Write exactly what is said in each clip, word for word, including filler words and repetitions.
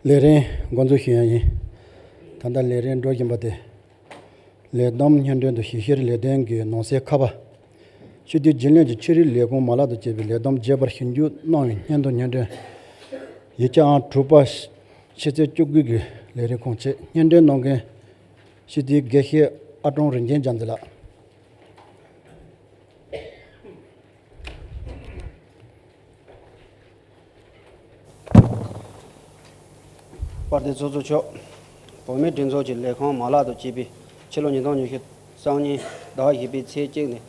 ལས་རིམ་འགོ་འཛུགས་ཞུ་ཡ་ཡིན། ད་ལྟ་ལས་རིམ་འགྲོ་བཞིན་པ་དེ། ལས་བསྡོམས་སྙན་སྒྲོན་དང་ཞིབ་བཤེར་ལས་དོན་གྱི་ནང་གསེས་ཁ་པ། སྤྱི་འཐུས་རྒྱུན་ལས་ཀྱི་ཕྱི་རོལ་ལས་ཁུངས་མ་ལག་དང་བཅས་པའི་ལས་བསྡོམས་རྒྱས་པར་ཞིབ་འཇུག་གནང་བའི་སྙན་ཐོ་སྙན་སྒྲོན། ཡིག་ཆ་ཨང་དྲུག་པ། ཕྱི་ཚེས་བཅུ་དགུ་གི་ལས་རིམ་ཁུངས་ཆེད་སྙན་སྒྲོན་གནང་མཁན། སྤྱི་འཐུས་དགེ་བཤེས་ཨ་ཀྲོང་རིན་ཆེན་རྒྱ་མཚོ་ལགས། དཔལ་ལྡན་ཚོགས་གཙོ་མཆོག་བོད་མིའི་སྒྲིག་འཛུགས་ཀྱི་ལས་ཁུངས་མ་ལག་དང་བཅས་པའི་ཕྱི་ལོ་ཉིས་སྟོང་ཉི་ཤུ་རྩ་གཉིས་ཟླ་བ་བཞི་པའི་ཚེས་གཅིག་ནས་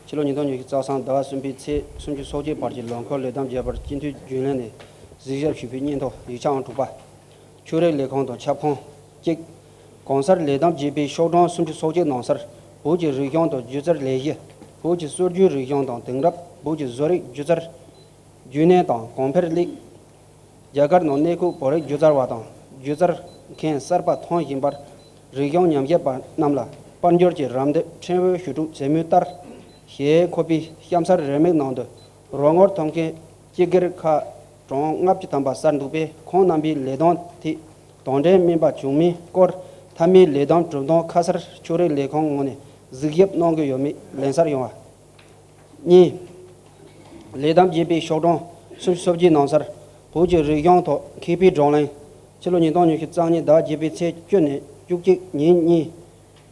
ཕྱི་ལོ་ཉིས་སྟོང་ཉི་ཤུ་རྩ་གསུམ་ཟླ་བ་གསུམ་པའི་ཚེས་སུམ་ཅུ་སོ་གཅིག་བར་གྱི་ལོ་འཁོར་ལས་བསྡོམས་རྒྱས་པར་སྤྱི་འཐུས་རྒྱུན་ལས་ནས་གཟིགས་ཞིབ་ཞུས་པའི་སྙན་ཐོ་ཡིག་ཆ་ཨང་དྲུག་པ། ཕྱི་རོལ་ལས་ཁུངས་དང་ཁྱབ་ཁོངས་གཅིག་གང་སར་ལས་བསྡོམས་རྒྱས་པའི་ཤོག་གྲངས་སུམ་ཅུ་སོ་གཅིག་ནང་སར་བོད་ཀྱི་རིག་གཞུང་དང་སྒྱུ་རྩལ་ལས་གཞི། བོད་ཀྱི་སྲོལ་རྒྱུན་རིག་གཞུང་དང་དེང་རབས་བོད་ཀྱི་བཟོ་རིག་སྒྱུ་རྩལ། རྒྱུན་གནས་དང་གོང་འཕེལ་གླིང་། རྒྱ་གར་ནང་གནས་འཁོད་བོད་རིགས་སྒྱུ་རྩལ་བ་དང་སྒྱུ་རྩལ་མཁན་གསར་པ་ཐོན་བཞིན་པར་རིག་གཞུང་ཉམས་ཞིབ་པ་རྣམས་ལ་དཔལ་འབྱོར་གྱི་རམ་འདེགས་ཕྲན་བུ་ཞུ་གྲུབ་མཛད་མུས་ལྟར། ཞེས་འཁོད་པའི་གཤམ་གསལ་རེའུ་མིག་ནང་དུ་རོགས་ངོར་ཐོབ་མཁན་སྤྱི་སྒེར་ཁག་གྲངས་ལྔ་བཅུ་ཐམ་པ་གསར་འདུག་པས། ཁོང་རྣམ་པའི་ལས་དོན་ཐད་དོགས་འདྲི་སྨན་པ་བྱུང་མིན་སྐོར་མཐའ་མའི་ལས་དོན་གྲུབ་སྟངས་ཁ་གསལ་ཕྱི་རོལ་ལས་ཁུངས་ངོས་ནས་གཟིགས་ཞིབ་གནང་གི་ཡོད་མེད་ལན་གསལ་ཡོང་བ། གཉིས། ལས་བསྡོམས་རྒྱས་པའི་ཤོག་གྲངས་སུམ་ཅུ་སོ་བརྒྱད་ནང་སར་བོད་ཀྱི་རིག་གཞུང་ཐོག་མཁས་པའི་བགྲོ་གླེང་། ཕྱི་ལོ་ཉིས་སྟོང་ཉི་ཤུ་རྩ་གཉིས་ཟླ་བ་བརྒྱད་པའི་ཚེས་བཅུ་ནས་བཅུ་གཅིག་ཉིན་གཉིས་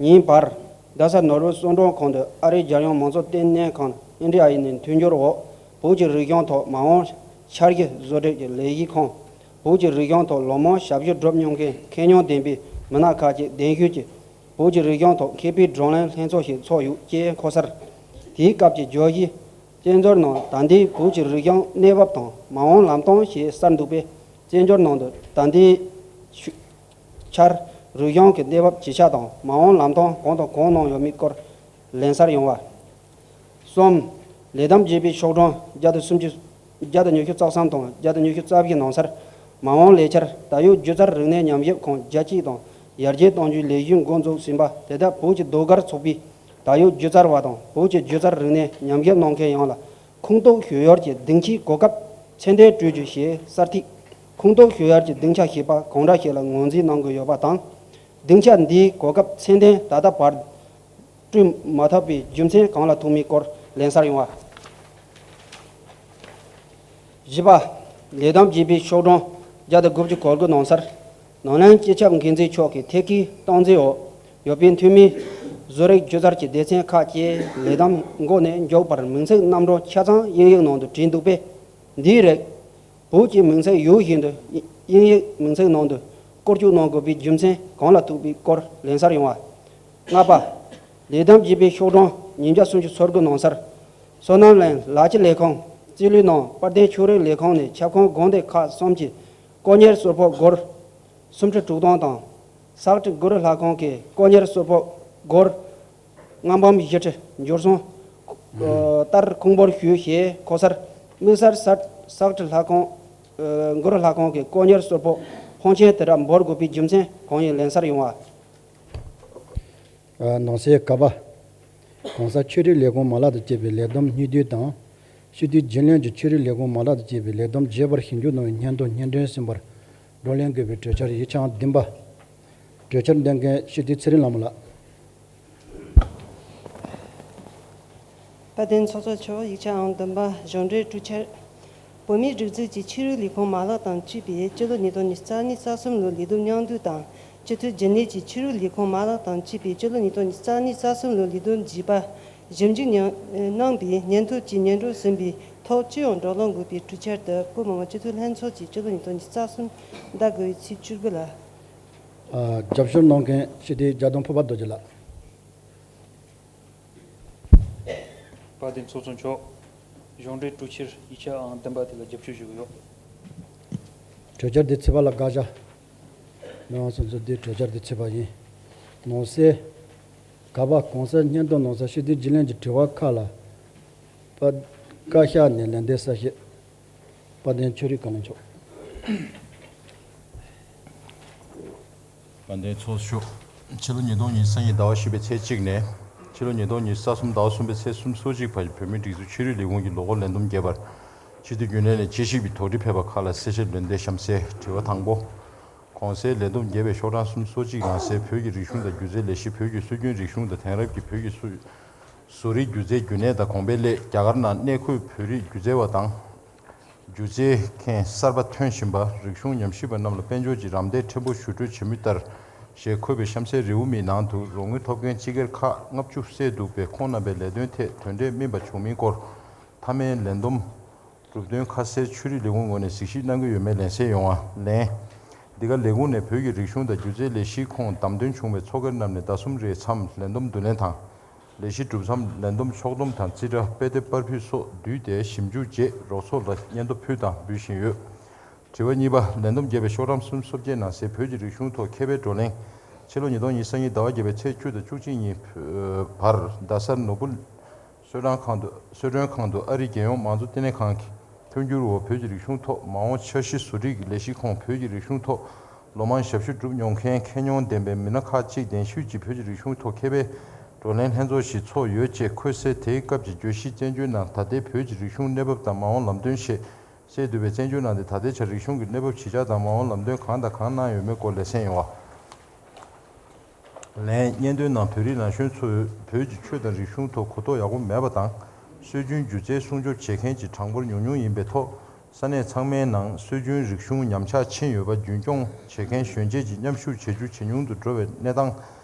ཉིན་བར་རྡ་ས་ནོར་བུ་གསོལ་མགྲོན་ཁང་དུ་ཨ་རིའི་རྒྱལ་ཡོངས་མང་གཙོ་ལྟེ་གནས་ཁང་ཨེན་ཌི་ཨའི་ནས་མཐུན་འགྱུར་འོག་བོད་ཀྱི་རིག་གཞུང་ཐོག་མ་འོངས་འཆར་གཞི་བཟོ་སྒྲིག་གི་ལས་གཞི་ཁང་། བོད་ཀྱི་རིག་གཞུང་ཐོག་ལོ་མང་ཞབས་ཞུ་བསྒྲུབས་མྱོང་མཁན་མཁས་མྱོང་ལྡན་པའི་མི་སྣ་ཁག་ཅིག་གདན་ཞུས་ཀྱིས། བོད་ཀྱི་རིག་གཞུང་ཐོག་མཁས་པའི་བགྲོ་གླེང་ལྷན་ཚོགས་ཤིག་ཚོགས་ཡོད་ཅེས་འཁོད་གསལ། དེའི་སྐབས་ཀྱི་བརྗོད་གཞི། བཙན་བྱོལ་ནང་ད་ལྟའི་བོད་ཀྱི་རིག་གཞུང་གནས་བབ་དང་མ་འོངས་ལམ་སྟོན་ཞེས་གསལ་འདུག་པས། བཙན་བྱོལ་ནང་དུ་ད་ལྟའི་ཆ་ཆར་རིག་གཞུང་གི་གནས་བབ་ཇི་ཆགས་དང་མ་འོངས་ལམ་སྟོན་གང་དང་གང་གནང་ཡོད་མེད་སྐོར་ལན་གསལ་ཡོང་བ། གསུམ། ལས་བསྡོམས་རྒྱས་པའི་ཤོག་གྲངས་བརྒྱ་དང་སུམ་ཅུ། བརྒྱ་དང་ཉི་ཤུ་རྩ་གསུམ་དང་བརྒྱ་དང་ཉི་ཤུ་རྩ་བཞི་ནང་སར། མ་འོངས་ལས་འཆར་ད་ཡོད་སྒྱུ་རྩལ་རིག་གནས་ཉམས་ཞིབ་ཁང་རྒྱ་སྐྱེད་དང་ཡར་རྒྱས་གཏོང་རྒྱུའི་ལས་གཞི་འགོ་འཛུགས་ཟིན་པ་དེ་དག་བོད་ཀྱི་ཟློས་གར་ཚོགས་པས་ད་ཡོད་སྒྱུ་རྩལ་བ་དང་བོད་ཀྱི་སྒྱུ་རྩལ་རིག་གནས་ཉམས་ཞིབ་གནང་མཁན་ཡོངས་ལ་ཁོངས་གཏོགས་ཞུ་ཡུལ་གྱི་སྡིངས་ཆའི་གོ་སྐབས་ཚད་ལྡན་སྤྲོད་རྒྱུ་ཞེས་གསལ་ཐིག་ཁོངས་གཏོགས་ཞུ་ཡུལ་གྱི་སྡིངས་ཆ་ཞེས་པ་གང་འདྲ་ཞིག་ལ་ངོས་འཛིན་གནང་དགོས་ཡོད་པ་དང་། སྡིངས་ཆ་འདིའི་གོ་སྐབས་ཚད་ལྡན་ད་ལྟ་བར་སྤྲོད་མ་ཐུབ་པའི་རྒྱུ་མཚན་གང་ལ་ཐུག་མིན་སྐོར་ལན་གསལ་ཡོང་བ། བཞི་པ། ལས་བསྡོམས་རྒྱས་པའི་ཤོག་གྲངས་བརྒྱ་དང་དགུ་བཅུ་གོ་དགུ་ནང་སར། ནང་བློན་སྤྱི་ཁྱབ་འགན་འཛིན་མཆོག་གི་ཐད་ཀའི་སྟངས་འཛིན་འོག་ཡོད་པའི་འཐུས་མིའི་བཟོ་རིག་སྒྱུ་རྩལ་གྱི་སྡེ་ཚན་ཁག་བཅས་ལས་བསྡོམས་འགོ་ནས་མཇུག་བར་མིང་ཚིག་རྣམ་གྲངས་ཆ་ཚང་དབྱིན་ཡིག་ནང་དུ་བྲིས་འདུག་པས། འདིའི་རིགས། བོད་ཀྱི་མིང་ཚིག་ཡོད་བཞིན་དུ་དབྱིན་ཡིག་མིང་ཚིག་ནང་དུ་བཀོལ་སྤྱོད་གནང་དགོས་པའི་རྒྱུ་མཚན་གང་ལ་ཐུག་པའི་སྐོར་ལན་གསལ་ཡོང་བ། ལྔ་པ། ལས་བསྡོམས་རྒྱས་པའི་ཤོག་གྲངས་ཉིས་བརྒྱ་སུམ་ཅུ་སོ་དགུ་ནང་སར། སོ་ནམ་ལས་ལག་ཁྱེར་ལས་ཁང་རྩིས་ལུས་ནང་དཔལ་ལྡན་ཆོས་རིག་ལས་ཁང་ནས་ཁྱབ་ཁོངས་དགོན་སྡེ་ཁག་གསུམ་གྱི་དཀོན་གཉེར་གསོལ་ཕོགས་སྒོར་སུམ་ཁྲི་དྲུག་སྟོང་དང་། སག་སྒྲིག་གུ་རུ་ལྷ་ཁང་གི་དཀོན་གཉེར་གསོལ་ཕོགས་སྒོར་ལྔ་འབུམ་བཞི་ཁྲི་འབྱོར་སོང་། ལྟར་ཁུངས་འབོར་ཞུས་ཞེས་འཁོད་གསལ། དམིགས་བསལ་སག་སྒྲིག་ལྷ་ཁང་། གུ་རུ་ལྷ་ཁང་གི་དཀོན་གཉེར་གསོལ་ཕོགས་ཕོན་ཆེན་དེ་འདྲ་འབོར་དགོས་པའི་རྒྱུ་མཚན་གང་ཡིན་ལན་གསལ་ཡོང་བ། ནང་གསེས་ཀ་པ། གོང་ས་ཆོས་རིག་ལས་ཁུངས་མ་ལག་དང་བཅས་པའི་ལས་བསྡོམས་སྙིང་བསྡུས་དང་། སྤྱི་འཐུས་རྒྱུན་ལས་ཀྱི་ཆོས་རིག་ལས་ཁུངས་མ་ལག་དང་བཅས་པའི་ལས་བསྡོམས་རྒྱས་པར་ཞིབ་འཇུག་གནང་བའི་སྙན་ཐོ་སྙན་སྒྲོན་ཟིན་པར་བགྲོ་གླེང་དགོས་པའི་གྲོས་འཆར་ཡིག་ཆ་ཨང་བདུན་པ། གྲོས་འཆར་འདོན་མཁན་སྤྱི་འཐུས་ཚེ་རིང་ལྷ་མོ་ལགས། དཔལ་ལྡན་ཚོགས་གཙོ་མཆོག་ཡིག་ཆ་ཨང་བདུན་པ་གཞུང་འབྲེལ་གྲོས་འཆར། བོད་མིའི་སྒྲིག་འཛུགས་ཀྱི་ཆོས་རིག་ལས་ཁུངས་མ་ལག་དང་བཅས་པའི་སྤྱི་ལོ་ཉིས་སྟོང་ཉི་ཤུ་རྩ་གཉིས་རྩ་གསུམ་ལོའི་ལས་བསྡོམས་སྙིང་བསྡུས་དང་། སྤྱི་འཐུས་རྒྱུན་ལས་ཀྱི་ཆོས་རིག་ལས་ཁུངས་མ་ལག་དང་བཅས་པའི་སྤྱི་ལོ་ཉིས་སྟོང་ཉི་ཤུ་རྩ་གཉིས་རྩ་གསུམ་ལོའི་ལས་བསྡོམས་རྒྱས་པ་ཞིབ་འཇུག་གནང་བའི་སྙན་ཐོ་བཅས་སྙན་སྒྲོན་ཟིན་པའི་ཐོག་སྤྱི་ཡོངས་བགྲོ་གླེང་དགོས་པའི་གྲོས་འཆར་དེ་བོད་མི་མང་སྤྱི་འཐུས་ལྷན་ཚོགས་ཀྱིས་སྤྱི་ལོ་ཉིས་སྟོང་ཉི་ཤུ་རྩ་གསུམ་ཟླ་དགུ་པའི་ཚེས་བཅུ་དགུ་ལ། རྒྱབ་སྐྱོར་གནང་མཁན་སྤྱི་འཐུས་རྒྱ་སྟོང་ཕུར་པ་རྡོ་རྗེ་ལགས། དཔལ་ལྡན་ཚོགས་གཙོ་མཆོག་གཞུང་འབྲེལ་གྲོས་འཆར་ཡིག་ཆ་ཨང་བདུན་པ་དེ་ལ་རྒྱབ་སྐྱོར་ཞུ་གི་ཡོད། གྲོས་འཆར་འདི་ཚེས་པ་ལ་བཀའ་ཤག་མི་དབང་སོང་ཚོ་འདི་གྲོས་འཆར་འདི་ཚེས་པ་ཡིན། ནང་གསེས། ག་པ། གོང་གསལ་སྙན་ཐོ་ནང་གསལ་སྤྱི་འཐུས་རྒྱུན་ལས་ཀྱི་དྲི་བ་ཁག་ལ། པ། བཀའ་ཤག་ནས་ལན་འདེབས་གསལ་བཤད། དཔལ་ལྡན་ཆོས་རིག་བཀའ་བློན་མཆོག་དཔལ་ལྡན་ཚོགས་གཙོ་མཆོག་ཕྱི་ལོ་ཉིས་སྟོང་ཉི་ཤུ་རྩ་གཉིས་ཟླ་བ་བཞི་པའི་ཚེས་གཅིག་ནས། ཕྱི་ལོ་ཉིས་སྟོང་ཉི་ཤུ་རྩ་གསུམ་ཟླ་བ་གསུམ་པའི་ཚེས་སུམ་ཅུ་སོ་གཅིག་བར་བོད་མིའི་སྒྲིག་འཛུགས་ཆོས་རིག་ལས་ཁུངས་ཀྱི་ལོ་འཁོར་ལས་བསྡོམས་རྒྱས་པར། སྤྱི་འཐུས་རྒྱུན་ལས་ནས་དཔྱད་ཞིབ་ཀྱི་དོགས་འདྲི་ཕེབས་པ་ཁག་ལ་གསལ་བཤད་ལན་འདེབས་གཤམ་གསལ། དྲི་བ་དང་པོ། གོང་གསལ་ལས་བསྡོམས་རྒྱས་པའི་ཤོག་གྲངས་སུམ་ཅུ་སོ་གཅིག་ནང་གསལ་བོད་ཀྱི་རིག་གཞུང་དང་སྒྱུ་རྩལ་ལས་གཞི། བོད་ཀྱི་སྲོལ་རྒྱུན་རིག་གཞུང་དང་དེང་རབས་ཀྱི་བོད་ཀྱི་སྲོལ་བཟོ་རིག་སྒྱུ་རྩལ་རྒྱུན་གནས་དང་གོང་འཕེལ་སླད། རྒྱ་གར་ནང་གནས་འཁོད་བོད་རིགས་སྒྱུ་རྩལ་བ་དང་། སྒྱུ་རྩལ་མཁན་གསར་པ་ཐོན་བཞིན་པ། རིག་གཞུང་ཉམས་ཞིབ་པ་རྣམས་ལ་དཔལ་འབྱོར་གྱི་རམ་འདེགས་ཕྲན་བུ་ཞུ་སྤྲོད་བྱེད་མུས་ལྟར། ཞེས་འཁོད་པའི་གཤམ་གསལ་རེའུ་མིག་ནང་དུ་རོགས་དངུལ་ཐོབ་མཁན་སྤྱི་སྒེར་ཁག་ལྔ་བཅུ་བསྡད་འདུག་པས། ཁོང་རྣམ་པའི་ལས་དོན་ཐད་དོན་འབྲས་སྨིན་པ་བྱུང་མིན་སྐོར། མཐའ་མའི་ལས་བསྡོམས་གྲུབ་དོན་ཁ་གསལ་ཆོས་རིག་ལས་ཁུངས་ངོས་ནས་གཟིགས་ཞིབ་གནང་གི་ཡོད་མེད་ལན་གསལ་ཡོང་བ། ལན། འདི་ག་ལས་ཁུངས་ནས་བོད་ཀྱི་རིག་གཞུང་དང་སྒྱུ་རྩལ་ལས་གཞིའི་ཁོངས་བདམས་ཐོན་བྱུང་བའི་ཚོགས་སྒེར་རྣམས་ནས་ཟླ་གསུམ་རེའི་མཚམས་ལས་བསྡོམས་བསྡུ་ལེན་དང་། ལས་གཞི་གྲུབ་མཚམས་ལས་བསྡོམས་ཕྱོགས་བསྡོམས་དང་རྩིས་ཁྲ། དཔེ་དེབ་པར་ཕུད་སོགས་བསྡུས་ཏེ་ཞིབ་འཇུག་རྗེས་རོགས་ཚོགས་ལ་སྙན་ཐོ་ཕུལ་དང་འབུལ་བཞིན་ཡོད། དྲི་བ་གཉིས་པ། ལས་བསྡོམས་རྒྱས་པའི་ཤོག་གྲངས་སུམ་ཅུ་སོ་བརྒྱད་ནང་གསལ་བོད་ཀྱི་རིག་གཞུང་ཐོག་མཁས་པའི་བགྲོ་གླེང་། ཕྱི་ལོ་ཉིས་སྟོང་ཉི་ཤུ་རྩ་གཉིས་ཟླ་བ་བརྒྱད་པའི་ཚེས་བཅུ་དང་བཅུ་གཅིག་ཉིན་བར་རྡ་སར་ནོར་བུ་གསོལ་ཁང་དུ། གསོལ་ཁང་དུ་ཨ་རིའི་རྒྱལ་ཡོངས་མང་གཙོ་ལྟེ་གནས་ཁང་གི་མཐུན་འགྱུར་འོག་བོད་ཀྱི་རིག་གཞུང་ཐོག་མ་འོངས་འཆར་གཞི་བཟོ་སྒྲིག་གི་ལས་གཞིའི་ཁོངས། བོད་ཀྱི་རིག་གཞུང་ཐོག་ལོ་མང་ཞབས་ཞུ་བསྒྲུབས་མྱོང་མཁན་མཁས་མྱོང་ལྡན་པའི་མི་སྣ་ཁག་ཅིག་གདན་ཞུས་ཀྱིས་བོད་ཀྱི་རིག་གཞུང་ཐོག་མཁས་པའི་བགྲོ་གླེང་ལྷན་ཚོགས་ཤིག་ཚོགས་ཡོད་ཅེས་འཁོད་གསལ་དེའི་སྐབས་ཀྱི་བརྗོད་གཞི་བཙན་བྱོལ་ནང་ད་ལྟའི་བོད་ཀྱི་རིག་གཞུང་གནས་བབ་དང་མ་འོངས་ལམ་སྟོན་ཞེས་གསལ་འདུག་པས། བཙན་བྱོལ་ནང་དེ་ད་ལྟའི་ཆར་རིག་གཞུང་གི་གནས་བབ་ཇི་ཆགས་དང་མ་འོངས་ལམ་སྟོན་གང་དང་གང་གནང་ཡོད་མེད་སྐོར་ལན་གསལ་ཡོང་བ། ལན། སྙན་ཐོའི་ནང་བོད་རིགས་ན་གཞོན་ཚོས་བོད་ཀྱི་ཆོས་དང་རིག་གཞུང་ཐོག་གོ་རྟོགས་ཡག་པོ་མེད་པ་དང་། སྲོལ་རྒྱུན་སྒྱུ་རྩལ་སྲུང་སྐྱོབ་བྱེད་མཁན་གྱི་གྲངས་འབོར་ཉུང་ཉུང་ཡིན་པའི་ཐོག་ས་གནས་ཚང་མའི་ནང་སྲོལ་རྒྱུན་རིག་གཞུང་ཉམས་ཆག་ཕྱིན་ཡོད་པ་རྒྱུན་སྐྱོང་བྱེད་མཁན་གཞོན་སྐྱེས་ཀྱི་མཉམ་ཞུགས་བྱེད་རྒྱུ་ཇེ་ཉུང་དུ་འགྲོ་བའི་གནས་སྟངས་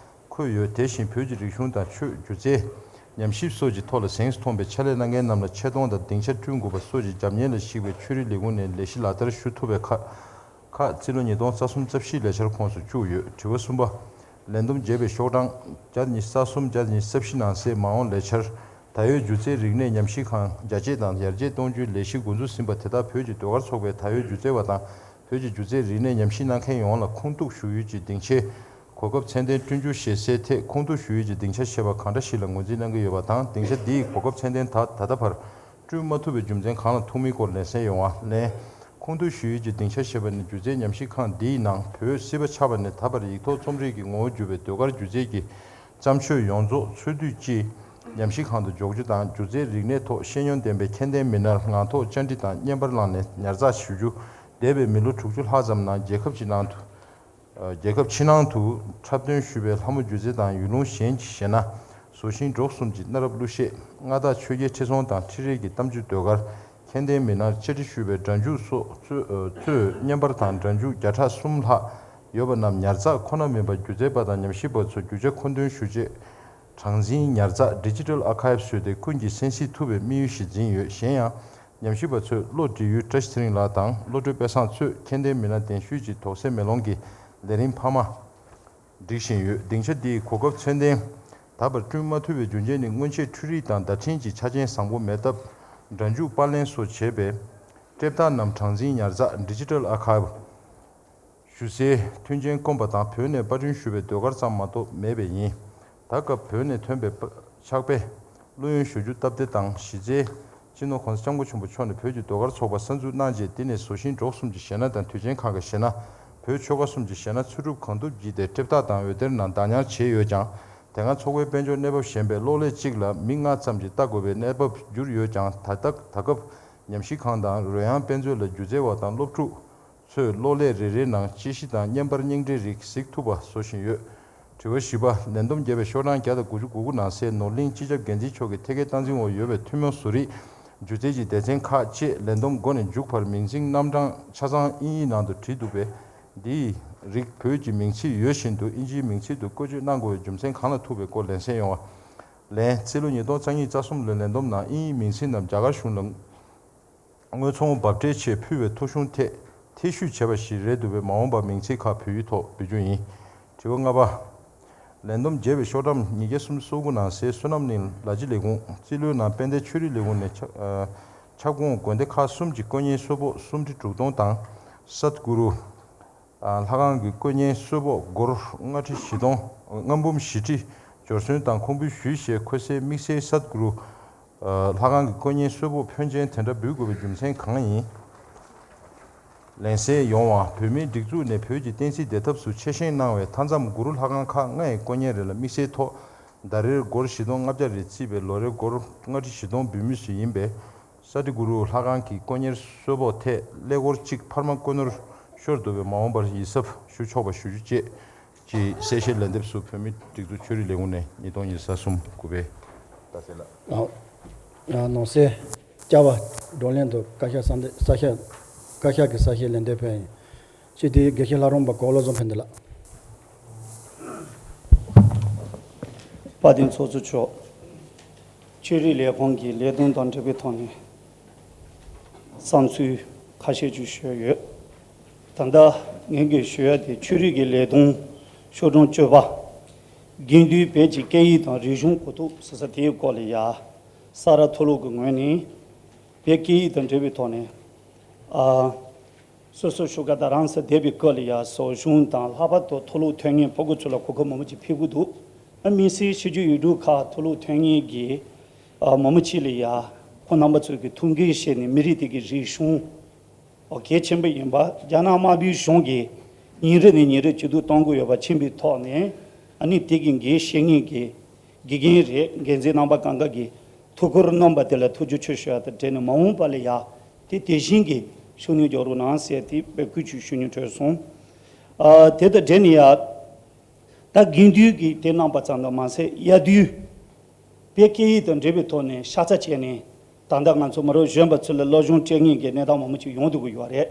འཁོད་ཡོད། དེ་བཞིན་བོད་ཀྱི་རིག་གཞུང་དང་ཆོས། སྒྱུ་རྩལ། ཉམས་ཞིབ་སོགས་ཀྱི་ཐོག་ལ་གཟེངས་སུ་མཐོང་བའི་ཕྱག་ལས་གནང་མཁན་རྣམས་ལ་ཆེ་མཐོང་དང་སྡིངས་ཆ་བསྐྲུན་དགོས་པ་སོགས་ཀྱི་རྒྱབ་གཉེར་ལ་གཞིགས་པའི་ཆོས་རིག་ལས་ཁུངས་ནས་ལས་གཞི་ལག་བསྟར་ཞུ་ཐུབ་པའི་ཁག་ཁག་རྩིས་ལོ་ཉིས་སྟོང་རྩ་གསུམ་རྩ་བཞིའི་ལས་འཆར་ཁོངས་སུ་བཅུག་ཡོད། དྲི་བ་གསུམ་པ། ལས་བསྡོམས་རྒྱས་པའི་ཤོག་གྲངས་བརྒྱ་ཉི་ཤུ་རྩ་གསུམ་བརྒྱ་ཉི་ཤུ་རྩ་བཞི་ནང་གསལ་མ་འོངས་ལས་འཆར། ད་ཡོད་སྒྱུ་རྩལ་རིག་གནས་ཉམས་ཞིབ་ཁང་རྒྱ་སྐྱེད་དང་ཡར་རྒྱས་གཏོང་རྒྱུའི་ལས་གཞི་འགོ་འཛུགས་ཟིན་པ་དེ་དག་བོད་ཀྱི་ཟློས་གར་ཚོགས་པས་ད་ཡོད་སྒྱུ་རྩལ་བ་དང་བོད་ཀྱི་སྒྱུ་རྩལ་རིག་གནས་ཉམས་ཞིབ་གནང་མཁན་ཡོངས་ལ་ཁུངས་གཏུག་ཞུ་ཡུལ་གྱི་སྡིངས་ཆའི་གོ་སྐབས་ཚད་ལྡན་བསྐྲུན་རྒྱུ་ཞེས་གསལ་ཐད། ཁུངས་གཏུག་ཞུ་ཡུལ་གྱི་སྡིངས་ཆ་ཞེས་པ་གང་འདྲ་ཞིག་ལ་ངོས་འཛིན་གནང་གི་ཡོད་པ་དང་། སྡིངས་ཆ་འདི་ཡི་གོ་སྐབས་ཚད་ལྡན་དག་ད་ལྟ་བར་བསྐྲུན་མ་ཐུབ་པའི་རྒྱུ་མཚན་གང་ལ་ཐུག་མིན་སྐོར་ལན་གསལ་ཡོང་བ། ལན། ཁུངས་གཏུག་ཞུ་ཡུལ་གྱི་སྡིངས་ཆ་ཞེས་པ་ནི་སྒྱུ་རྩལ་ཉམས་ཞིབ་ཁང་འདིའི་ནང་བོད་སྲིད་པ་ཆགས་པ་ནས་ད་བར་ཡིག་ཐོག་རྩོམ་རིག་གི་ངོ་བོར་གྱུར་པའི་ཟློས་གར་སྒྱུ་རྩལ་གྱི་བརྩམས་ཆོས་ཡོངས་རྫོགས་འཚོལ་སྡུད་ཀྱིས་ཉམས་ཞིབ་ཁང་དུ་འཇོག་རྒྱུ་དང་། སྒྱུ་རྩལ་རིག་གནས་ཐོག་ཤེས་ཡོན་ལྡན་པའི་མཁྱེན་ལྡན་མི་སྣར་ངང་ཐོག་བཅར་འདྲི་དང་བརྙན་པར་བླངས་ནས་ཉར་ཚགས་ཞུ་རྒྱུ། འདས་པའི་མི་ལོ་དྲུག་ཅུ་ལྷག་ཙམ་ནང་རྒྱལ་ཁབ་ཀྱི་ནང་དུ། རྒྱལ་ཁབ་ཕྱི་ནང་དུ་འཁྲབ་སྟོན་ཞུས་པའི་ལྷ་མོ་སྒྱུ་རྩལ་དང་ཡུལ་ལུང་གཞན་གྱི་གཞས་སྣ། བཟོ་ཞིང་འབྲོག་གསུམ་གྱི་གནའ་རབས་གླུ་གཞས། མངའ་བདག་ཆོས་རྒྱལ་ཁྲི་སྲོང་དང་ཁྲི་རལ་གྱི་གཏམ་རྒྱུད་ཟློས་གར། མཁྱེན་ལྡན་མི་སྣར་བཅར་འདྲི་ཞུས་པའི་སྒྲ་འཇུག་སོགས་གཙོས་བརྙན་པར་དང་སྒྲ་འཇུག་བརྒྱ་ཕྲག་གསུམ་ལྷག་ཡོད་པ་རྣམས་ཉར་ཚགས་ཁོ་ན་མིན་པར། སྒྱུ་རྩལ་པ་དང་ཉམས་ཞིབ་པ་ཚོ་རྒྱུ་ཆ་མཁོ་འདོན་ཞུ་ཆེད་གྲངས་འཛིན་ཉར་ཚགས་Digital Archive བཟོས་ཏེ་ཀུན་གྱིས་གསན་གཟིགས་ཐུབ་པའི་དམིགས་ཡུལ་ཞིག་འཛིན་ཡོད། གཞན་ཡང་། ཉམས་ཞིབ་པ་ཚོས་བློ་འདྲི་ཡུལ་བཀྲ་ཤིས་ཚེ་རིང་ལགས་དང་བློ་གྲོས་དཔལ་བཟང་གཙོས་མཁྱེན་ལྡན་མི་སྣ་གདན་ཞུས་ཀྱིས་དོགས་སེལ་མེ་ལོང་གི་ལས་རིམ་འཕར་མ་སྒྲིག་བཞིན་ཡོད། སྡིངས་ཆ་འདིའི་གོ་སྐབས་ཚད་ལྡན་ད་བར་བསྐྲུན་མ་ཐུབ་པའི་རྒྱུ་རྐྱེན་ནི་སྔོན་ཆད་འཕྲུལ་རིག་དང་བརྡ་འཕྲིན་གྱི་ཆ་རྐྱེན་བཟང་པོ་མེད་སྟབས། སྒྲ་འཇུག་པར་ལེན་སོགས་བྱས་པའི་ཊེབ་རྟགས་རྣམས་གྲངས་འཛིན་ཉར་ཚགས་Digital Archive ཞུ་སའི་མཐུན་རྐྱེན་དཀོན་པ་དང་། བོད་ནས་པར་སྐྲུན་ཞུས་པའི་ཟློས་གར་ཙམ་མ་གཏོགས་མེད་པས་ཡིན། ད་སྐབས་བོད་ནས་ཐོན་པའི་པ་ཕྱག་དཔེ། བླུ་ཡོན་ཞུ་རྒྱུ་སྟབས་བདེ་དང་གཞི་རྩའི་སྤྱི་ནོར་༸གོང་ས་༸སྐྱབས་མགོན་ཆེན་པོ་མཆོག་ནས་བོད་ཀྱི་ཟློས་གར་ཚོགས་པ་གསར་འཛུགས་གནང་རྗེས། འདི་ནས་བཟོ་ཞིང་འབྲོག་གསུམ་གྱི་གཞས་སྣ་དང་དུས་ཆེན་ཁག་གི་གཞས་སྣ། བོད་ཆོལ་ཁ་གསུམ་གྱི་གཞས་སྣ་འཚོལ་སྒྲུབ་གང་ཐུབ་བགྱིས་ཏེ་ཊེབ་རྟགས་དང་འོད་སྡེར་ནང་བདག་ཉར་བྱས་ཡོད་ཀྱང་། དེ་སྔ་ཚོགས་པའི་དཔལ་འབྱོར་གནས་བབ་ཞན་པས་གློག་ཀླད་གཅིག་ལ་མི་ལྔ་ཙམ་གྱིས་ལྟ་དགོས་པའི་གནས་བབ་གྱུར་ཡོད་ཀྱང་། ད་ལྟ་ད་སྐབས་ཉམས་ཞིབ་ཁང་དང་རོལ་དབྱངས་དཔེ་མཛོད་ལ་སྒྱུ་རྩལ་བ་དང་སློབ་ཕྲུག་ཚོས་གློག་ཀླད་རེ་རེའི་ནང་དཔྱད་གཞི་དང་བརྙན་པར་རྙིང་གྲས་རིགས་གཟིགས་ཐུབ་པ་བཟོ་བཞིན་ཡོད། དྲི་བ་བཞི་པ། ལས་བསྡོམས་རྒྱས་པའི་ཤོག་གྲངས་བརྒྱ་དང་དགུ་བཅུ་གོ་དགུ་ནང་གསལ་ནོར་གླིང་སྤྱི་ཁྱབ་འགན་འཛིན་མཆོག་གི་ཐད་ཀའི་སྟངས་འཛིན་འོག་ཡོད་པའི་ཐུན་མོང་བཟོ་རིག་སྒྱུ་རྩལ་གྱི་སྡེ་ཚན་ཁག་ཅེས་ལས་བསྡོམས་མགོ་ནས་མཇུག་བར་མིང་ཚིག་རྣམ་གྲངས་ཆ་ཚང་དབྱིན་ཡིག་ནང་དུ་བྲིས་འདུག་པས། འདིའི་རིགས་བོད་ཀྱི་མིང་ཚིག་ཡོད་བཞིན་དུ་དབྱིན་ཇིའི་མིང་ཚིག་ཏུ་བཀོལ་སྤྱོད་གནང་དགོས་པའི་རྒྱུ་མཚན་གང་ལ་ཐུག་པའི་སྐོར་ལན་གསལ་ཡོང་བ། ལན། རྩིས་ལོ་ཉིས་སྟོང་རྩ་གཉིས་རྩ་གསུམ་ལོའི་ལས་བསྡོམས་ནང་དབྱིན་ཡིག་མིང་ཚིག་རྣམས་རྒྱ་གར་གཞུང་ལ་དངོས་ཚོང་འབབ་ཁྲལ་ཆེད་ཕུལ་བའི་ཐོ་གཞུང་ཐད་ཐེ་བྱུས་བྱས་པ་ཞིག་རེད་འདུག་པས། མ་འོངས་པར་མིང་ཚིག་ཁག་བོད་ཡིག་ཐོག་འབུལ་རྒྱུ་ཡིན། དྲི་བ་ལྔ་པ། ལས་བསྡོམས་རྒྱས་པའི་ཤོག་གྲངས་ཉིས་བརྒྱ་སུམ་ཅུ་སོ་དགུ་ནང་གསལ་བསོད་ནམས་གླིང་ལ་སྤྱི་ལས་ཁུངས་རྩིས་ལོའི་ནང་དཔལ་ལྡན་ཆོས་རིག་ལས་ཁུངས་ནས་ཁྱབ་ཨ་ཁྱབ་ཁོངས་དགོན་སྡེ་ཁག་གསུམ་གྱི་དཀོན་གཉེར་གསོལ་ཕོགས་སུམ་ཁྲི་དྲུག་སྟོང་དང་། སད་གུ་རུ་ཨ་ལྷ་ཁང་གི་དཀོན་གཉེར་གསོལ་ཕོགས་སྒོར་ལྔ་ཁྲི་བཞི་སྟོང་ལྔ་འབུམ་བཞི་ཁྲི་སྦྱོར་སོན་དང་ཁུངས་འབུལ་ཞུས་ཞེས་འཁོད་སའི་དམིགས་བསལ་སད་གུ་རུ་ཨ་ལྷ་ཁང་གི་དཀོན་གཉེར་གསོལ་ཕོགས་ཕོན་ཆེན་དེ་འདྲ་འབུལ་དགོས་པའི་རྒྱུ་མཚན་གང་ཡིན། ལན་གསལ་ཡོང་བ། བོད་མིའི་སྒྲིག་འཛུགས་ནས་བོད་ཀྱི་བསྟན་སྲིད་བདེ་ཐབས་སུ་ཆེད་བཞེངས་གནང་བའི་མཐའ་མཚམས་གུ་རུ་ལྷ་ཁང་ཁག་ལྔ་ཡི་དཀོན་གཉེར་རེ་ལ་དམིགས་བསལ་ཐོག་ཟླ་རེར་སྒོར་བཞི་སྟོང་ལྔ་བརྒྱ་རེ་བརྩིས་པའི་ལོ་རེར་སྒོར་ལྔ་ཁྲི་བཞི་སྟོང་འབུལ་མུས་སུ་ཡིན་པས། ས་ཏི་གུ་རུ་ལྷ་ཁང་གི་དཀོན་གཉེར་གསོལ་ཕོགས་ཐད་ཀླད་ཀོར་གཅིག་འཕར་མ་བརྐོས་ནོར་ ཤོར་འདུག་པས་མ་འོངས་པར་ཡིད་གཟབ་ཞུ་ཆོག་པ་ཞུ་རྒྱུ་བཅས་ཀྱི་གསལ་བཤད་ལན་འདེབས་སུ་བོད་མིའི་སྒྲིག་འཛུགས་ཆོས་རིག་ལས་ཁུངས་ནས་ཉིས་སྟོང་ཉི་ཤུ་རྩ་གསུམ་དགུ་པའི་ཟླ་ཚེས་ལ། ཨ། ཨ། ནང་གསེས་བཅའ་བ་བགྲོ་གླེང་དུ་བཀའ་ཤག་གསར་འདེབས་གསར་ཤག་བཀའ་ཤག་གི་གསར་བཤད་ལན་འདེབས་ཕེབས་ཡིན། སྤྱི་འཐུས་དགེ་བཤེས་ལྷ་རམས་པ་གོ་བློ་བཟང་ཕན་བདེ་ལགས། དཔལ་ལྡན་ཚོགས་གཙོ་མཆོག་ཆོས་རིག་ལས་ཁུངས་ཀྱི་ལས་དོན་དང་འབྲེལ་བའི་ཐོག་ནས་བསམ་ཚུལ་ཁ་ཤས་ཅིག་ཞུས་ཡོད། ད་ལྟ་ངེད་ཀྱིས་ཞུ་ཡ་དེ་ཆོས་རིག་གི་ལས་དོན་ཤོག་གྲངས་བཅུ་པ། དགེ་འདུན་བོད་ཀྱི་སྐད་ཡིག་དང་རིག་གཞུང་གོ་རྟོགས་ཟེར་ས་དེའི་སྐོར་ལ་ཡ། ས་རཱ་མཐོ་སློབ་ཀྱི་ངོས་ནས་བོད་སྐད་ཡིག་དང་འབྲེལ་བའི་ཐོག་ནས། ཨ། སོ་སོ་ཤུག་དཀར་རྡ་རམ་ས་བསྡད་པའི་སྐབས་ལ་ཡ་ཟབ་སྦྱོང་དང་ལྷག་པར་དུ་མཐོ་སློབ་ཐོན་མཁན་ཕྲུ་གུ་ཚོ་ལ་གོ་སྐབས་མང་པོ་ཅིག་ཕུལ་གྱི་འདུག་ཨ། དམིགས་བསལ་ཕྱི་རྒྱལ་ཡུལ་གྲུ་ཁག་མཐོ་སློབ་ཐོན་མཁན་གྱི་ཨ་མང་པོ་ཅིག་ལ་ཡ་ཁོང་རྣམ་པ་ཚོ་གི་ཐུགས་འགན་བཞེས་ནས་མི་རིགས་དེ་གི་རིག་གཞུང་ཨོ་གལ་ཆེན་པོ་ཡིན་པ། རྒྱ་ནག་དམར་པོའི་གཞུང་གིས་ཉིན་རེ་ནས་ཉིན་རེ་ཇེ་སྡུག་གཏོང་གི་ཡོད་པ་མཁྱེན་པའི་ཐོག་ནས། ཨ་ནི་དེ་གི་འགན་བཞེས་མཁན་གྱི་དགེ་རྒན་རེད། འགན་འཛིན་རྣམ་པ་གང་ག་གིས་ཐུགས་ཁུར་གནང་པ་དེ་ལ་ཐུགས་རྗེ་ཆེ་ཞུ་ཡ་དང་འབྲེལ་ནས་མ་འོངས་པ་ལ་ཡ་དེ་དེ་བཞིན་གྱི་ཤུགས་སྣོན་རྒྱག་རོགས་གནང་ཟེར་དེ་དཔེ་བཀོད་ཅིག་ཞུ་སྙིང་བྲོས་སོང་། ཨ། དེ་དང་འབྲེལ་ནས་ཡ། ད་དགེ་འདུན་གྱི་དེ་གནང་པ་ཙམ་དུ་མ་ཟད། དབྱར་དུས་བོད་སྐད་ཡིག་དང་འབྲེལ་བའི་ཐོག་ནས་ཤ་ཚ་བྱས་ནས། ད་ལྟ་ང་ཚོ་མི་རབས་གཞོན་པ་ཚོ་ལ་སློབ་སྦྱོང་སྤྲད་མཁན་གྱི་གནས་སྟངས་མང་པོ་ཅིག་ཡོང་སྡོད་ཀྱི་ཡོད་རེད།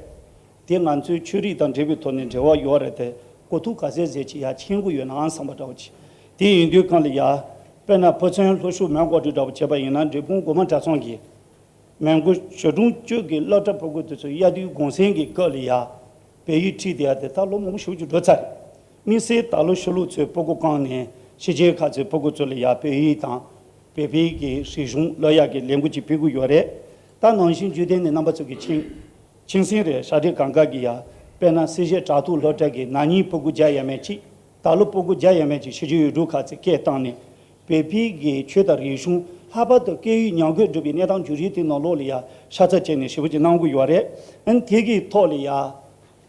དེ་ང་ཚོའི་ཆོས་རིག་དང་འབྲེལ་བའི་ཐོག་ནས་འབྲེལ་བ་ཡོད་རེད་དེ། གོ་རྟོགས་ག་ཚད་ཟེར་ཅིག་ཡ་མཁྱེན་གྱི་ཡོད་ན་བསམ་པ་འདྲ་བོ་ཅིག་དེ་ཡིན་དུས་གང་ལ་ཡ། དཔེར་ན་ཕོ་མཚན་ལྷོ་ཕྱོགས་མོན་གྷོ་དུ་འདྲ་བོ་བྱས་པ་ཡིན་ན། འབྲས་སྤུངས་སྒོ་མང་གྲྭ་ཚང་གི་མོན་གྷོ་གཞིས་གྲོང་ཅུས་ཀྱི་སློབ་གྲྭ་ཕྲུ་གུ་དེ་ཚོ་དབྱར་དུས་གུང་སེང་གི་སྐབས་ལ་ཡ། བོད་ཡིག་ཁྲིད་བསྡད་ཡ་དེ་ད་ལོ་མང་པོ་ཞེ་པོ་ཅིག་འགྲོ་ཚར་རེད། དམིགས་བསལ་ད་ལོ་ཕྱི་ལོགས་ཚོའི་ཕྲུ་གུ་གང་ནས་ཕྱི་རྒྱལ་ཁག་ཚོའི་ཕྲུ་གུ་ཚོ་ལ་ཡ་བོད་ཡིག་དང་བོད་པའི་གི་རིག་གཞུང་སློབ་ཡག་གི་ལས་འགུལ་ཅིག་སྤེལ་གྱི་ཡོད་རེད། ད་ནང་བཞིན་བརྒྱུད་ལྡན་ནས་རྣམ་པ་ཚོ་གི་མཁྱེན་མཁྱེན་གསལ་རེད། ཤག་སྒྲིལ་གང་ག་གི་ཡ། དཔེར་ན་སེར་བྱེས་དྲ་ཐོག་སློབ་གྲྭ་གི་ན་ནིང་ཕྲུ་གུ་བརྒྱ་ཡས་མས་ཅིག་ད་ལོ་ཕྲུ་གུ་བརྒྱ་ཡས་མས་ཅིག་ཕྱི་རྒྱལ་ཡུལ་གྲུ་ཁག་ཚོས་སྐད་བཏང་ནས། བོད་པའི་གི་ཆོས་དང་རིག་གཞུང་། ལྷག་པར་དུ་སྐད་ཡིག་ཉམས་རྒུད་འགྲོ་བའི་གནས་སྟངས་འགྱུར་རིམ་དེ་ནང་ལོགས་ལ་ཡ་ཤ་ཚ་བྱས་ནས་ཞེ་པོ་ཅིག་གནང་གི་ཡོད་རེད། ཨ་ནི་དེ་གི་ཐོག་ལ་ཡ།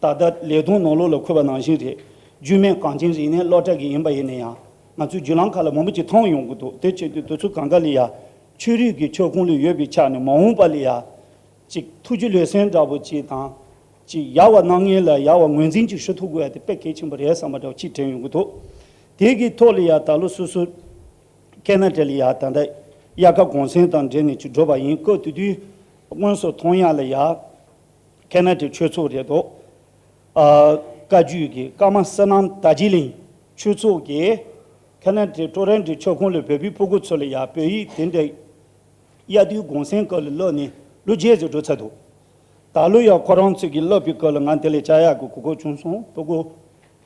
ད་ལྟ་ལས་དོན་ནང་ལོགས་ལ་འཁོད་པ་ནང་བཞིན་རེད། རྒྱུད་སྨད་གངས་ཅན་རིག་གནས་སློབ་གྲྭ་གི་ཡིན་པ་ཡིན་ན་ཡང་། ང་ཚོའི་བརྒྱུད་ལམ་ཁག་ལ་མང་པོ་ཅིག་མཐོང་ཡོང་གི་འདུག་དེ་བྱེད་དུས་དུས་ཚོད་གང་ག་ལ་ཡ། ཆོས་རིག་གི་ཁྱབ་ཁོངས་ལ་ཡོད་པའི་ཆ་ནས་མ་འོངས་པ་ལ་ཡ། ཅིག་ཐུགས་རྗེ་ལོས་སེམས་འདྲ་པོ་ཅིག་དང་། ཅིག་ཡག་པ་གནང་མཁན་ལ་ཡག་པ་ངོས་འཛིན་ཅིག་ཞུ་ཐུབ་དགོས་ཡ་དེ་དཔེ་གལ་ཆེན་པོ་རེད་བསམ་པ་འདྲ་པོ་ཅིག་དྲན་ཡོང་གི་འདུག་དེ་གི་ཐོག་ལ་ཡ་ད་ལོ་སོ་སོ་ཁེ་ན་ཌ་ལ་ཡ་ད་ལྟ་དབྱར་ཁ་གུང་སེང་དང་འབྲེལ་ནས་ཅིག་འགྲོ་བ་ཡིན། སྐབས་དེ་དུས་དངོས་སུ་མཐོང་ཡ་ལ་ཡ། ཁེ་ན་ཌའི་ཆོས་ཚོགས་རེད་འདུག་ཨ། བཀའ་བརྒྱུད་ཀྱི་ཀརྨ་བསོད་ནམས་དར་རྒྱས་གླིང་ཆོས་ཚོགས་ཀྱིས་ཁེ་ན་ཌའི་ཊོ་རོན་ཊོའི་ཁྱབ་ཁོངས་ལ་བོད་པའི་ཕྲུ་གུ་ཚོ་ལ་ཡ་བོད་ཡིག་དེ་འདྲ་དབྱར་དུས་གུང་སེང་སྐབས་ལ་བསླབས་ནས་ལོ་བརྒྱད་ཙམ་འགྲོ་ཚར་འདུག་ད་ལོ་ཡང་ཁོ་རང་ཚོས་ཀྱིས་བསླབས་པའི་སྐབས་ལ་ང་དེ་ལ་བཅར་ཡག་གི་གོ་སྐབས་བྱུང་སོང་། ཕྲུ་གུ་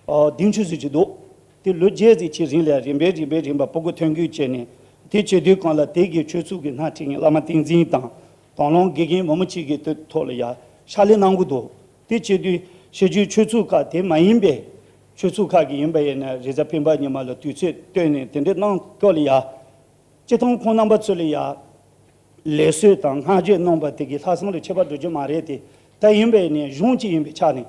ཨ། བདུན་ཅུ་ཙམ་ཅིག་འདུག་དེ་ལོ་བརྒྱད་ཙམ་ཅིག་རིང་ལ་རིམ་པས་རིམ་པས་རིམ་པ་ཕྲུ་གུ་ཐོན་སྐྱེད་བྱས་ནས། དེ་བྱེད་དུས་གང་ལ་དེ་གའི་ཆོས་ཚོགས་ཀྱི་སྣེ་ཁྲིད་མཁན་བླ་མ་བསྟན་འཛིན་དང་། དང་བླངས་དགེ་རྒན་མང་པོ་ཅིག་གིས་དེ་ཐོག་ལ་ཡ་ཕྱག་ལས་གནང་གི་འདུག་དེ་བྱེད་དུས་ཕྱི་རྒྱལ་ཆོས་ཚོགས་ཁག་དེ་མ་ཡིན་པའི་ཆོས་ཚོགས་ཁག་གི་ཡིན་པ་ཡིན་ན། རེས་གཟའ་སྤེན་པ་ཉི་མ་ལ་དུས་ཚོད་བཏོན་ནས་དེ་འདྲ་གནང་སྐབས་ལ་ཡ། སྤྱིར་བཏང་ཁོང་རྣམ་པ་ཚོ་ལ་ཡ། ལེགས་གསོལ་དང་བསྔགས་བརྗོད་གནང་པ་དེ་གིས་ལྷག་བསམ་ལ་ཁྱད་པར་འགྲོ་རྒྱུ་མ་རེད་དེ། ད་ཡིན་པས་ནས་གཞུང་གཅིག་ཡིན་པའི་ཆ་ནས།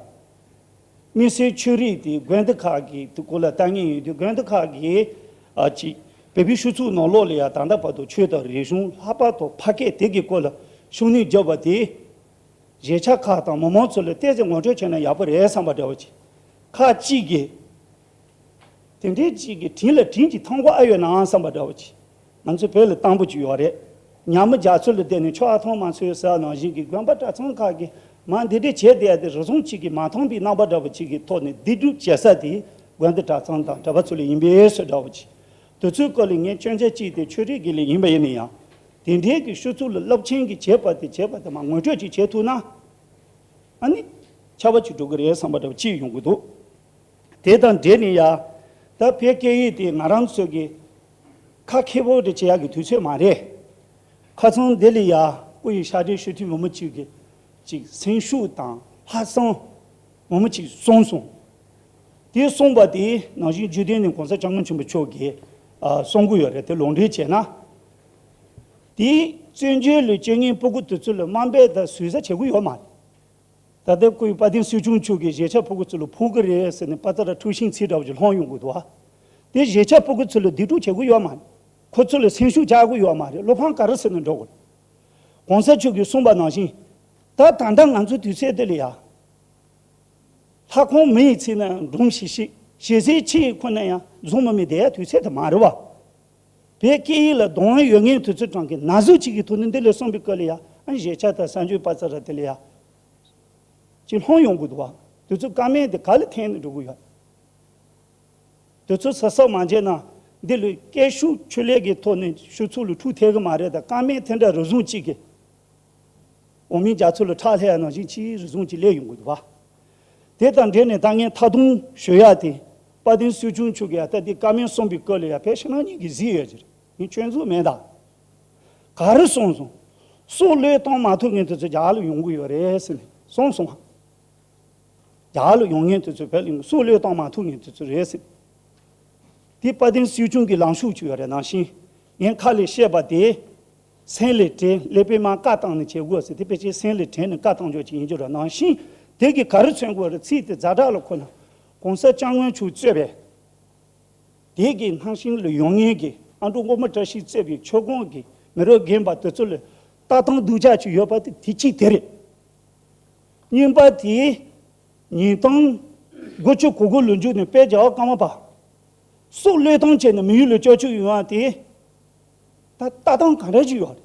དམིགས་བསལ་ཆོས་རིག་དེ་དགོན་སྡེ་ཁག་གི་དེ་སྐོར་ལ་ལྟ་ངན་ཡོད་དུས། དགོན་སྡེ་ཁག་གིས་ཨ་ཅིག་བོད་པའི་སྤྱི་ཚོགས་ནང་ལོགས་ལ་ཡ་ད་ལྟ་བར་དུ་ཆོས་དང་རིག་གཞུང་། ལྷག་པར་དུ་ཕ་སྐད་དེ་གི་སྐོར་ལ་ཤུགས་སྣོན་བརྒྱབ་པ་དེ། གཞིས་ཆགས་ཁག་དང་མི་མང་ཚོ་ལ་ཏོག་ཙམ་ངོ་སྤྲོད་བྱས་ན་ཡག་པོ་རེད་བསམ་པ་འདྲ་བོ་ཅིག་ཁག་ཅིག་གིས། དེ་འདྲའི་ཅིག་གི་དྲིན་ལ་དྲིན་གྱིས་ཐང་པོ་ཨ་ཡོད་ནའང་བསམ་པ་འདྲ་བོ་ཅིག་ང་ཚོ་བོད་ལ་དང་པོ་ཅིག་ཡོད་རེད། ཉ་མ་རྒྱ་མཚོ་ལ་བསྡད་ནས་ཆུ་ཨ་ཐང་མ་ཚོས་ཟེར་ནང་བཞིན་གྱི་དགོན་པ་གྲྭ་ཚང་ཁག་གིས་མ་འདི་འདྲའི་བྱས་བསྡད་དེ། རེ་ཟུང་ཅིག་གིས་མ་མཐོང་པའི་རྣམ་པ་འདྲ་བོ་ཅིག་གི་ཐོག་ནས་སྡིག་སྒྲུབ་བྱེད་ས་དེ་དགོན་སྡེ་གྲྭ་ཚང་དང་གྲྭ་པ་ཚོ་ལ་ཡིན་པས་ཟེར་འདྲ་བོ་ཅིག་དེ་ཚོའི་སྐོར་ལ་ངས་སྐྱོན་ཆ་གཅིག་དེ་ཆོས་རིག་གི་ལས་ཡིན་པ་ཡིན་ན་ཡང་། དེ་འདྲའི་གི་སྤྱི་ཚོགས་ལ་རླབས་ཆེན་གྱི་བྱས་པ་དེ་བྱས་པ་དེ་མ་ངོ་སྤྲོད་ཅིག་བྱེད་ཐུབ་ན། ཨ་ནི་ཁྱད་པར་ཅིག་འགྲོ་གི་རེད་བསམ་པ་འདྲ་བོ་ཅིག་ཡོང་གི་འདུག་དེ་དང་འབྲེལ་ནས་ཡ། ད་བོད་སྐད་ཡིག་དེ་ང་རང་ཚོ་གི་ཁ་ཁེ་པོ་དེ་བྱེད་ཡག་གི་དུས་ཚོད་མ་རེད། ཁ་སང་འདི་ལ་ཡ་སྐུ་ཡི་ཕྱག་སྦྲེལ་ཞུ་མཁན་མང་པོ་ཅིག་གིས་ཅིག་སེམས་ཤུགས་དང་ལྷག་བསམ་མང་པོ་ཅིག་གསུངས་སོང་། དེ་གསུངས་པ་དེ་ནང་བཞིན་བརྒྱུད་ལྡན་ནས་གོང་ས་སྐྱབས་མགོན་ཆེན་པོ་མཆོག་གིས་ཨ་གསུང་གི་ཡོད་རེད། དེ་ལུང་འདྲེན་བྱས་ན། དེ་བཙན་བྱོལ་ལ་སྐྱེ་མཁན་ཕྲུ་གུ་དེ་ཚོ་ལ་དམའ་འབེབས་དང་ཟུར་ཟ་བྱེད་ཀྱི་ཡོད་མ་རེད། ད་ལྟ་སྐུ་ཡི་དཔལ་ལྡན་སྲིད་སྐྱོང་མཆོག་གིས་གཞིས་ཆགས་ཕྲུ་གུ་ཚོ་ལ་ཕོག་གི་རེད་ཟེར་ནས་པ་ཏ་ར་འཁྲུག་ཤིང་ཚིག་འདྲ་བོ་ཅིག་ལྷུང་ཡོང་གི་འདུག་ཨ། དེ་གཞིས་ཆགས་ཕྲུ་གུ་ཚོ་ལ་སྡིག་སྒྲུབ་བྱེད་ཀྱི་ཡོད་མ་རེད། ཁོ་ཚོ་ལ་སེམས་ཤུགས་རྒྱག་གི་ཡོད་མ་རེད། བློ་ཕམ་ག་རེ་ཟེར་ནས་འགྲོ་དགོས་རེད། གོང་ས་མཆོག་གིས་གསུངས་པ་ནང་བཞིན། ད་ད་ལྟ་ང་ཚོ་དུས་ཚོད་འདི་ལ་ཡ། ལྷ་ཁང་མི་ཡི་ཚིག་ན་ཡང་འབྲོམ་ཞིག་ཤི། ཞེ་སའི་ཆུ་ཡི་ཁོ་ན་ཡང་འཛོམས་མི་མི་བསྡད་ཡ་དུས་ཚོད་དུ་མ་རེད་བ། བོད་སྐད་ཡིག་ལ་གདེང་ཡོད་མཁན་དེ་ཚོ་གྲངས་ཀྱི་ན་ཟུག་ཅིག་གི་ཐོག་ནས་འདི་ལས་གསུངས་པའི་སྐབས་ལ་ཡ་ཨ་ནི་གཞིས་ཆགས་དང་གསར་འགྱུར་པ་ཚ་ར་དེ་ལ་ཡ་ཅིག་ལྷུང་ཡོང་གི་འདུག་བ། དེ་ཚོ་ཀ་མད་དེ་ག་ལ་འཐེན་ནས་འགྲོ་གི་ཡོད། དེ་ཚོ་ཟ་ཟ་མ་བྱས་ན་འདི་ལོའི་སྐད་ཤུགས་ཆེ་ལས་ཀྱི་ཐོག་ནས་ཆུ་ཚོད་ལ་འཁྲུག་ཐེབས་གི་མ་རེད། ད་ཀ་མད་དེ་འདྲ་རེ་ཟུང་གཅིག་གི་འོ་མའི་རྒྱ་མཚོ་ལ་ཁྲག་ལྷས་ཡ་ནང་བཞིན་ཅིག་རེ་ཟུང་གཅིག་སླེབས་ཡོང་གི་འདུག་བ། དེ་དང་འབྲེལ་ནས་ད་ངས་ཐ་དུང་ཞུ་ཡ་དེ་དཔལ་ལྡན་སྲིད་སྐྱོང་མཆོག་གིས་ཡ་ད་འདི་བཀའ་མོལ་གསུངས་པའི་སྐབས་ལ་ཡ་བོད་ཕྱི་ནང་གཉིས་ཀྱིས་གཟིགས་ཡོད་ཀྱི་རེད། ངས་སྐྱོན་འཛུགས་མེད་ད། ག་རེ་གསུངས་སོང་། སྲོག་བློས་གཏོང་མ་ཐུབ་མཁན་དེ་ཚོ་རྒྱ་ལ་ཡོང་གི་ཡོད་རེད་ཟེར་ནས་གསུངས་སོང་། རྒྱ་ལ་ཡོང་མཁན་དེ་ཚོ་བོད་ལ་ཡོང་། སྲོག་བློས་གཏོང་མ་ཐུབ་མཁན་དེ་ཚོ་རེད་ཟེར། དེ་དཔལ་ལྡན་སྲིད་སྐྱོང་གི་ལངས་ཕྱོགས་ཅིག་ཡོད་རེད། ནང་བཞིན་ངས་ཁ་ལས་བཤད་པ་དེ་སེམས་ལ་དྲན། ཀླད་པའི་མར་བཀའ་བཏང་ནས་བྱེད་དགོས་ཟེར། དེ་ཕལ་ཆེར་སེམས་ལ་དྲན་ནས་བཀའ་བཏང་ཆོག་ཅིག་ཡིན་རྒྱུ་རེད། ནང་བཞིན་དེ་གིས་ག་རེ་མཚོན་དགོས་རེད། ཚིག་དེ་ཛ་དྲག་ལ་ཁོ་ན་གོང་ས་སྐྱབས་མགོན་མཆོག་གཙོས་པའི་དེ་གི་ནང་བཞིན་ལ་ཡོང་མཁན་གྱི་ཨ་འབྲུག་མགོན་པོ་བཀྲ་ཤིས་གཙོས་པའི་ཆོལ་ཁོངས་ཀྱི་མི་རབས་རྒན་པ་དེ་ཚོ་ལ་ལྟ་སྟངས་སྡུག་ཅག་ཅིག་ཡོད་པ་དེ་དེ་གཅིག་དེ་རེད། གཉིས་པ་དེ་ཉིས་སྟོང་དགུ་བཅུ་གོ་དགུ་ལོ་མཇུག་ནས་དཔལ་རྒྱལ་བ་ཀརྨ་པ་སྲོག་བློས་གཏོང་བྱས་ནས་མི་ཡུལ་ལ་བསྐྱོད་བཅུག་ཡོང་བ་དེ་ད་ལྟ་སྟངས་ག་འདྲ་ཅིག་ཡོད་རེད།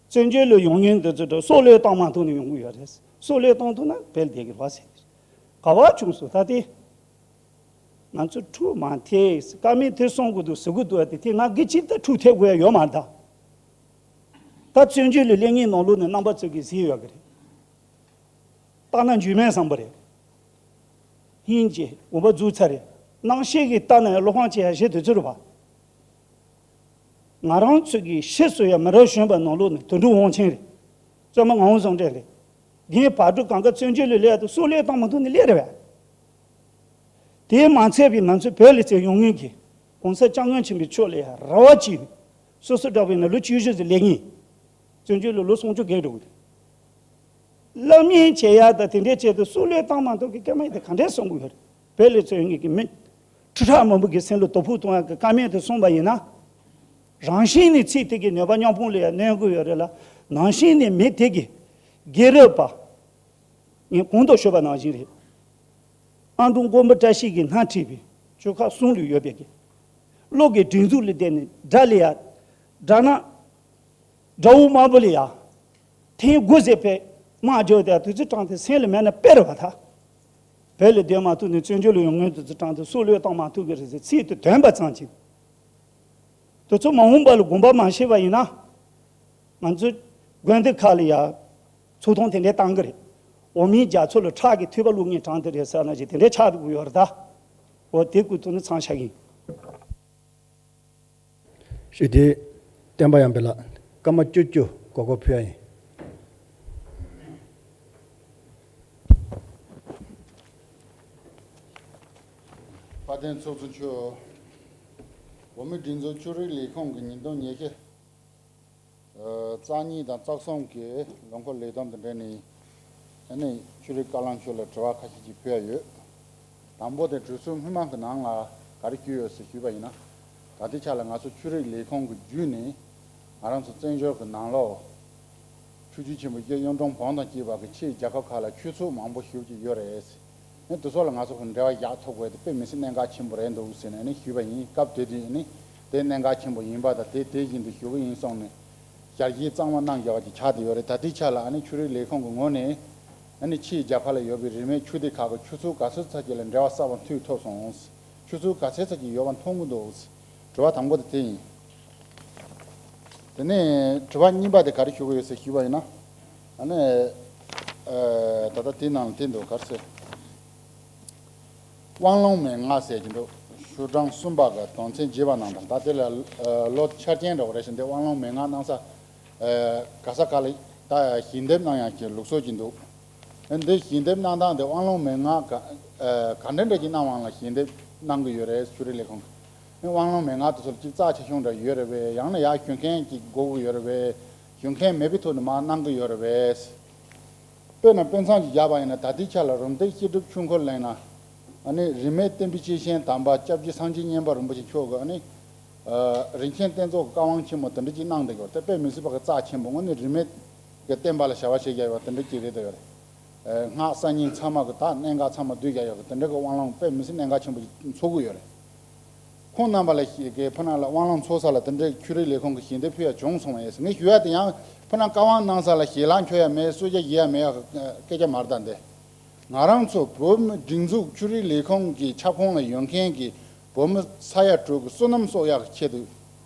བཙན་བྱོལ་ལ་ཡོང་མཁན་འདི་ཚོ་ད་སྲོག་བློས་གཏོང་མ་ཐུབ་ནས་ཡོང་གི་ཡོད་རེད། སྲོག་བློས་གཏོང་ཐུབ་ན་བོད་བསྡད་ཀྱི་རེད་བ་ཟེར། ག་བ་བྱུང་སོང་ད་དེ། ང་ཚོ་འཁྲུག་མ་ཐེབས། ཀ་མད་དེ་གསུང་དགོས་འདུག་ཟེར་གི་འདུག་བ། དེ་དེ་ང་གི་ཅིག་ད་འཁྲུག་ཐེབས་དགོས་ཡ་ཡོད་མ་རེད་ད། ད་བཙན་བྱོལ་ལ་སླེབས་མཁན་ནང་ལོགས་ནས་རྣམ་པ་ཚོ་གིས་གཟིགས་ཡོད་ཀྱི་རེད། ལྟ་ན་འཇུས་མེད་བཟང་པོ་རེད། སྙིང་རྗེ་དགོངས་པ་རྫོགས་ཚར་རེད། རྣམ་ཤེས་ཀྱིས་ལྟ་ན་ཡང་བློ་ཕམ་བྱེད་ཡ་ཞེ་དུས་ཚོད་རེད་བ། ང་རང་ཚོ་གི་ཤི་སོ་ཡ་མི་རབས་གཞོན་པ་ནང་ལོགས་ནས་དོན་གྲུབ་དབང་ཆེན་རེད། བཙུན་མ་ངག་དབང་བཟང་གྲས་རེད། རྒན་བག་གྲོ་གང་ག་བཙན་བྱོལ་ལ་སླེབས་ཡ་དེ་སྲོག་བློས་གཏོང་མ་ཐུབ་ནས་སླེབས་རེད་བས། དེས་མ་ཚད་པའི་ང་ཚོ་བོད་ལ་བཙལ་ཡོང་མཁན་གྱི་གོང་ས་སྐྱབས་མགོན་ཆེན་པོའི་ཕྱོགས་ལ་ཡ་རེ་བ་བྱས་ནས་སོ་སོ་འདྲ་བོ་ཡིན་ན་ལོ་བཅུ་བཞི་ཙམ་སླེབས་མཁན། བཙན་བྱོལ་ལ་ལོ་སུམ་ཅུ་བརྒལ་འགྲོ་གི་རེད། བླ་སྨན་བྱེད་ཡ་དང་དེ་འདྲའི་ཆེད་དུ་སྲོག་བློས་བཏང་མ་ཐུབ་ཀྱི་སྐད་མ་ཡིན་དེ་ག་འདྲས་གསུང་གི་ཡོད་རེད། བོད་ལ་བཙལ་ཡོང་མཁན་གྱི་མི་ཁྲི་ཕྲག་མང་པོ་གི་སེམས་ལ་དོ་ཕོག་གཏོང་ཡ་གི་བཀའ་མོལ་དེ་གསུངས་པ་ཡིན་ན། རང་བཞིན་ནས་ཚིག་དེ་གི་ནུས་པ་མཉམ་སྤུངས་ལ་ཡང་གནོན་གི་ཡོད་རེད་ལ། ནང་བཞིན་ནས་མི་དེ་གི་དགེ་རབ་པ། ངས་གོང་དུ་ཞུས་པ་ནང་བཞིན་རེད། ཨ་འབྲུག་མགོན་པོ་བཀྲ་ཤིས་ཀྱིས་སྣ་ཁྲིད་པའི་ཆོལ་ཁ་གསུམ་ལ་ཡོད་པའི་གི་བློ་གི་སྒྲིག་འཛུགས་ལ་བརྟེན་ནས་དགྲ་ལ་ཡ། དགྲ་ན། དགྲ་བོ་དམར་པོ་ལ་ཡ། ཐེངས་དགུ་ཟེར་བའི་དམག་རྒྱག་དེ་དུས་ཚོད་གྲངས་དེ་སེམས་ལ་མེད་ན་དཔེ་རེད་བ་ད། བོད་ལ་སྡོད་མ་ཐུབ་ནས་བཙན་བྱོལ་ལ་ཡོང་མཁན་དུས་ཚོད་གྲངས་དེ་སྲོག་བློས་གཏོང་མ་ཐུབ་ཀྱི་རེད་ཟེར་ཚིག་དེ་ཐོན་པ་ཙམ་གྱིས། དུས་ཚོད་མ་འོངས་པ་ལ་དགོངས་པ་མ་བཞེས་པ་ཡིན་ན། ང་ཚོའི་དགོན་སྡེ་ཁག་ལ་ཡ། ཚོགས་ཐོག་དེ་འདྲའི་བཏང་གི་རེད། འོ་མའི་རྒྱ་མཚོ་ལ་ཁྲག་གི་ཐིགས་པ་བླུགས་མཁན་གྲངས་དེ་རེད་ཟེར་ན་ཅིག་དེ་འདྲའི་ཆགས་འགྲོ་གི་ཡོད་རེད་ད། འོ་དེ་ཀུན་ཐུག་ནས་མཚམས་བཞག་གི་ཡིན། ཞུ་དེ། བསྟན་པ་ཡང་འཕེལ་ལ་སྐར་མ་བཅུ་བཅུ་གོ་སྐབས་ཕུལ་ཡ་ཡིན། དཔལ་ལྡན་ཚོགས་གཙོ་མཆོག་འོ་མའི་སྒྲིག་འཛུགས་ཆོས་རིག་ལས་ཁུངས་ཀྱི་ཉིས་སྟོང་ཉི་ཤུ། ཨ། རྩ་གཉིས་དང་རྩ་གསུམ་གྱི་ལོ་འཁོར་ལས་བསྡོམས་དང་འབྲེལ་ནས། ཨ་ནི་ཆོས་རིག་བཀའ་བློན་མཆོག་ལ་དྲི་བ་ཁ་ཤས་ཅིག་ཕུལ་ཡ་ཡོད། དང་པོ་དེ་གྲོས་ཚོགས་སྔོན་མ་གི་ནང་ལ་ག་རེ་བསྐྱོད་ཡོད་ཟེར་ཞུས་པ་ཡིན་ན། ད་ལྟའི་ཆ་ལ་ང་ཚོ་ཆོས་རིག་ལས་ཁུངས་ཀྱི་བརྒྱུད་ནས་ང་རང་ཚོ་བཙན་བྱོལ་གྱི་ནང་ལོགས་ཆོས་བརྒྱུད་ཆེན་པོ་བརྒྱད་གཡུང་དྲུང་བོན་དང་བཅས་པ་གི་ཕྱིའི་རྒྱལ་ཁབ་ཁག་ལ་ཆོས་ཚོགས་མང་པོ་ཞེ་པོ་ཅིག་ཡོད་རེད། ཨ་ནི་དེ་ཚོ་ལ་ང་ཚོ་གི་འབྲེལ་བ་རྒྱག་ཐུབ་དགོས་དེ་དཔེ་མི་སྲིད་གནད་འགག་ཆེན་པོ་རེད་འདུག་ཟེར་ནས་ཨ་ནི་ཞུས་པ་ཡིན། སྐབས་དེ་དུས་ཨ་ནི་དེ་གནད་འགག་ཆེན་པོ་ཡིན་པ་དང་དེ་དེ་བཞིན་དུ་ཞུ་གི་ཡིན་གསུངས་ནས་ཞལ་བཞེས་གཙང་མ་གནང་བཞག་པ་ཅིག་ཆགས་བསྡད་ཡོད་རེད། ད་ལྟའི་ཆ་ལ་ཨ་ནི་ཆོས་རིག་ལས་ཁུངས་ཀྱི་ངོས་ནས་ཨ་ནི་ཕྱིའི་རྒྱལ་ཁབ་ལ་ཡོད་པའི་རིས་མེད་ཆོས་སྡེ་ཁག་གི་ཆོས་ཚོགས་ག་ཚོད་ཙམ་ཅིག་ལ་འབྲེལ་བ་གསར་པ་མཐུད་ཐུབ་སོང་། ཆུ་ཚོད་ག་ཚད་ཙམ་ཅིག་ཡོད་པ་མཐོང་གི་འདུག། དྲི་བ་དང་པོ་དེ་དེ་ཡིན། དེ་ནས་དྲི་བ་གཉིས་པ་དེ་ག་རེ་ཞུ་གི་ཡོད་ཟེར་ཞུས་པ་ཡིན་ན། ཨ་ནི། ཨ། ད་ལྟ་དེའི་ནང་ལ་དེ་འདུག་ག་རེ་ཟེར། དབང་ལུང་མན་ངག་ཟེར་གྱི་འདུག། ཤོག་གྲངས་གསུམ་པ་གི་དོན་ཚན་བརྒྱད་པ་ནང་དང་ད་དེ་ལ་ཨ་ལོ་འཆར་ཅན་འདྲ་བོ་རེད་ཟེར། འདི་དབང་ལུང་མན་ངག་གནང་ས། ཨ། ག་ས་ག་ལ་ད་ཞལ་འདེབས་གནང་ཡག་གི་ལུགས་སྲོལ་ཅིག་འདུག། འདི་ཞལ་འདེབས་གནང་སྟངས་དེ་དབང་ལུང་མན་ངག་ག་ཨ་ག་འདྲ་འདྲ་ཅིག་གནང་བ་ལ་ཞལ་འདེབས་གནང་གི་ཡོད་རེད། ཆོས་རིག་ལས་ཁུངས་ཀྱིས། དབང་ལུང་མན་ངག་དེ་ཚོ་ལ་ཅིག་རྩ་ཆེ་ཆུང་འདྲ་ཡོད་རེད་པས། ཡང་ན་ཡར་ཞུ་མཁན་ཅིག་དགོས་ཀྱི་ཡོད་རེད་པས། ཞུ་མཁན་མེད་པའི་ཐོག་ནས་མར་གནང་གི་ཡོད་རེད་པས། དཔེར་ན་དཔེ་མཚམས་ཅིག་བཞག་པ་ཡིན་ན་ད་ལྟའི་ཆ་ལ་རུམ་བཏེག་བཤད་སྒྲུབ་ཆོས་འཁོར་གླེང་ན། ཨ་ནི་རིས་མེད་བསྟན་པའི་སྐྱེས་ཆེན་དམ་པ་སྐྱབས་རྗེ་སངས་རྒྱས་མཉན་པ་རིན་པོ་ཆེ་མཆོག་གི་ཨ་ནི། ཨ། རིན་ཆེན་གཏེར་མཛོད་ཀྱི་བཀའ་དབང་ཆེན་མོ་དེ་འདྲ་ཅིག་གནང་བསྡད་ཡོད་རེད། དཔེ་མི་སྲིད་པ་གི་རྩ་ཆེན་པོ་དངོས་གནས་རིས་མེད་ཀྱི་བསྟན་པ་ལ་བྱ་བ་བྱེད་རྒྱུ་ཡོད་པ་དེ་འདྲ་ཅིག་རེད་དོ་ཡོད་རེད། སྔགས་གསར་རྙིང་ཚང་མ་གི་ད་གནད་འགག་ཚང་མ་བསྡུས་རྒྱག་ཡག་གི་དེ་འདྲ་གི་དབང་ལུང་དཔེ་མི་སྲིད་གནད་འགག་ཆེན་པོ་ཅིག་འཚོགས་ཀྱི་ཡོད་རེད། ཁོང་རྣམ་པ་ལ་ཞེས་ཀྱི་ཕུ་ན་ལ་དབང་ལུང་འཚོགས་ས་ལ་དེ་འདྲའི་ཆོས་རིག་ལས་ཁུངས་ཀྱི་ཞལ་འདེབས་ཕུལ་ཡ་བྱུང་སོང་བས། ངས་ཞུ་ཡ་དེ་ཡང་ཕུ་ན་བཀའ་དབང་གནང་ས་ལ་ཞལ་ལག་འཁྱོལ་ཡ་མེད། གསོལ་ཇ་བཞེས་ཡ་མེད་ཡ་སྐད་ཆ་མ་རེད་ད་འདི། ང་རང་ཚོ་བོད་མི་སྒྲིག་འཛུགས་ཆོས་རིག་ལས་ཁུངས་ཀྱི་ཁྱབ་ཁོངས་ལ་ཡོད་མཁན་གྱི་བོད་མི་ས་ཡ་དྲུག་གི་བསོད་ནམས་གསོག་ཡག་གི་ཆེད་དུ་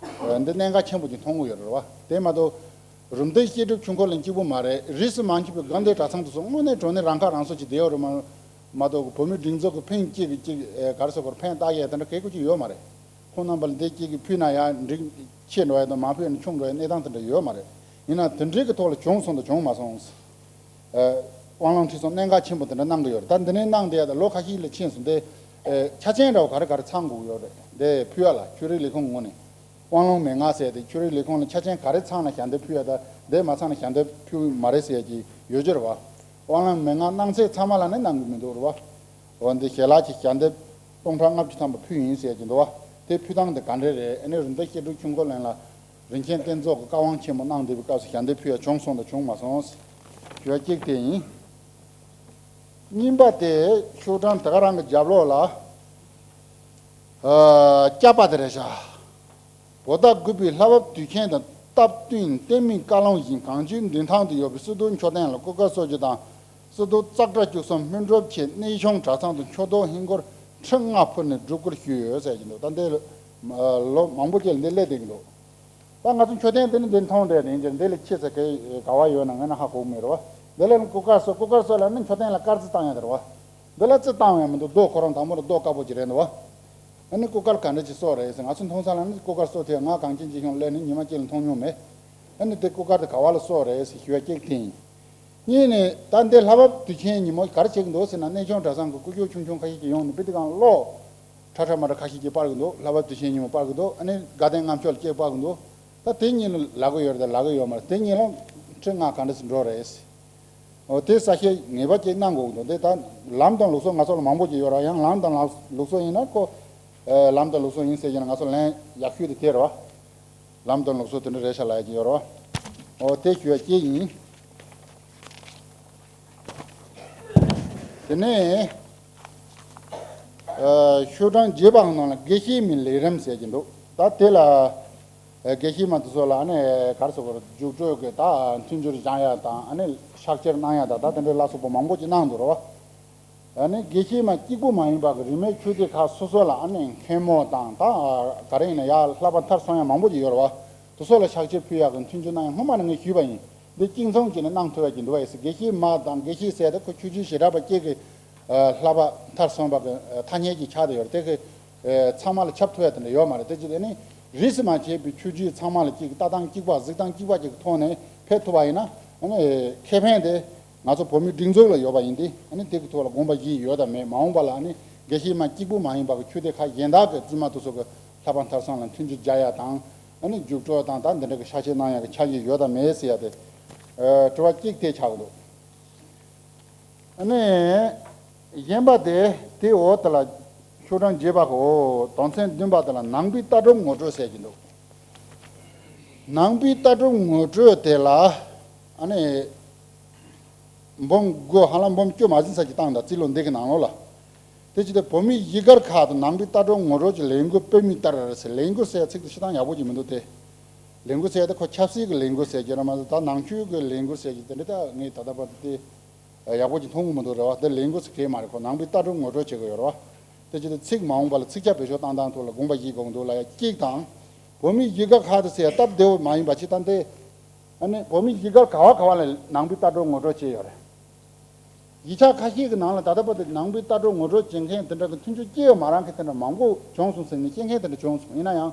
འདི་གནད་འགག་ཆེན་པོ་ཅིག་མཐོང་གི་ཡོད་རེད་བ། དེ་མ་གཏོགས་རུམ་བཏེག་བཤད་སྒྲུབ་ཆོས་འཁོར་ལེན་གཅིག་པུ་མ་རེད། རིས་སུ་མ་ཆད་པའི་དགའ་ལྡན་གྲྭ་ཚང་དུ་སོང་དངོས་གནས་དྲང་གནས་རང་ཁ་རང་གསོ་ཅིག་བསྡད་ཡོད་རེད་མ་མ་གཏོགས་བོད་མི་སྒྲིག་འཛུགས་ཀྱི་ཕན་གཅིག་གི་གཅིག་ག་རེ་ཟེར་དགོས་རེད། ཕན་བཏགས་ཡས་དེ་འདྲ་གལ་ཁུ་ཅིག་ཡོད་མ་རེད། ཁོང་རྣམ་པ་ལ་འདི་གཅིག་གི་ཕུལ་ན་ཡང་འགྲིག་ཆེ་འགྲོ་ཡ་དང་མ་ཕུལ་ན་ཆུང་འགྲོ་ཡ་གནས་སྟངས་དེ་འདྲ་ཡོད་མ་རེད། ཡིན་ན་དེ་འདྲའི་གི་ཐོག་ལ་བྱུང་སོང་དང་བྱུང་མ་སོང་། དབང་ལུང་ཁྲིད་སོང་གནད་འགག་ཆེན་པོ་དེ་འདྲ་གནང་གི་ཡོད་རེད། ད་འདི་ནས་གནང་བསྡད་ཡ་ད་ལོ་ཁ་ཤས་ལ་ཕྱིན་སོང་སྟེ། ཆ་རྐྱེན་འདྲ་བོ་ག་རེ་ག་རེ་ཚང་དགོས་ཡོད་རེད། འདི་ཕུལ་ཡ་ལ་ཆོས་རིག་ལས་ཁུངས་ངོས་ནས་དབང་ལུང་མན་ངག་ཟེར་ཏེ་ཆོས་རིག་ལས་ཁུངས་ལ་ཆ་རྐྱེན་ག་རེ་ཚང་ན་ཞལ་འདེབས་ཕུལ་ཡ་ད་འདི་མ་ཚང་ན་ཞལ་འདེབས་ཕུལ་མ་རེད་ཟེར་ཡ་གི་ཡོད་རྒྱུ་རེད་བ། དབང་ལུང་མན་ངག་གནང་ཚད་ཚང་མ་ལ་ནི་གནང་གི་མི་འདུག་རེད་བ། འོ་འདི་ཞལ་ལག་གི་ཞལ་འདེབས་སྟོང་ཕྲག་ལྔ་བཅུ་ཐམ་པ་ཕུལ་ཡིན་ཟེར་གྱི་འདུག་བ། དེ་ཕུལ་སྟངས་དེ་ག་འདྲས་རེད། ཨ་ནི་རུམ་བཏེག་བཤད་སྒྲུབ་ཆོས་འཁོར་ལེན་ལ་རིན་ཆེན་རྟེན་རྫོང་གི་བཀའ་དབང་ཆེན་མོ་གནང་བསྡད་པའི་སྐབས་སུ་ཞལ་འདེབས་ཕུལ་ཡ་བྱུང་སོང་དང་བྱུང་མ་སོང་། ཞུ་བ་གཅིག་དེ་ཡིན། གཉིས་པ་དེ་ཤོག་གྲངས་དེ་ག་རང་གི་རྒྱབ་ལོགས་ལ། སྐྱབས་པ་དེ་རེད་ཤག་བོད་ཟླ་དགུ་པའི་ལྷ་བབས་དུས་ཆེན་དང་སྟབས་བསྟུན་བསྟན་མིན་བཀའ་ལུང་བཞིན་གངས་ཅན་མདུན་ཐང་དུ་ཡོད་པའི་སི་ཏུ་མཆོད་རྟེན་ལ་སྐུ་དཀར་གསོལ་རྒྱུ་དང་། སི་ཏུ་ཙཀྲ་བཅུ་གསུམ་སྨིན་གྲུབ་ཆེད་གནས་ཆུང་གྲྭ་ཚང་དུ་མཆོད་དོ་ཧིན་སྒོར་ཁྲི་ལྔ་ཕུལ་ནས་སྒྲུབ་སྐུལ་ཞུས་ཡོད་ཟེར་གྱི་འདུག་ད་འདི་ལོ་མང་པོ་ཅིག་ལ་འདི་སླེབས་བསྡད་ཀྱི་འདུག་ད་ང་ཚོ་མཆོད་རྟེན་འདི་ནི་འདི་མཐོང་བསྡད་ཡིན་གྱི་འདི་ལ་ཆེ་ཚད་ག་ག་བ་ཡོད་ན་ང་ན་ཧ་གོ་གི་མེད་རེད་བ། འདི་ལ་ནི་སྐུ་དཀར་གསོལ། སྐུ་དཀར་གསོལ་ལ་ནི་མཆོད་རྟེན་ལ་དཀར་རྩི་བཏང་ཡ་དེ་རེད་བ། འདི་ལ་རྩི་བཏང་བས་མི་འདུག་རྡོ་ཁོ་རང་དང་པོ་ལ་རྡོ་དཀར་པོ་ཅིག་རེད་འདུག་བ། ཨ་ནི་སྐུ་དཀར་ག་འདྲ་ཅིག་གསོལ་རེད་ཟེར། ང་ཚོ་མཐོང་ས་ལ་ནི་སྐུ་དཀར་གསོལ་དེ་ང་གངས་ཅན་སྐྱིད་གཤོངས་སླེབས་ནས་ཉི་མ་གཅིག་ལ་མཐོང་མྱོང་མེད། ཨ་ནི་དེ་སྐུ་དཀར་དེ་ག་བ་ལ་གསོལ་རེད་ཟེར་ཞུ་བ་གཅིག་དེ་ཡིན། གཉིས་ནས་ད་འདི་ལྷ་བབས་དུས་ཆེན་ཉིན་མོ་ག་རེ་བྱེད་ཀྱི་འདུག་ཟེར་ན། གནས་ཆུང་གྲྭ་ཚང་གི་སྐུ་ཞབས་ཆུང་ཆུང་ཁ་ཤས་ཀྱིས་ཡོང་ནས་དཔེ་དེ་གང་ཀློག་ཁྲ་ཁྲ་མ་ཁྲ་ཁ་ཤས་ཀྱིས་སྤར་གི་འདུག་ལྷ་བབས་དུས་ཆེན་ཉིན་མོ་སྤར་གི་འདུག་ཨ་ནི་དགའ་ལྡན་ལྔ་མཆོད་ལ་གཅིག་སྤར་གི་འདུག་ད་དེ་གཉིས་ལ་ལབ་གི་ཡོད་རེད་དང་ལབ་གི་ཡོད་མ་རེད། དེ་གཉིས་ལ་ཁྲི་ལྔ་ག་འདྲ་ཞིག་འགྲོ་རེད། འོ་དེ་གསལ་བཤད་ངེས་པ་ཅིག་གནང་དགོས་ཀྱི་འདུག་དེ་ད་ལམ་དང་ལུགས་སྲོལ་ང་ཚོ་ལ་མང་པོ་ཅིག་ཡོད་རེད། ཡང་ལམ་དང་ལུགས་སྲོལ་ཡིན་ན་ཁོ། ལམ་དང་ལུགས་སྲོལ་ཡིན་ཟེར་གྱི་ན་ང་ཚོ་ལན་ཡག་ཤོས་དེ་དེ་རེད་བ། ལམ་དང་ལུགས་སྲོལ་དེ་འདྲ་རེད་ཤག་ལབ་ཡ་ཅིག་ཡོད་རེད་བ། འོ་དེ་ཞུ་ཡ་གཅིག་ཡིན། དེ་ནས་ཤོག་གྲངས་བརྒྱད་པའི་ནང་ལ་དགེ་བཤེས་མའི་ལས་རིམ་ཟེར་གྱི་འདུག་ད་དེ་ལ་དགེ་བཤེས་མ་དེ་ཚོ་ལ་ཨ་ནི་ག་རེ་ཟེར་དགོས་རེད། རྒྱུགས་སྤྲོད་ཀྱི་ད་མཐུན་འགྱུར་སྦྱང་ཡ་དང་ཨ་ནི་ཕྱག་འཁྱེར་གནང་ཡ་དང་ད་དེ་འདྲའི་ལ་སོགས་པ་མང་པོ་ཅིག་གནང་འདུག་རེད་བ། ཨ་ནི་དགེ་བཤེས་མ་གཅིག་པུ་མ་ཡིན་པ་གི་རིས་མེད་ཆོས་སྡེ་ཁག་སོ་སོ་ལ་ཨ་ནི་མཁན་མོ་དང་ད་ག་རེ་ཡིན་ན་ཡ་བསླབ་པ་མཐར་སོན་ཡ་མང་པོ་ཅིག་ཡོད་རེད་བ། དེ་ཚོ་ལ་ཕྱག་འཁྱེར་ཕུལ་ཡག་གི་མཐུན་འགྱུར་གནང་ཡ་སྔོན་མ་ནས་ངས་ཞུས་པ་ཡིན། འདི་གཅིག་མཚུངས་བྱས་ནས་གནང་ཐུབ་ཡ་ཅིག་འདུག་བ། ཡིན་ཟེར་དགེ་བཤེས་མ་དང་དགེ་བཤེས་ཟེར་ད་ཁོ་ཆོས་བརྒྱུད་བྱེ་བྲག་པ་གཅིག་གི་བསླབ་པ་མཐར་སོན་པ་གི་ཐ་སྙད་ཅིག་ཆགས་བསྡད་ཡོད་རེད། དེ་གི་ཚང་མ་ལ་ཁྱབ་ཐུབ་ཡ་དེ་འདྲ་ཡོད་མ་རེད། དེ་ཅི་དེ་ནི་རིས་སུ་མ་ཆད་པའི་ཆོས་བརྒྱུད་ཚང་མ་ལ་གཅིག་གི་ལྟ་སྟངས་གཅིག་པ་གཟིགས་སྟངས་གཅིག་པ་ཅིག་གི་ཐོག་ནས་ཕེབས་ཐུབ་པ་ཡིན་ན་ཨ་ནི་ཁེ་ཕན་དེ་ང་ཚོ་བོད་མིའི་སྒྲིག་འཛུགས་ལ་ཡོད་པ་ཡིན་ཏེ། ཨ་ནི་དེ་གི་ཐོག་ལ་དགོངས་པ་བཞེས་ཡོད་དམ་མེད། མ་འོངས་པ་ལ་ཨ་ནི་དགེ་བཤེས་མ་གཅིག་པུ་མ་ཡིན་པ་གི་ཆོས་སྡེ་ཁག་གཞན་དག་གི་བཙུན་མ་དེ་ཚོ་གི་བསླབ་པ་མཐར་སོན་ལ་མཐུན་འགྱུར་སྦྱར་ཡ་དང་ཨ་ནི་རྒྱུགས་སྤྲོད་དང་ད་འདི་འདྲ་གི་ཕྱག་ཕྱིད་གནང་ཡ་གི་ཆ་རྐྱེན་ཡོད་དམ་མེད་ཟེར་ཡ་དེ་དྲི་བ་གཅིག་དེ་ཆགས་ཀྱི་འདུག་ཨ་ནི་གཞན་པ་དེ་དེའི་འོག་དེ་ལ་ཤོག་གྲངས་བརྒྱད་པ་གི་འོག་དོན་ཚན་བདུན་པ་དེ་ལ་ནང་པའི་ལྟ་གྲུབ་ངོ་སྤྲོད་ཟེར་གྱི་འདུག་ནང་པའི་ལྟ་གྲུབ་ངོ་སྤྲོད་དེ་ལ་ཨ་ནི་འབུམ་དགུ་ཧ་ལམ་འབུམ་བཅུ་མ་ཟིན་ས་ཅིག་བཏང་དང་རྩིས་ལོ་འདི་གི་ནང་ལོགས་ལ། དེ་ཅི་སྟེ་བོད་མིའི་གཞིས་སྒར་ཁག་ཏུ་ནང་པའི་ལྟ་གྲུབ་ངོ་སྤྲོད་ཀྱི་ལས་འགུལ་སྤེལ་མུས་ལྟར་ཟེར། ལས་འགུལ་ཟེར་ཚིག་དེ་སྤྱིར་བཏང་ཡག་པོ་ཅིག་མི་འདུག་སྟེ། ལས་འགུལ་ཟེར་ཡ་དེ་ཁོ་ཆབ་སྲིད་ཀྱི་ལས་འགུལ་ཟེར་གྱི་རེད་མ་གཏོགས་ད་ནང་ཆོས་ཀྱི་ལས་འགུལ་ཟེར་གྱི་དེ་འདྲ་ད་ངས་ད་ལྟ་བར་དུ་དེ་ཡག་པོ་ཅིག་མཐོང་གི་མི་འདུག་རེད་བ། དེ་ལས་འགུལ་ཟེར་གྱི་མ་རེད། ཁོ་ནང་པའི་ལྟ་གྲུབ་ངོ་སྤྲོད་བྱེད་དགོས་ཡོད་རེད་བ། དེ་ཅི་སྟེ་ཚིག་མ་འོངས་པ་ལ་ཚིག་ཆ་བེད་སྤྱོད་བཏང་སྟངས་ཐོག་ལ་དགོངས་པ་བཞེས་དགོས་ཀྱི་འདུག་ལབ་ཡ་གཅིག་དང་། བོད་མིའི་གཞིས་སྒར་ཁག་ཏུ་ཟེར་ཡ་སྟབས་བདེ་བོ་མ་ཡིན་པ་ཅིག་དང་དེ། ཨ་ནི་བོད་མིའི་གཞིས་སྒར་ག་བ་ག་བ་ལ་ནང་པའི་ལྟ་གྲུབ་ངོ་སྤྲོད་བྱས་ཡོད་རེད། གཞིས་ཆགས་ཁ་ཤས་ཀྱི་ནང་ལ་ད་ལྟ་བར་དུ་ནང་པའི་ལྟ་གྲུབ་ངོ་སྤྲོད་བྱེད་མཁན་དེ་འདྲ་གི་མཐུན་འགྱུར་སྐྱེས་ཡོད་མ་རང་གི་དེ་འདྲ་མང་པོ་བྱུང་སོང་ཟེར་ནས་བཤད་མཁན་དེ་འདྲ་བྱུང་སོང་། ཡིན་ན་ཡང་།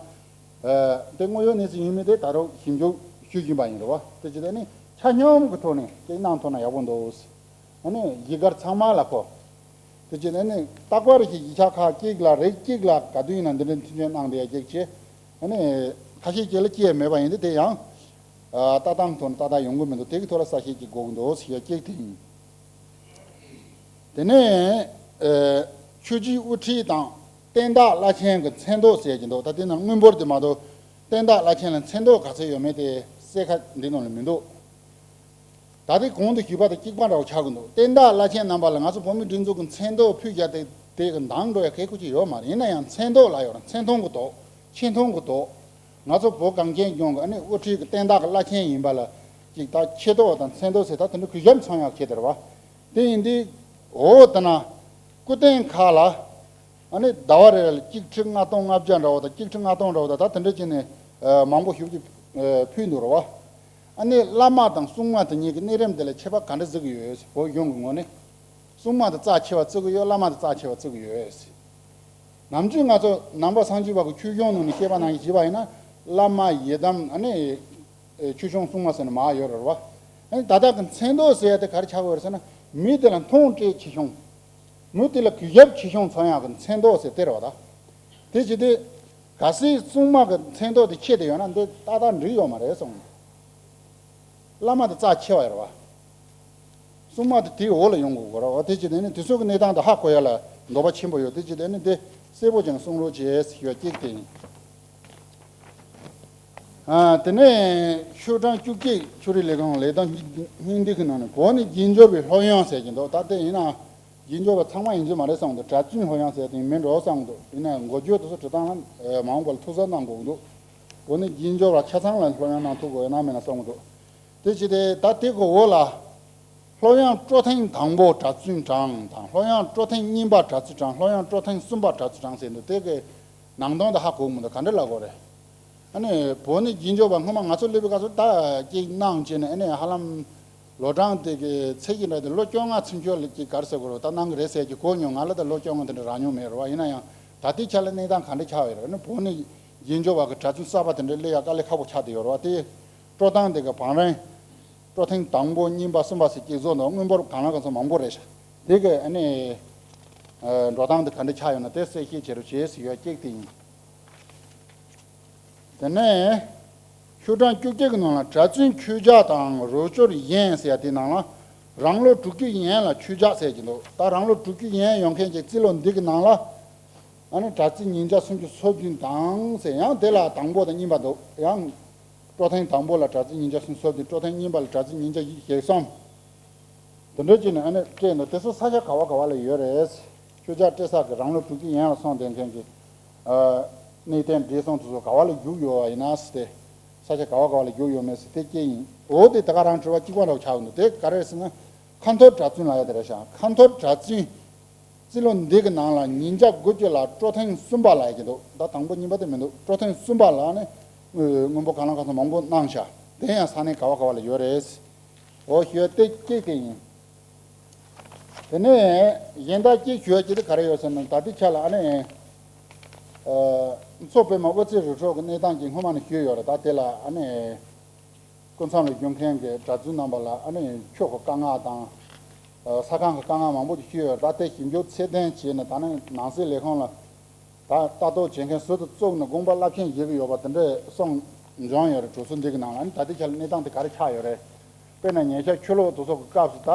ཨ། དེ་དངོས་ཡོད་གནས་ཚུལ་ཡིན་མིན་དེ་ད་རུང་ཞིབ་འཇུག་ཞུ་བཞིན་པ་ཡིན་རེད་བ། དེ་ཅི་སྟེ་ནི་ཆ་སྙོམས་ཀྱི་ཐོག་ནས་ཅིག་གནང་ཐུབ་ན་ཡག་པོ་འདུག་ཨ་ནི་གཞིས་སྒར་ཚང་མ་ལ་གོ། དེ་ཅི་སྟེ་ནི་རྟག་པར་གྱི་གཞིས་ཆགས་ཁག་གཅིག་ལ་རེ་གཅིག་ལ་ག་དུས་ཡིན་ན་འདི་འདྲའི་མཐུན་རྐྱེན་གནང་བསྡད་ཡ་གཅིག་བྱས། ཨ་ནི་ཁ་ཤས་ཅིག་ལ་སྐྱེས་མེད་པ་ཡིན་ཏེ་དེ་ཡང་། ཨ། ལྟ་སྟངས་ཐོག་ནས་ཏག་ཏག་ཡོང་གི་མི་འདུག་དེ་གི་ཐོག་ལ་གསལ་བཤད་ཅིག་དགོས་ཀྱི་འདུག་ཟེར་ཡ་གཅིག་དེ་ཡིན། དེ་ནས། ཨ། ཆོས་བརྒྱུད་དབུ་ཁྲིད་དང་བསྟན་བདག་བླ་ཆེན་གྱི་མཚན་ཐོ་ཟེར་གྱི་འདུག་ད་དེ་ནང་དངུལ་འབོར་དེ་མ་གཏོགས་བསྟན་བདག་བླ་ཆེན་ལ་མཚན་ཐོ་ག་ཚོད་ཡོད་མེད་དེ་གསལ་ཁ་འདི་ནང་ལ་མི་འདུག་ད་ ད་ལྟའི་གོང་དུ་ཞུས་པ་དང་གཅིག་པ་འདྲ་བོ་ཆགས་ཀྱི་འདུག་བསྟན་བདག་བླ་ཆེན་རྣམ་པ་ལ་ང་ཚོ་བོད་མི་སྒྲིག་འཛུགས་ཀྱི་མཚན་ཐོག་ཕུལ་བཞག་དེ་དེ་གི་འདང་འགྲོ་ཡ་གལ་ཁུ་ཅིག་ཡོད་མ་རེད། ཡིན་ན་ཡང་མཚན་ཐོག་ལ་ཡོད་ར། མཚན་མཐོང་གི་ཐོག་ཆེ་མཐོང་གི་ཐོག་ང་ཚོ་བོད་གངས་ཅན་ལྗོངས་ཀྱི་ཨ་ནི་དབུ་ཁྲིད་ཀྱི་བསྟན་བདག་གི་བླ་ཆེན་ཡིན་པ་ལ་ཅིག་ད་ཆེ་མཐོང་དང་མཚན་ཐོག་ཟེར་ད་དེ་འདྲ་གུས་ཞབས་མཚོན་ཡག་ཆེད་དེ་རེད་བ། དེ་ཡིན་དུས་འོ་ད་ན་སྐུ་རྟེན་ཁག་ལ་ཨ་ནི་ཟླ་བ་རེ་རེ་ལ་གཅིག་ཁྲི་ལྔ་སྟོང་ལྔ་བརྒྱ་འདྲ་བོ་དང་གཅིག་ཁྲི་ལྔ་སྟོང་འདྲ་བོ་དང་ད་དེ་འདྲ་བྱས་ནས་མང་པོ་ཞེ་པོ་ཅིག་ཕུལ་འདུག་རེད་བ། ཨ་ནི་བླ་མ་དང་སྲུང་མ་དེ་གཉིས་ཀྱི་གནས་རིམ་དེ་ལ་ཁྱད་པར་ག་འདྲ་གཟིགས་ཀྱི་ཡོད། བོད་གཞུང་གི་ངོས་ནས་སྲུང་མ་དེ་རྩ་ཆེ་བ་བརྩི་གི་ཡོད། བླ་མ་དེ་རྩ་ཆེ་བ་བརྩི་གི་ཡོད། ནམ་རྒྱུན་ང་ཚོ་ནང་པ་སངས་རྒྱས་པ་གི་ཆོས་གཞུང་ནང་ནས་བཤད་པ་ནང་བཞིན་བྱས་པ་ཡིན་ན་བླ་མ་ཡི་དམ་ཨ་ནི་ཆོས་སྐྱོང་སྲུང་མ་ཟེར་ནས་མར་ཡོད་རེད་བ། ཨ་ནི་ད་ལྟ་གི་མཚན་ཐོག་ཟེར་ཡ་དེ་ག་རེ་ཆགས་ཡོད་རེད་ཟེར་ན་མི་དེ་ལ་མཐོང་སྤྲད་ཆེ་ཆུང་། མི་དེ་ལ་གུས་ཞབས་ཆེ་ཆུང་མཚོན་ཡག་གི་མཚན་ཐོག་ཟེར་དེ་རེད་བ་ད། དེ་བྱེད་དུས་གལ་སྲིད་སྲུང་མ་གི་མཚན་ཐོག་དེ་ཁྱད་དེ་ཡོད་ན་འདི་ཏག་ཏག་འགྲིག་ཡོད་མ་རེད་གསུངས། བླ་མ་དེ་རྩ་ཆེ་བ་ཡོད་རེད་བ། སྲུང་མ་དེ་དེའི་འོག་ལ་ཡོང་དགོས་ཀྱི་རེད་བ། དེ་བྱེད་དུས་ནི་དེ་ཚོ་གི་གནས་སྟངས་དེ་ཧ་གོ་ཡ་ལ་འདོད་པ་ཆེན་པོ་ཡོད། དེ་བྱེད་དུས་ནི་དེ་གསལ་པོ་ཅན་གསུང་རོགས་བྱེད་ཟེར་ཡོད་གཅིག་དེ་ཡིན། ཨ། དེ་ནས་ཤོག་གྲངས་བཅུ་གཅིག་ཆོས་རིག་ལས་ཁུངས་ལས་དོན་སྙིང་བསྡུས་ཀྱི་ནང་ནས་བོད་ནི་རྗེས་འཇུག་པའི་སློབ་ཡོན་ཟེར་གྱི་འདུག་ད་ལྟ་ཡིན་ན་རྗེས་འཇུག་པ་ཚང་མ་ཡིན་གྱི་མ་རེད་བསམ་གྱི་འདུག་གྲྭ་བཙུན་སློབ་ཡོན་ཟེར་དེ་མིན་འགྲོ་བསམ་གྱི་འདུག་ཡིན་ན་འགོ་བརྗོད་དེ་ཚོ་བྲི་སྟངས་ལ་མ་འོངས་པ་ལ་ཐུགས་གཟབ་གནང་དགོས་ཀྱི་འདུག་བོད་ནི་རྗེས་འཇུག་པ་ཆ་ཚང་ལ་སློབ་ཡོན་གནང་ཐུབ་དགོས་ཡོད་ན་མེད་ན་བསམ་གྱི་འདུག་དེ་བྱས་ཏེ་ད་དེ་གི་འོག་ལ། སློབ་ཡོན་སྤྲོ་ཐེངས་དང་པོ་གྲྭ་བཙུན་གྲངས་དང་སློབ་ཡོན་སྤྲོ་ཐེངས་གཉིས་པ་གྲྭ་བཙུན་གྲངས། སློབ་ཡོན་སྤྲོ་ཐེངས་གསུམ་པ་གྲྭ་བཙུན་གྲངས་ཟེར་འདུག་དེ་གི་ནང་དོན་དེ་ཧ་གོ་གི་མི་འདུག་ག་འདྲ་ལབ་དགོས་རེད། ཨ་ནི་བོད་ནི་རྗེས་འཇུག་པ་སྔོན་མ་ང་ཚོ་སླེབས་པའི་སྐབས་སུ་ད་ཅིག་གནང་བྱས་ནས་ཨ་ནི་ཧ་ལམ་ལོ་གྲངས་དེ་གི་ཚད་ཀྱི་འདྲ་དེ་ལོ་བཅོ་ལྔ་ཚུན་ཆོད་ལ་ཅིག་ག་རེ་ཟེར་དགོས་རེད། ད་གནང་གི་རེད་ཟེར་གྱི་གོ་མྱོང་། ང་ལ་ད་ལོ་བཅོ་ལྔ་དེ་འདྲ་རག་མྱོང་མེད་རེད་བ། ཡིན་ན་ཡང་ད་ལྟའི་ཆ་ལ་གནས་སྟངས་ག་འདྲ་ཆགས་ཡོད་རེད། ཨ་ནི་བོད་ནི་རྗེས་འཇུག་པ་གི་གྲྭ་བཙུན་གསར་པ་དེ་འདྲ་སླེབས་ཡ་དཀའ་ལས་ཁག་པོ་ཆགས་བསྡད་ཡོད་རེད་བ། དེ་སྤྲོ་སྟངས་དེ་གི་བང་རིམ། སྤྲོ་ཐེངས་དང་པོ་གཉིས་པ་གསུམ་པ་ཟེར་གཅིག་བཟོ་འདུག་དངུལ་འབོར་གང་ལ་གང་འཚམ་མང་པོ་རེད་ཤག་དེ་གི་ཨ་ནི་འགྲོ་སྟངས་དེ་ག་འདྲ་ཆགས་ཡོད་ན་དེ་གསལ་བཤད་བྱེད་རོགས་བྱེད་ཟེར་ཡོད་གཅིག་དེ་ཡིན། དེ་ནས་ཤོག་གྲངས་བཅུ་གཅིག་གི་ནང་ལ་གྲྭ་བཙུན་ཆོས་རྒྱགས་དང་རོགས་སྐྱོར་ཡན་ཟེར་ཡ་དེ་ནང་ལ་རང་ལོ་དྲུག་ཅུ་ཡན་ལ་ཆོས་རྒྱགས་ཟེར་གྱི་འདུག་ད་རང་ལོ་དྲུག་ཅུ་ཡན་ཡོད་མཁན་གྱི་རྩིས་ལོ་འདི་གི་ནང་ལ། ཨ་ནི་གྲྭ་བཙུན་ཉིས་བརྒྱ་སུམ་ཅུ་སོ་བདུན་དང་ཟེར། ཡང་དེ་ལ་དང་པོ་དང་གཉིས་པ་འདུག་ཡང་སྤྲོ་ཐེངས་དང་པོ་ལ་གྲྭ་བཙུན་ཉིས་བརྒྱ་སུམ་ཅུ་སོ་བདུན། སྤྲོ་ཐེངས་གཉིས་པ་ལ་གྲྭ་བཙུན་ཉིས་བརྒྱ་ཞེ་གསུམ། དེ་འདྲ་བྱས་ནས་ཨ་ནི་སྤྲད་འདུག་དེ་ཚོ་ས་ཆ་ག་བ་ག་བ་ལ་ཡོད་རེད། ཆོས་རྒྱགས་སྤྲད་ས་གི་རང་ལོ་དྲུག་ཅུ་ཡན་ལ་སོང་བསྡད་མཁན་གྱི་ཨ་གནས་བརྟན་བགྲེས་སོང་དེ་ཚོ་ག་བ་ལ་རྒྱུགས་ཡོད་པ་ཡིན་ན་ཟེར་ཏེ། ས་ཆ་ག་བ་ག་བ་ལ་རྒྱུགས་ཡོད་མེད་ཟེར་དེ་སྐྱེ་ཡིན། འོ་དེ་ད་ག་རང་དྲི་བ་གཅིག་པ་འདྲ་བོ་ཆགས་འདུག་དེ་ག་རེ་ཟེར་ན་ཁ་འཐོར་གྲྭ་བཙུན་ལབ་ཡ་དེ་རེད་ཤག་ཁ་འཐོར་གྲྭ་བཙུན། རྩིས་ལོ་འདི་གི་ནང་ལ་ཉིས་བརྒྱ་དགུ་བཅུ་ལ་སྤྲོ་ཐེངས་གསུམ་པ་ལབ་ཀྱི་འདུག་ད་དང་པོ་གཉིས་པ་དེ་མི་འདུག་སྤྲོ་ཐེངས་གསུམ་པ་ལ་ནི་དངུལ་འབོར་གང་ལ་གང་འཚམ་མང་པོ་གནང་ཤག་དེ་ཡང་ས་གནས་ག་བ་ག་བ་ལ་ཡོད་རེད། འོ་ཞུ་ཡ་དེ་གཅིག་དེ་ཡིན། དེ་ནས་གཞན་དག་གཅིག་ཞུ་ཡ་གཅིག་དེ་ག་རེ་ཡོད་ཟེར་ན་ད་ལྟའི་ཆ་ལ་ཨ་ནི་མཚོ་པདྨ་དབུ་རྩེ་རི་ཁྲོད་ཀྱི་གནས་སྟངས་ཀྱི་སྔོན་མ་ནས་ཞུས་ཡོད་རེད། ད་དེ་ལ་ཨ་ནི། སྐུ་མཚམས་ལ་བཞུགས་མཁན་གྱི་གྲྭ་བཙུན་རྣམ་པ་ལ་ཨ་ནི་ཆོས་ཀྱི་བཀའ་མངགས་དང་། ཨ་ས་ཁང་གི་བཀའ་མངགས་མང་པོ་ཞིག་ཞུས་ཡོད་རེད། ད་དེ་ཞིབ་འཇུག་ཚད་ལྡན་བྱས་ནས་ད་ནི་ནང་སྲིད་ལས་ཁུངས་ལ་ད་ལྟ་རྟོག་བྱེད་མཁན་ཟུར་དུ་བཙུགས་ནས་དགོངས་པ་རླབས་ཆེན་བཞེས་ཀྱི་ཡོད་པ་དེ་འདྲའི་གསུངས་བྱུང་ཡོད་རེད། གྲོས་ཚོགས་འདི་གི་ནང་ལ་ཨ་ནི་ད་ལྟའི་ཆ་ལ་གནས་སྟངས་དེ་ག་རེ་ཆགས་ཡོད་རེད། དཔེར་ན་ཉེ་ཆར་ཆུ་ལོག་དེ་ཚོ་གི་སྐབས་སུ་ད།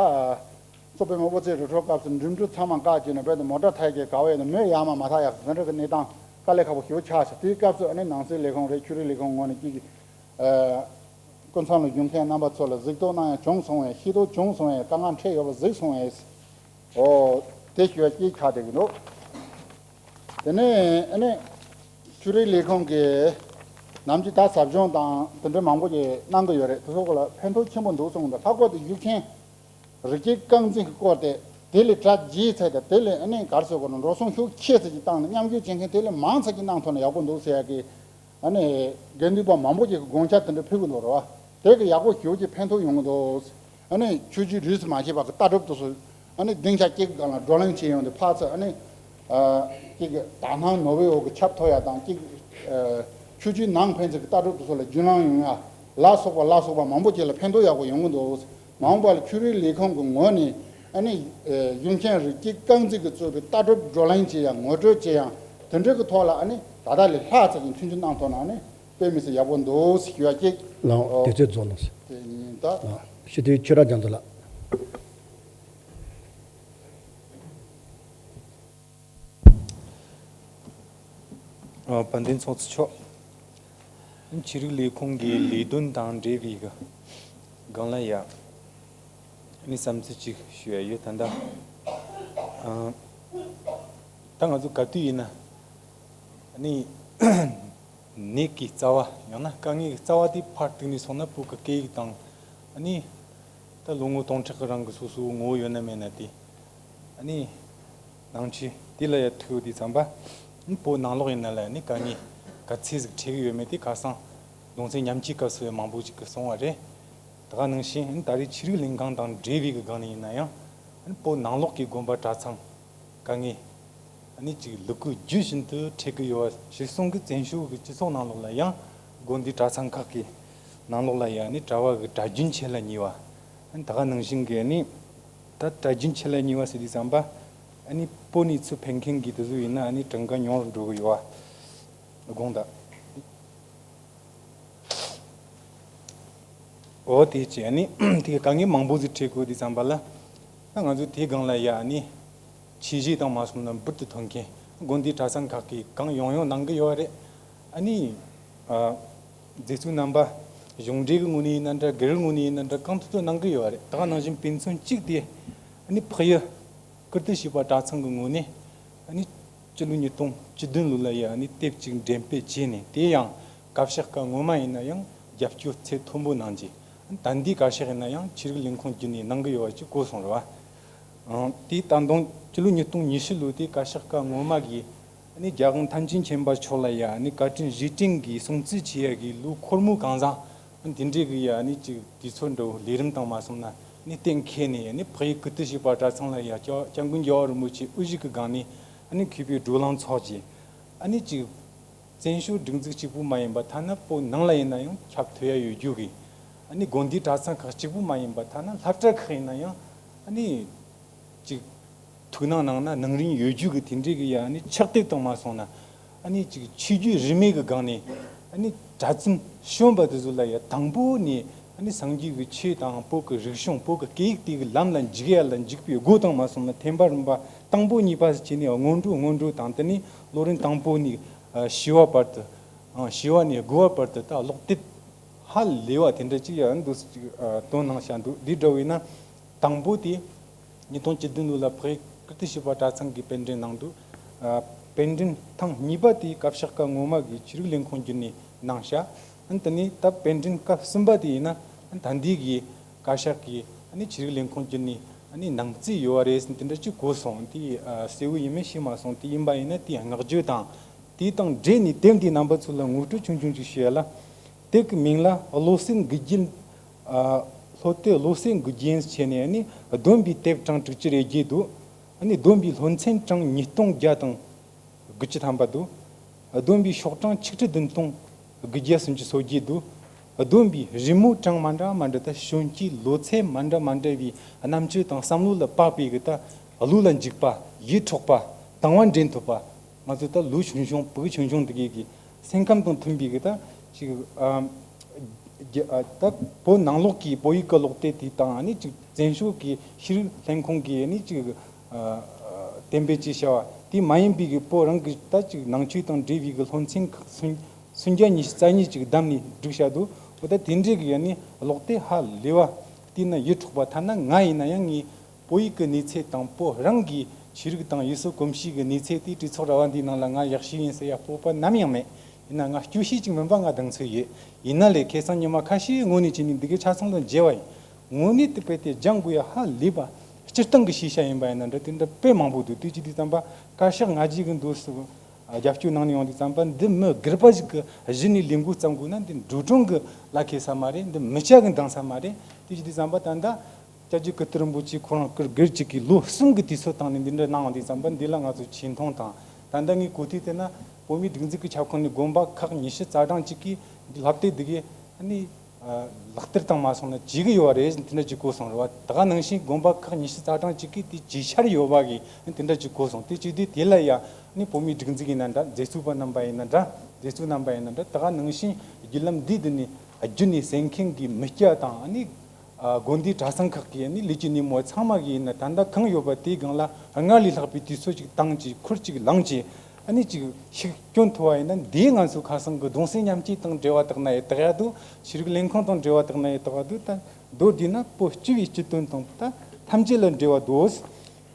མཚོ་པདྨ་དབུ་རྩེ་རི་ཁྲོད་སྐབས་སུ་འགྲིམ་འགྲུལ་ཚང་མ་བཀག་བྱས་ནས་རྦད་དེ་མོ་ཊ་ཐག་གི་ག་བ་ཡོད་ན་མོས་ཡར་མར་མ་ཐག་ཡག་དེ་འདྲ་གི་གནས་སྟངས་དཀའ་ལས་ཁག་པོ་ཞེ་པོ་ཆགས་ཤག་དེའི་སྐབས་སུ་ཨ་ནི་ནང་སྲིད་ལས་ཁུངས་རེད། ཆོས་རིག་ལས་ཁུངས་ངོས་ནས་ཀྱི་ཨ་སྐུ་མཚམས་ལ་བཞུགས་མཁན་རྣམ་པ་ཚོ་ལ་གཟིགས་རྟོག་གནང་ཡ་བྱུང་སོང་བས། ཤེས་རྟོགས་བྱུང་སོང་བས། དཀའ་ངལ་འཕྲད་ཡོད་པ་གཟིགས་སོང་བས། ཨོ་དེ་ཞུ་བ་གཅིག་ཆགས་བསྡད་ཀྱི་འདུག་དེ་ནས་ཨ་ནི་ཆོས་རིག་ལས་ཁུངས་ཀྱིས་ནམ་རྒྱུན་ད་ཟབ་སྦྱོང་དང་དེ་འདྲ་མང་པོ་ཞིག་གནང་གི་ཡོད་རེད། དེ་ཚོ་སྐོར་ལ་ཕན་ཐོགས་ཆེན་པོ་འདུག་གསུངས་འདུག་ལྷག་པར་དུ་བཞུགས་མཁན། རི་སྐྱེས་རྐང་འཛིན་གྱི་སྐོར་དེ། དེ་ལས་གྲ་རྒྱས་ཚད་དང་དེ་ལས་ཨ་ནི་ག་རེ་ཟེར་དགོས་ན་འགྲོ་སོང་ཤུགས་ཆེ་ཙམ་ཅིག་བཏང་ནས་མཉམ་ཞུགས་བྱེད་མཁན་དེ་ལས་མང་ཙམ་ཅིག་གནང་ཐུབ་ན་ཡག་པོ་འདུག་ཟེར་ཡ་གི་ཨ་ནི་དགེ་འདུན་པ་མང་པོ་ཅིག་གིས་དགོངས་འཆར་དེ་འདྲ་ཕུལ་གྱི་འདུག་རེད་བ། དེ་གི་ཡག་པོ་ཞེ་པོ་ཅིག་ཕན་ཐོགས་ཡོང་གི་འདུག་ཨ་ནི་ཆོས་བརྒྱུད་རིས་སུ་མ་ཆད་པ་གི་ལྟ་གྲུབ་དེ་ཚོ་ཨ་ནི་སྡིངས་ཆ་གཅིག་གི་སྒང་ལ་བགྲོ་གླེང་བྱེད་ཡོང་དུས་ཕར་ཚུར་ཨ་ནི་ཨ་གཅིག་གི་དག་སྣང་ནོར་བུའི་འོག་གི་ཆབ་ཐོབ་ཡ་དང་གཅིག་ཨ་ཆོས་བརྒྱུད་ནང་ཕན་ཚུན་གྱི་ལྟ་གྲུབ་དེ་ཚོ་ལ་རྒྱུན་ལམ་ཡོང་ཡ་ལ་སོགས་པ་ལ་སོགས་པ་མང་པོ་ཅིག་ལ་ཕན་ཐོགས་ཡག་པོ་ཡོང་གི་འདུག་མ་འོངས་པ་ལ་ཆོས་རིག་ལས་ཁུངས་ཀྱི་ངོས་ནས་ཨ་ནི་ཨ་གཞུང་ཆེན་རི་སྐྱེས་རྐང་འཛིན་གྱིས་གཙོས་པའི་ལྟ་གྲུབ་བགྲོ་གླེང་བྱེད་ཡ་ངོ་སྤྲོད་བྱེད་ཡ་དེ་འདྲ་གི་ཐོག་ལ་ཨ་ནི་ད་ལྟ་ལས་ལྷག་ཙམ་ཞིག་མཐུན་འགྱུར་གནང་ཐུབ་ན་ཨ་ནི་དཔེ་མི་སྲིད་ཡག་པོ་འདུག་ཞུ་ཡ་གཅིག་ལའོ། ཨོ། དུས་ཚོད་རྫོགས་ལ། དེ་ཡིན་ད། ཨ། སྤྱི་འཐུས་ཆོས་གྲགས་རྒྱ་མཚོ་ལགས། ཨ། དཔལ་ལྡན་ཚོགས་གཙོ་མཆོག་ཆོས་རིག་ལས་ཁུངས་ཀྱི་ལས་དོན་དང་འབྲེལ་བའི་སྒང་ལ་ཡ། ནི་བསམ་ཚུལ་ཅིག་ཞུ་ཡ་ཡོད། ད་ལྟ་ཨ། ད་ང་ཚོ་ག་དུས་ཡིན་ན་ནི་ནད་ཀྱི་རྩ་བ་ཡང་ན་དཀའ་ངལ་གྱི་རྩ་བ་དེ་ཕར་བཏུགས་ནས་སོང་ན་བོད་ཀྱི་སྐད་ཡིག་དང་ཨ་ནི་ད་ལོ་ངོ་སྟོང་ཕྲག་གི་རིང་གི་སོ་སོའི་ངོ་བོ་ཡོད་ན་མེད་ན་དེ་ཨ་ནི་ནང་ཆོས་དེ་ལ་ཡ་ཐུག་ཡོད་དུས་ཙམ་པ་ནི་བོད་ནང་ལོགས་ཡིན་ན་ལ་ནི་དཀའ་ངལ་ག་ཚད་ཟིག་འཕྲད་ཀྱི་ཡོད་མེད་དེ་ཁ་སང་གདུང་སེམས་མཉམ་སྐྱེད་སྐབས་སུ་ཡང་མང་པོ་ཅིག་གིས་གསུངས་པ་རེད། ད་ག་ནང་བཞིན་ད་རེས་ཆོས་རིག་ལས་ཁང་དང་འབྲེལ་བའི་གི་སྒང་ནས་ཡིན་ན་ཡང་བོད་ནང་ལོགས་ཀྱི་དགོན་པ་གྲྭ་ཚང་དཀའ་ངལ་ཨ་ནི་ཅིག་ལུ་གུ་རྒྱུད་བཞིན་དུ་འཕྲད་ཀྱི་ཡོད་པ། ཕྱིར་གསུང་གི་བཙན་བྱོལ་གྱི་སྤྱི་ཚོགས་ནང་ལོགས་ལ་ཡང་དགོན་སྡེ་གྲྭ་ཚང་ཁག་གི་ནང་ལོགས་ལ་ཡང་ནི་གྲྭ་བ་གི་གྲྭ་རྒྱུན་ཆད་ལ་ཉེ་བ། ཨ་ནི་ད་ག་ནང་བཞིན་གྱི་ནི་ད་གྲྭ་རྒྱུན་ཆད་ལ་ཉེ་བ་ཟེར་དུས་ཙམ་པ་ཨ་ནི་བོད་ནས་ཚུར་ཕེབས་མཁན་གྱི་དེ་ཚོ་ཡིན་ན་ཨ་ནི་གྲངས་ཀ་ཉུང་རུ་འགྲོ་གི་ཡོད་པ་དགོངས་དག་འོ་དེ་བྱས་ནི་དེ་ག་དཀའ་ངལ་མང་པོ་ཟིག་འཕྲད་དགོས་དུས་ཙམ་པ་ལ། ད་ང་ཚོ་དེའི་སྒང་ལ་ཡ་ནི་ཆོས་གཞས་དང་མ་སོང་ན་འབུར་དུ་ཐོན་མཁན་དགོན་སྡེ་གྲྭ་ཚང་ཁག་གིས་གང་ཡོང་ཡོང་གནང་གི་ཡོད་རེད། ཨ་ནི་ཨ། མཛད་གཙོ་རྣམ་པ་གཞུང་འབྲེལ་གྱི་ངོས་ནས་ཡིན་ན་འདྲ། སྒེར་ངོས་ནས་ཡིན་ན་འདྲ། གང་ཐུབ་ཐུབ་གནང་གི་ཡོད་རེད། ད་ག་ནང་བཞིན་དཔེ་མཚོན་གཅིག་དེ་ཨ་ནི་འཕགས་ཡུལ་ཀིརྟི་བྱེས་པ་གྲྭ་ཚང་གི་ངོས་ནས་ཨ་ནི་སྤྱི་ལོ་ཉིས་སྟོང་བཅུ་བདུན་ལོ་ལ་ཡ་ཨ་ནི་དེབ་ཅིག་འགྲེམས་སྤེལ་བྱས་ནས། དེ་ཡང་བཀའ་ཤག་ཁག་ངོ་མ་ཡིན་ན་ཡང་རྒྱབ་སྐྱོར་ཚད་མཐོན་པོ་གནང་རྗེས། ད་འདི་བཀའ་ཤག་ཡིན་ན་ཡང་ཆོས་རིག་ལས་ཁུངས་བརྒྱུད་ནས་གནང་གི་ཡོད་པ་ཅིག་གོ་སོང་རེད་བ། ཨང་། དེ་ད་དུང་སྤྱི་ལོ་ཉིས་སྟོང་ཉི་ཤུ་ལོ་དེ་བཀའ་ཤག་ཁག་ངོ་མ་གིས་ཨ་ནི་རྒྱལ་དབང་ཐམས་ཅད་མཁྱེན་པ་མཆོག་ལ་ཡ་ཨ་ནི་བཀའ་དྲིན་རྗེས་དྲན་གྱི་སྲུང་བརྩི་བྱེད་ཡ་གི་ལོ་འཁོར་མོ་གང་བཟང་དེ་འདྲའི་གི་ཡ་ཨ་ནི་ཅིག་དུས་ཚོད་འདྲ་བོ་ལས་རིམ་དང་མ་སོང་ན་ཨ་ནི་གཏན་འཁེལ་ནས། ཨ་ནི་འཕགས་ཡུལ་ཀིརྟི་བྱེས་པ་གྲྭ་ཚང་ལ་ཡ་སྐྱབས་སྐྱབས་མགོན་རྒྱལ་བ་རིན་པོ་ཆེ་དབུ་བཞུགས་ཀྱི་སྒང་ནས་ཨ་ནི་མཁས་པའི་བགྲོ་གླེང་ཚོགས་རྗེས་ཨ་ནི་ཅིག་བཙན་བྱོལ་སྒྲིག་འཛུགས་གཅིག་པུ་མ་ཡིན་པ་ཐ་ན་བོད་ནང་ལ་ཡིན་ན་ཡང་ཁྱབ་ཐུབ་ཡ་ཡོད་རྒྱུ་གི། ཨ་ནི་དགོན་སྡེ་གྲྭ་ཚང་ཁག་གཅིག་པུ་མ་ཡིན་པ་ཐ་ན་སློབ་གྲྭ་ཁག་ཡིན་ན་ཡང་ཨ་ནི་ཅིག་ཐུགས་སྣང་གནང་ན་ནང་རིན་ཡོད་རྒྱུ་གི་དེ་འདྲའི་གི་ཡ་ཨ་ནི་ཕྱག་དེབ་དང་མ་སོང་ན་ཨ་ནི་ཅིག་ཆོས་བརྒྱུད་རིས་མེད་གི་སྒང་ནས་ཨ་ནི་གྲྭ་བཙུན་གཞོན་པ་དེ་ཚོ་ལ་ཡ་དང་པོ་ནས་ཨ་ནི་སངས་རྒྱས་ཀྱི་ཆོས་དང་བོད་ཀྱི་རིག་གཞུང་། བོད་ཀྱི་སྐད་ཡིག་དེ་གི་ལམ་ལ་འཇུག་ཡ་ལ་འཇུག་པའི་སྒོ་དང་མ་སོང་ན་ཐེམ་པ་རིམ་པ་དང་པོ་གཉིས་པ་ཟེར་བྱས་ནས་སྔོན་འགྲོ་སྔོན་འགྲོ་དང་། དེ་ནས་ལོ་རིམ་དང་པོ་ནས་ཨ་བྱེ་བ་བར་དུ། ཨ་བྱེ་བ་ནས་དགུ་བ་བར་དུ་ད་ཀློག་དེབ་ཧ་ལས་པ་དེ་འདྲ་ཅིག་ཡང་འདུག་སེ་ཅིག་ཨ་བཏོན་གནང་བཞག་འདུག་འདི་འདྲ་བས་ན་དང་པོ་དེ་ཉིས་སྟོང་བཅུ་བདུན་ལོ་ལ་འཕགས་ཡུལ་ཀིརྟི་བྱེས་པ་གྲྭ་ཚང་གིས་པཎ་སྒྲན་གནང་འདུག་ཨ་པཎ་སྒྲན་ཐེངས་གཉིས་པ་དེ་བཀའ་ཤག་ཁག་ངོ་མ་གིས་ཆོས་རིག་ལས་ཁུངས་བརྒྱུད་ནས་གནང་བཞག་ཨ་ནི་དེ་ནས་ད་པཎ་སྒྲན་སྐབས་གསུམ་པ་དེ་ཡིན་ན་ཨ་ནི་ད་འདི་གི་བཀའ་ཤག་གིས་ཨ་ནི་ཆོས་རིག་ལས་ཁུངས་བརྒྱུད་ནས་ཨ་ནི་གནང་རྩིས་ཡོད་པ་རེད་ཟེར་དེ་འདྲ་ཅིག་གོ་སོང་། དེ་ཨ་གསལ་བོ་ཡིན་མིན་ཤེས་མ་སོང་། དེ་ཡིན་པ་ཡིན་ན་དེའི་བསྔགས་བརྗོད་དང་། དེ་དང་འབྲེལ་ནས་དེབ་འདིའི་རྣམ་པ་ཚོ་ལ་ངོ་སྤྲོད་ཆུང་ཆུང་ཅིག་ཞུ་ཡ་ལ། དེབ་ཀྱི་མིང་ལ་བློ་གསལ་མགུལ་རྒྱན། ཨ་བློ་གཏད་བློ་གསལ་མགུལ་རྒྱན་བྱས་ནས་ཨ་ནི་བསྡོམས་པའི་དེབ་གྲངས་དྲུག་ཅུ་རེ་བརྒྱད་འདུག་ཨ་ནི་བསྡོམས་པའི་སློབ་ཚན་གྲངས་ཉིས་སྟོང་བརྒྱ་དང་དགུ་བཅུ་ཐམ་པ་འདུག་བསྡོམས་པའི་ཤོག་གྲངས་ཆིག་ཁྲི་བདུན་སྟོང་དགུ་བརྒྱ་སུམ་ཅུ་སོ་བརྒྱད་འདུག་བསྡོམས་པའི་རི་མོ་གྲངས་མ་འདྲ་མ་འདྲ་དང་། གཞོན་སྐྱེས་ལོ་ཚད་མ་འདྲ་མ་འདྲ་བའི་རྣམ་དཔྱོད་དང་བསམ་བློ་ལ་དཔག་པའི་གི་ད་བློ་ལ་འཇུག་པ། ཡིད་འཕྲོག་པ། དང་བ་འདྲེན་ཐུབ་པ། ང་ཚོ་ད་ལོ་ཆུང་ཆུང་ཕྲུ་གུ་ཆུང་ཆུང་འདི་གའི་གི་སེམས་ཁམས་དང་མཐུན་པའི་གི་ད་ཅིག་ཨ་རྒྱ་ཨ་ད་བོད་ནང་ལོགས་ཀྱི་བོད་ཡིག་གི་ཀློག་དེབ་དེ་དང་ཨ་ནི་ཅིག་བཙན་བྱོལ་གྱི་ཤེས་རིག་ལྷན་ཁང་གི་ཨ་ནི་ཅིག་ཨ་གཏན་འབེབས་ཅིག་བྱ་བ་དེ་མ་ཡིན་པའི་གི་བོད་རང་གི་ད་ཅིག་ནང་ཆོས་དང་འབྲེལ་བའི་གི་སློབ་ཚན་ཁག་སུམ་སུམ་བརྒྱ་ཉི་ཤུ་རྩ་གཉིས་ཅིག་བདམས་ནས་བསྒྲིགས་བཞག་འདུག་འོ་ད་དེ་འདྲའི་གི་ཨ་ནི་ཀློག་དེབ་ཧ་ལས་པ་བལྟས་ན་ཡིད་འཕྲོག་པ། ཐ་ན་ང་ཡིན་ན་ཡང་ངས་བོད་ཡིག་གི་གནས་ཚད་དང་བོད་རང་གི་ཆོས་རིག་དང་ཡུལ་སྲོལ་གོམས་གཤིས་ཀྱི་གནས་ཚད་དེ་གྲོས་ཚོགས་ར་བ་འདིའི་ནང་ལ་ང་ཡག་ཤོས་ཡིན་ཟེར་ཡ་སྤོབས་པ་ནམ་ཡང་མེད། ཡིན་ན་ང་སྐྱོ་ཤས་ཅིག་མིན་པ་ང་གདེང་ཚོད་ཡོད། ཡིན་ན་ལས་ཁ་སང་ཉི་མ་ཁ་ཤས་ངོས་ནས་བྱས་ནས་འདི་གའི་ཆ་ཚང་ལ་མཇལ་བ་ཡིན། དངོས་གནས་དེ་དཔེ་དེ་སྦྱང་དགོས་ཡ་ཧ་ལས་པ། སྤྱིར་བཏང་གི་ཤེས་བྱ་ཡིན་པ་ཡིན་ན་འདྲ་དེ་འདྲ་དཔེ་མང་པོ་འདུག་དེ་བྱས་དུས་ཙམ་པ་བཀའ་ཤག་ང་རྒྱལ་གི་འདུག་སུ་རྒྱབ་སྐྱོར་གནང་ནས་ཡོང་དུས་ཙམ་པ་འདི་མི་སྒེར་པ་ཞིག་གི་གཞི་ནས་ལས་འགུལ་བརྩམས་དགོས་ན་འདི་འགྲོ་གྲོན་གི་ལ་ཁེལ་ས་མ་རེད། འདི་མི་སྐྱ་གི་འདང་ས་མ་རེད། དེ་བྱས་དུས་ཙམ་པ་ད་ལྟ་སྐྱབས་རྗེ་ཀིརྟི་རིན་པོ་ཆེ་ཁོ་རང་སྐུ་སྒེར་གཅིག་གིས་ལོ་གསུམ་གྱི་དུས་ཚོད་བཏང་ནས་འདི་འདྲ་གནང་བ་དེ་ཙམ་པ་འདི་ལ་ང་ཚོ་ཆེ་མཐོང་དང་། ད་ལྟ་ངས་གོ་ཐོས་བལྟས་ན་བོད་མིའི་སྒྲིག་འཛུགས་ཀྱི་ཁྱབ་ཁོངས་ནས་དགོན་པ་ཁག་ཉི་ཤུ་རྩ་གྲངས་གཅིག་གིས་འདི་ལྷ་སྡེ་འདི་གའི་ཨ་ནི་ལག་བསྟར་བཏང་མ་སོང་ན་བྱེད་ཀྱི་ཡོད་པ་རེད་དེ་འདྲ་ཅིག་གོ་སོང་རེད་བ། ད་ག་ནང་བཞིན་དགོན་པ་ཁག་ཉི་ཤུ་རྩ་གྲངས་གཅིག་གིས་དེ་བྱེད་འཆར་ཡོད་པ་གི་དེ་འདྲ་ཅིག་གོ་སོང་། དེ་བྱེད་དུས་དེ་ལ་ཡ་ཨ་ནི་བོད་མིའི་སྒྲིག་འཛུགས་ཡིན་ན་འདྲ། མཛད་གཙོ་པ་རྣམ་པ་ཡིན་ན་འདྲ། མཛད་གཙོ་རྣམ་པ་ཡིན་ན་འདྲ། ད་ག་ནང་བཞིན་བརྒྱུད་ལམ་འདི་འདི་ནས་བརྒྱུད་ནས་གསན་མཁན་གྱི་མི་སྐྱ་དང་ཨ་ནི། ཨ་དགོན་སྡེ་གྲྭ་ཚང་ཁག་གི་ཨ་ནི་ལས་ཀྱི་སྣེ་མོ་ཚང་མ་གིས་ཡིན་ན་ད་ལྟ་གང་ཡོད་པ་དེའི་སྒང་ལ་སྔར་ལས་ལྷག་པའི་དུས་ཚོད་ཅིག་བཏང་བྱས་ཁུར་ཅིག་བླངས་བྱས་ཨ་ནི་ཅིག་ཤུགས་སྐྱོན་ཐུབ་པ་ཡིན་ན་འདིའི་ང་ཚོ་ཁ་སང་གི་གདུང་སེམས་མཉམ་སྐྱེད་དང་འབྲེལ་བ་དག་ན་ཡི་དག་ཡ་འདུག་ཆོས་རིག་ལས་ཁུངས་དང་འབྲེལ་བ་དག་ན་ཡི་དག་ཡ་འདུག་ད་མདོར་བསྡུས་ན་བོད་སྤྱི་པའི་སྤྱི་དོན་དང་ད་ ཐམས་ཅད་ལ་འབྲེལ་བ་འདུག་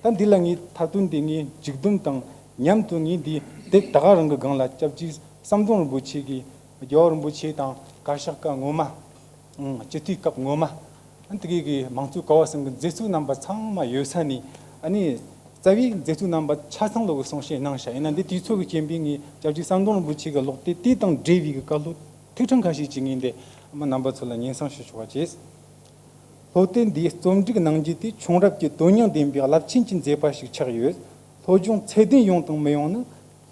ད་འདི་ལ་ངའི་ཐ་དོན་དེ་ངའི་མཇུག་དོན་དང་མཉམ་དུ་ངས་འདི་དེབ་ད་ག་རང་གི་སྒང་ལ་སྐྱབས་རྗེ་ཟམ་གདོང་རིན་པོ་ཆེ་གིས་རྒྱལ་བ་རིན་པོ་ཆེ་དང་བཀའ་ཤག་སྐབས་སྔོན་མ། ཨང་། སྤྱི་འཐུས་སྐབས་སྔོན་མ། ཨ་ནི་དེ་གའི་གི་མང་གཙོའི་ཀ་བ་གསུམ་གི་མཛད་གཙོ་རྣམ་པ་ཚང་མ་ཡོད་ས་ནས། ཨ་ནི་རྩ་བའི་མཛད་གཙོ་རྣམ་པ་ཆ་ཚང་ལོག་གི་གསུང་བཤད་གནང་ཤག་ཡིན་ན་འདི་དུས་ཚོད་ཀྱི་རྐྱེན་པས་ངས་སྐྱབས་རྗེ་ཟམ་གདོང་རིན་པོ་ཆེ་གི་ཀློག་དེབ་དེ་དང་འབྲེལ་བའི་གི་བཀའ་སློབ་ཐིག་ཕྲེང་ཁ་ཤས་ཅིག་ངས་འདི་ཨ་མ་རྣམ་པ་ཚོ་ལ་སྙན་སེང་ཞུ་ཆོག་པ་བྱས། སློབ་དེབ་འདིའི་རྩོམ་སྒྲིག་གནང་རྒྱུ་དེ་ཁྱུང་རབས་ཀྱི་དོན་སྙིང་ལྡན་པའི་རླབས་ཆེན་གྱི་མཛད་པ་ཞིག་ཆགས་ཡོད། སློབ་སྦྱོང་ཚད་ལྡན་ཡོང་དང་མི་ཡོང་ནི་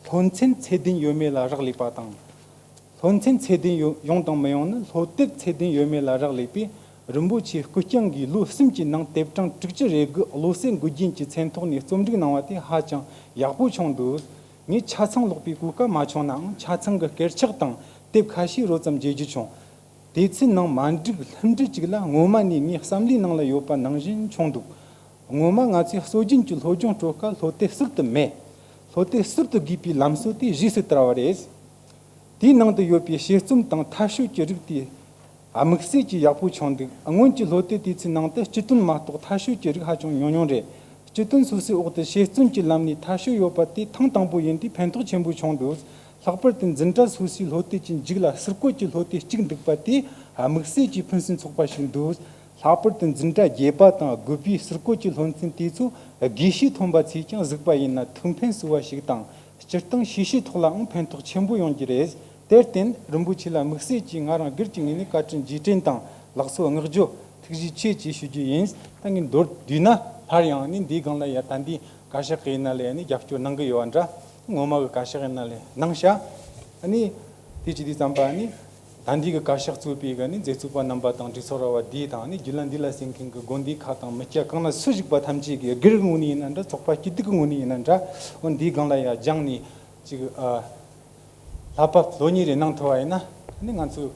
སློབ་ཚན་ཚད་ལྡན་ཡོད་མེད་ལ་རག་ལས་པ་དང་། སློབ་ཚན་ཚད་ལྡན་ཡོ- ཡོང་དང་མི་ཡོང་ནི་སློབ་དེབ་ཚད་ལྡན་ཡོད་མེད་ལ་རག་ལས་པས། རིན་པོ་ཆེ་སྐུ་རྐྱང་གིས་ལོ་གསུམ་གྱི་ནང་དེབ་གྲངས་དྲུག་ཅུ་རེ་དགུ་བློ་གསལ་མགུལ་རྒྱན་གྱི་མཚན་ཐོག་ནས་རྩོམ་སྒྲིག་གནང་བ་དེ་ཧ་ཅང་ཡག་པོ་བྱུང་འདུག་ངས་ཆ་ཚང་ཀློག་པའི་གོ་སྐབས་མ་བྱུང་ནའང་ཆ་ཚང་གི་སྐད་ཆ་དང་དེབ་ཁ་ཤས་རོབ་ཙམ་མཇལ་རྒྱུ་བྱུང་། དེ་ཚོའི་ནང་མ་འགྲིག་ལྷུན་གྲུབ་ཅིག་ལ་སྔོན་མ་ནས་ངའི་བསམ་བློའི་ནང་ལ་ཡོད་པ་ནང་བཞིན་བྱུང་འདུག་སྔོན་མ་ང་ཚོས་སྲོལ་རྒྱུན་གྱི་སློབ་སྦྱོང་སྤྲོད་སྐབས་སློབ་དེབ་ཟུར་དུ་མེད། སློབ་དེབ་ཟུར་དུ་དགོས་པའི་ལམ་སྲོལ་དེ་རྗེས་སུ་དར་བ་རེད། དེའི་ནང་དུ་ཡོད་པའི་དཔྱད་རྩོམ་དང་མཐའ་དཔྱོད་ཀྱི་རིགས་དེ་དམིགས་བསལ་གྱིས་ཡག་པོ་བྱུང་འདུག་སྔོན་གྱི་སློབ་དེབ་དེ་ཚོའི་ནང་དུ་སྤྱི་དོན་མ་གཏོགས་མཐའ་དཔྱོད་ཀྱི་རིགས་ཧ་ཅང་ཉུང་ཉུང་རེད། སྤྱི་དོན་སོ་སོའི་འོག་ཏུ་དཔྱད་རྩོམ་གྱི་ལམ་ནས་མཐའ་དཔྱོད་ཡོད་པ་དེ་ཐེངས་དང་པོ་ཡིན་དུས་ཕན་ཐོགས་ཆེན་པོ་བྱུང་འདུག་ལྷག་པར་དུ་འཛིན་གྲྭ་སོ་སོའི་སློབ་དེབ་ཀྱི་མཇུག་ལ་ཟུར་བཀོད་ཀྱི་སློབ་དེབ་གཅིག་འདུག་པ་དེ་དམིགས་བསལ་གྱིས་ཕུན་སུམ་ཚོགས་པ་ཞིག་འདུག་ལྷག་པར་དུ་འཛིན་གྲྭ་བརྒྱད་པ་དང་དགུ་པའི་ཟུར་བཀོད་ཀྱི་སློབ་ཚན་དེ་ཚོ་དགེ་བཤེས་ཐོན་པ་ཚོས་ཀྱང་གཟིགས་པ་ཡིན་ན་ཐུགས་ཕན་གསོས་པ་ཞིག་དང་། སྤྱིར་བཏང་ཤེས་བྱའི་ཐོག་ལའང་ཕན་ཐོགས་ཆེན་པོ་ཡོང་རྒྱུ་རེད། དེར་བརྟེན་རིན་པོ་ཆེ་ལ་དམིགས་བསལ་གྱིས་ང་རང་སྒེར་གྱི་ངོས་ནས་བཀའ་དྲིན་རྗེས་དྲན་དང་ལགས་སོ་བསྔགས་བརྗོད་ཐུགས་རྗེ་ཆེ་ཅེས་ཞུ་རྒྱུ་ཡིན། ད་ངས་མདོར་བསྡུས་ན་སླར་ཡང་ནི་འདིའི་སྒང་ལ་ཡ་ད་འདི་བཀའ་ཤག་གི་ཡིན་ན་ལས་ནི་རྒྱབ་སྐྱོར་གནང་གི་ཡོད་པ་འདྲ། སྔོན་མ་གི་བཀའ་ཤག་ཡིན་ན་ལས་གནང་ཤག་ཨ་ནི་དེ་ཅི་དེ་བརྩམས་པ་ཨ་ནི་ད་འདི་གི་བཀའ་ཤག་གཙོས་པའི་གི་ནི་མཛད་གཙོ་པ་རྣམ་པ་དང་གྲོས་ཚོགས་ར་བ་འདི་དང་ནི་རྒྱུན་ལ་འདི་ལ་གསན་མཁན་གི་དགོན་སྡེ་ཁག་དང་མི་སྐྱ་གང་ལ་སུ་ཞིག་པ་ཐམས་ཅད་ཀྱི་སྒེར་གི་ངོས་ནས་ཡིན་ན་འདྲ། ཚོགས་པ་སྐྱིད་སྡུག་གི་ངོས་ནས་ཡིན་ན་འདྲ། འོ་འདིའི་སྒང་ལ་ཡ་སྦྱངས་ནས་ཅིག་ཨ། ལྷག་པ་ལོ་གཉིས་རེ་གནང་ཐུབ་པ་ཡིན་ན་ནི་ང་ཚོས་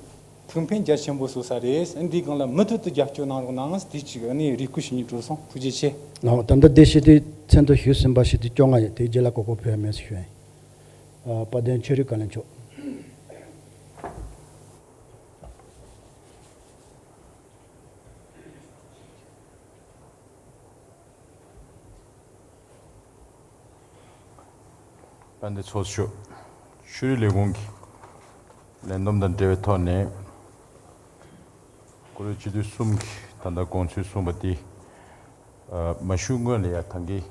ཐུགས་ཕན་རྒྱ་ཆེན་པོ་གསོས་ས་རེད། འདིའི་སྒང་ལ་མུ་མཐུད་དུ་རྒྱབ་སྐྱོར་གནང་རོགས་གནང་། དེ་ཅིག་ནི་རེ་སྐུལ་ཞུ་སྙིང་བྲོ་སོང་། ཐུགས་རྗེ་ཆེ། ལགས་ད་ལྟ་བདེ་སྐྱིད་དེ་མཚན་ཐོ་ཞུས་ཟིན་པ་ཞིག་དེ་བཅོ་ལྔ་ཡིན། དེའི་རྗེས་ལ་གོ་སྐབས་ཕུལ་ཡ་མེད་ཟེར་ཞུ་ཡ་ཡིན། ཨ། དཔལ་ལྡན་ཆོས་རིག་བཀའ་བློན་མཆོག་དཔལ་ལྡན་ཚོགས་གཙོ། ཆོས་རིག་ལས་ཁུངས་ཀྱི་ལས་བསྡོམས་དང་འབྲེལ་བའི་ཐོག་ནས་བཀུར་འོས་སྤྱི་འཐུས་གསུམ་གྱིས་ད་ལྟ་དགོངས་ཚུལ་གསུངས་པ་འདི། ཨ། མ་ཞུ་སྔོན་ལ་ཡ་ད་གིན་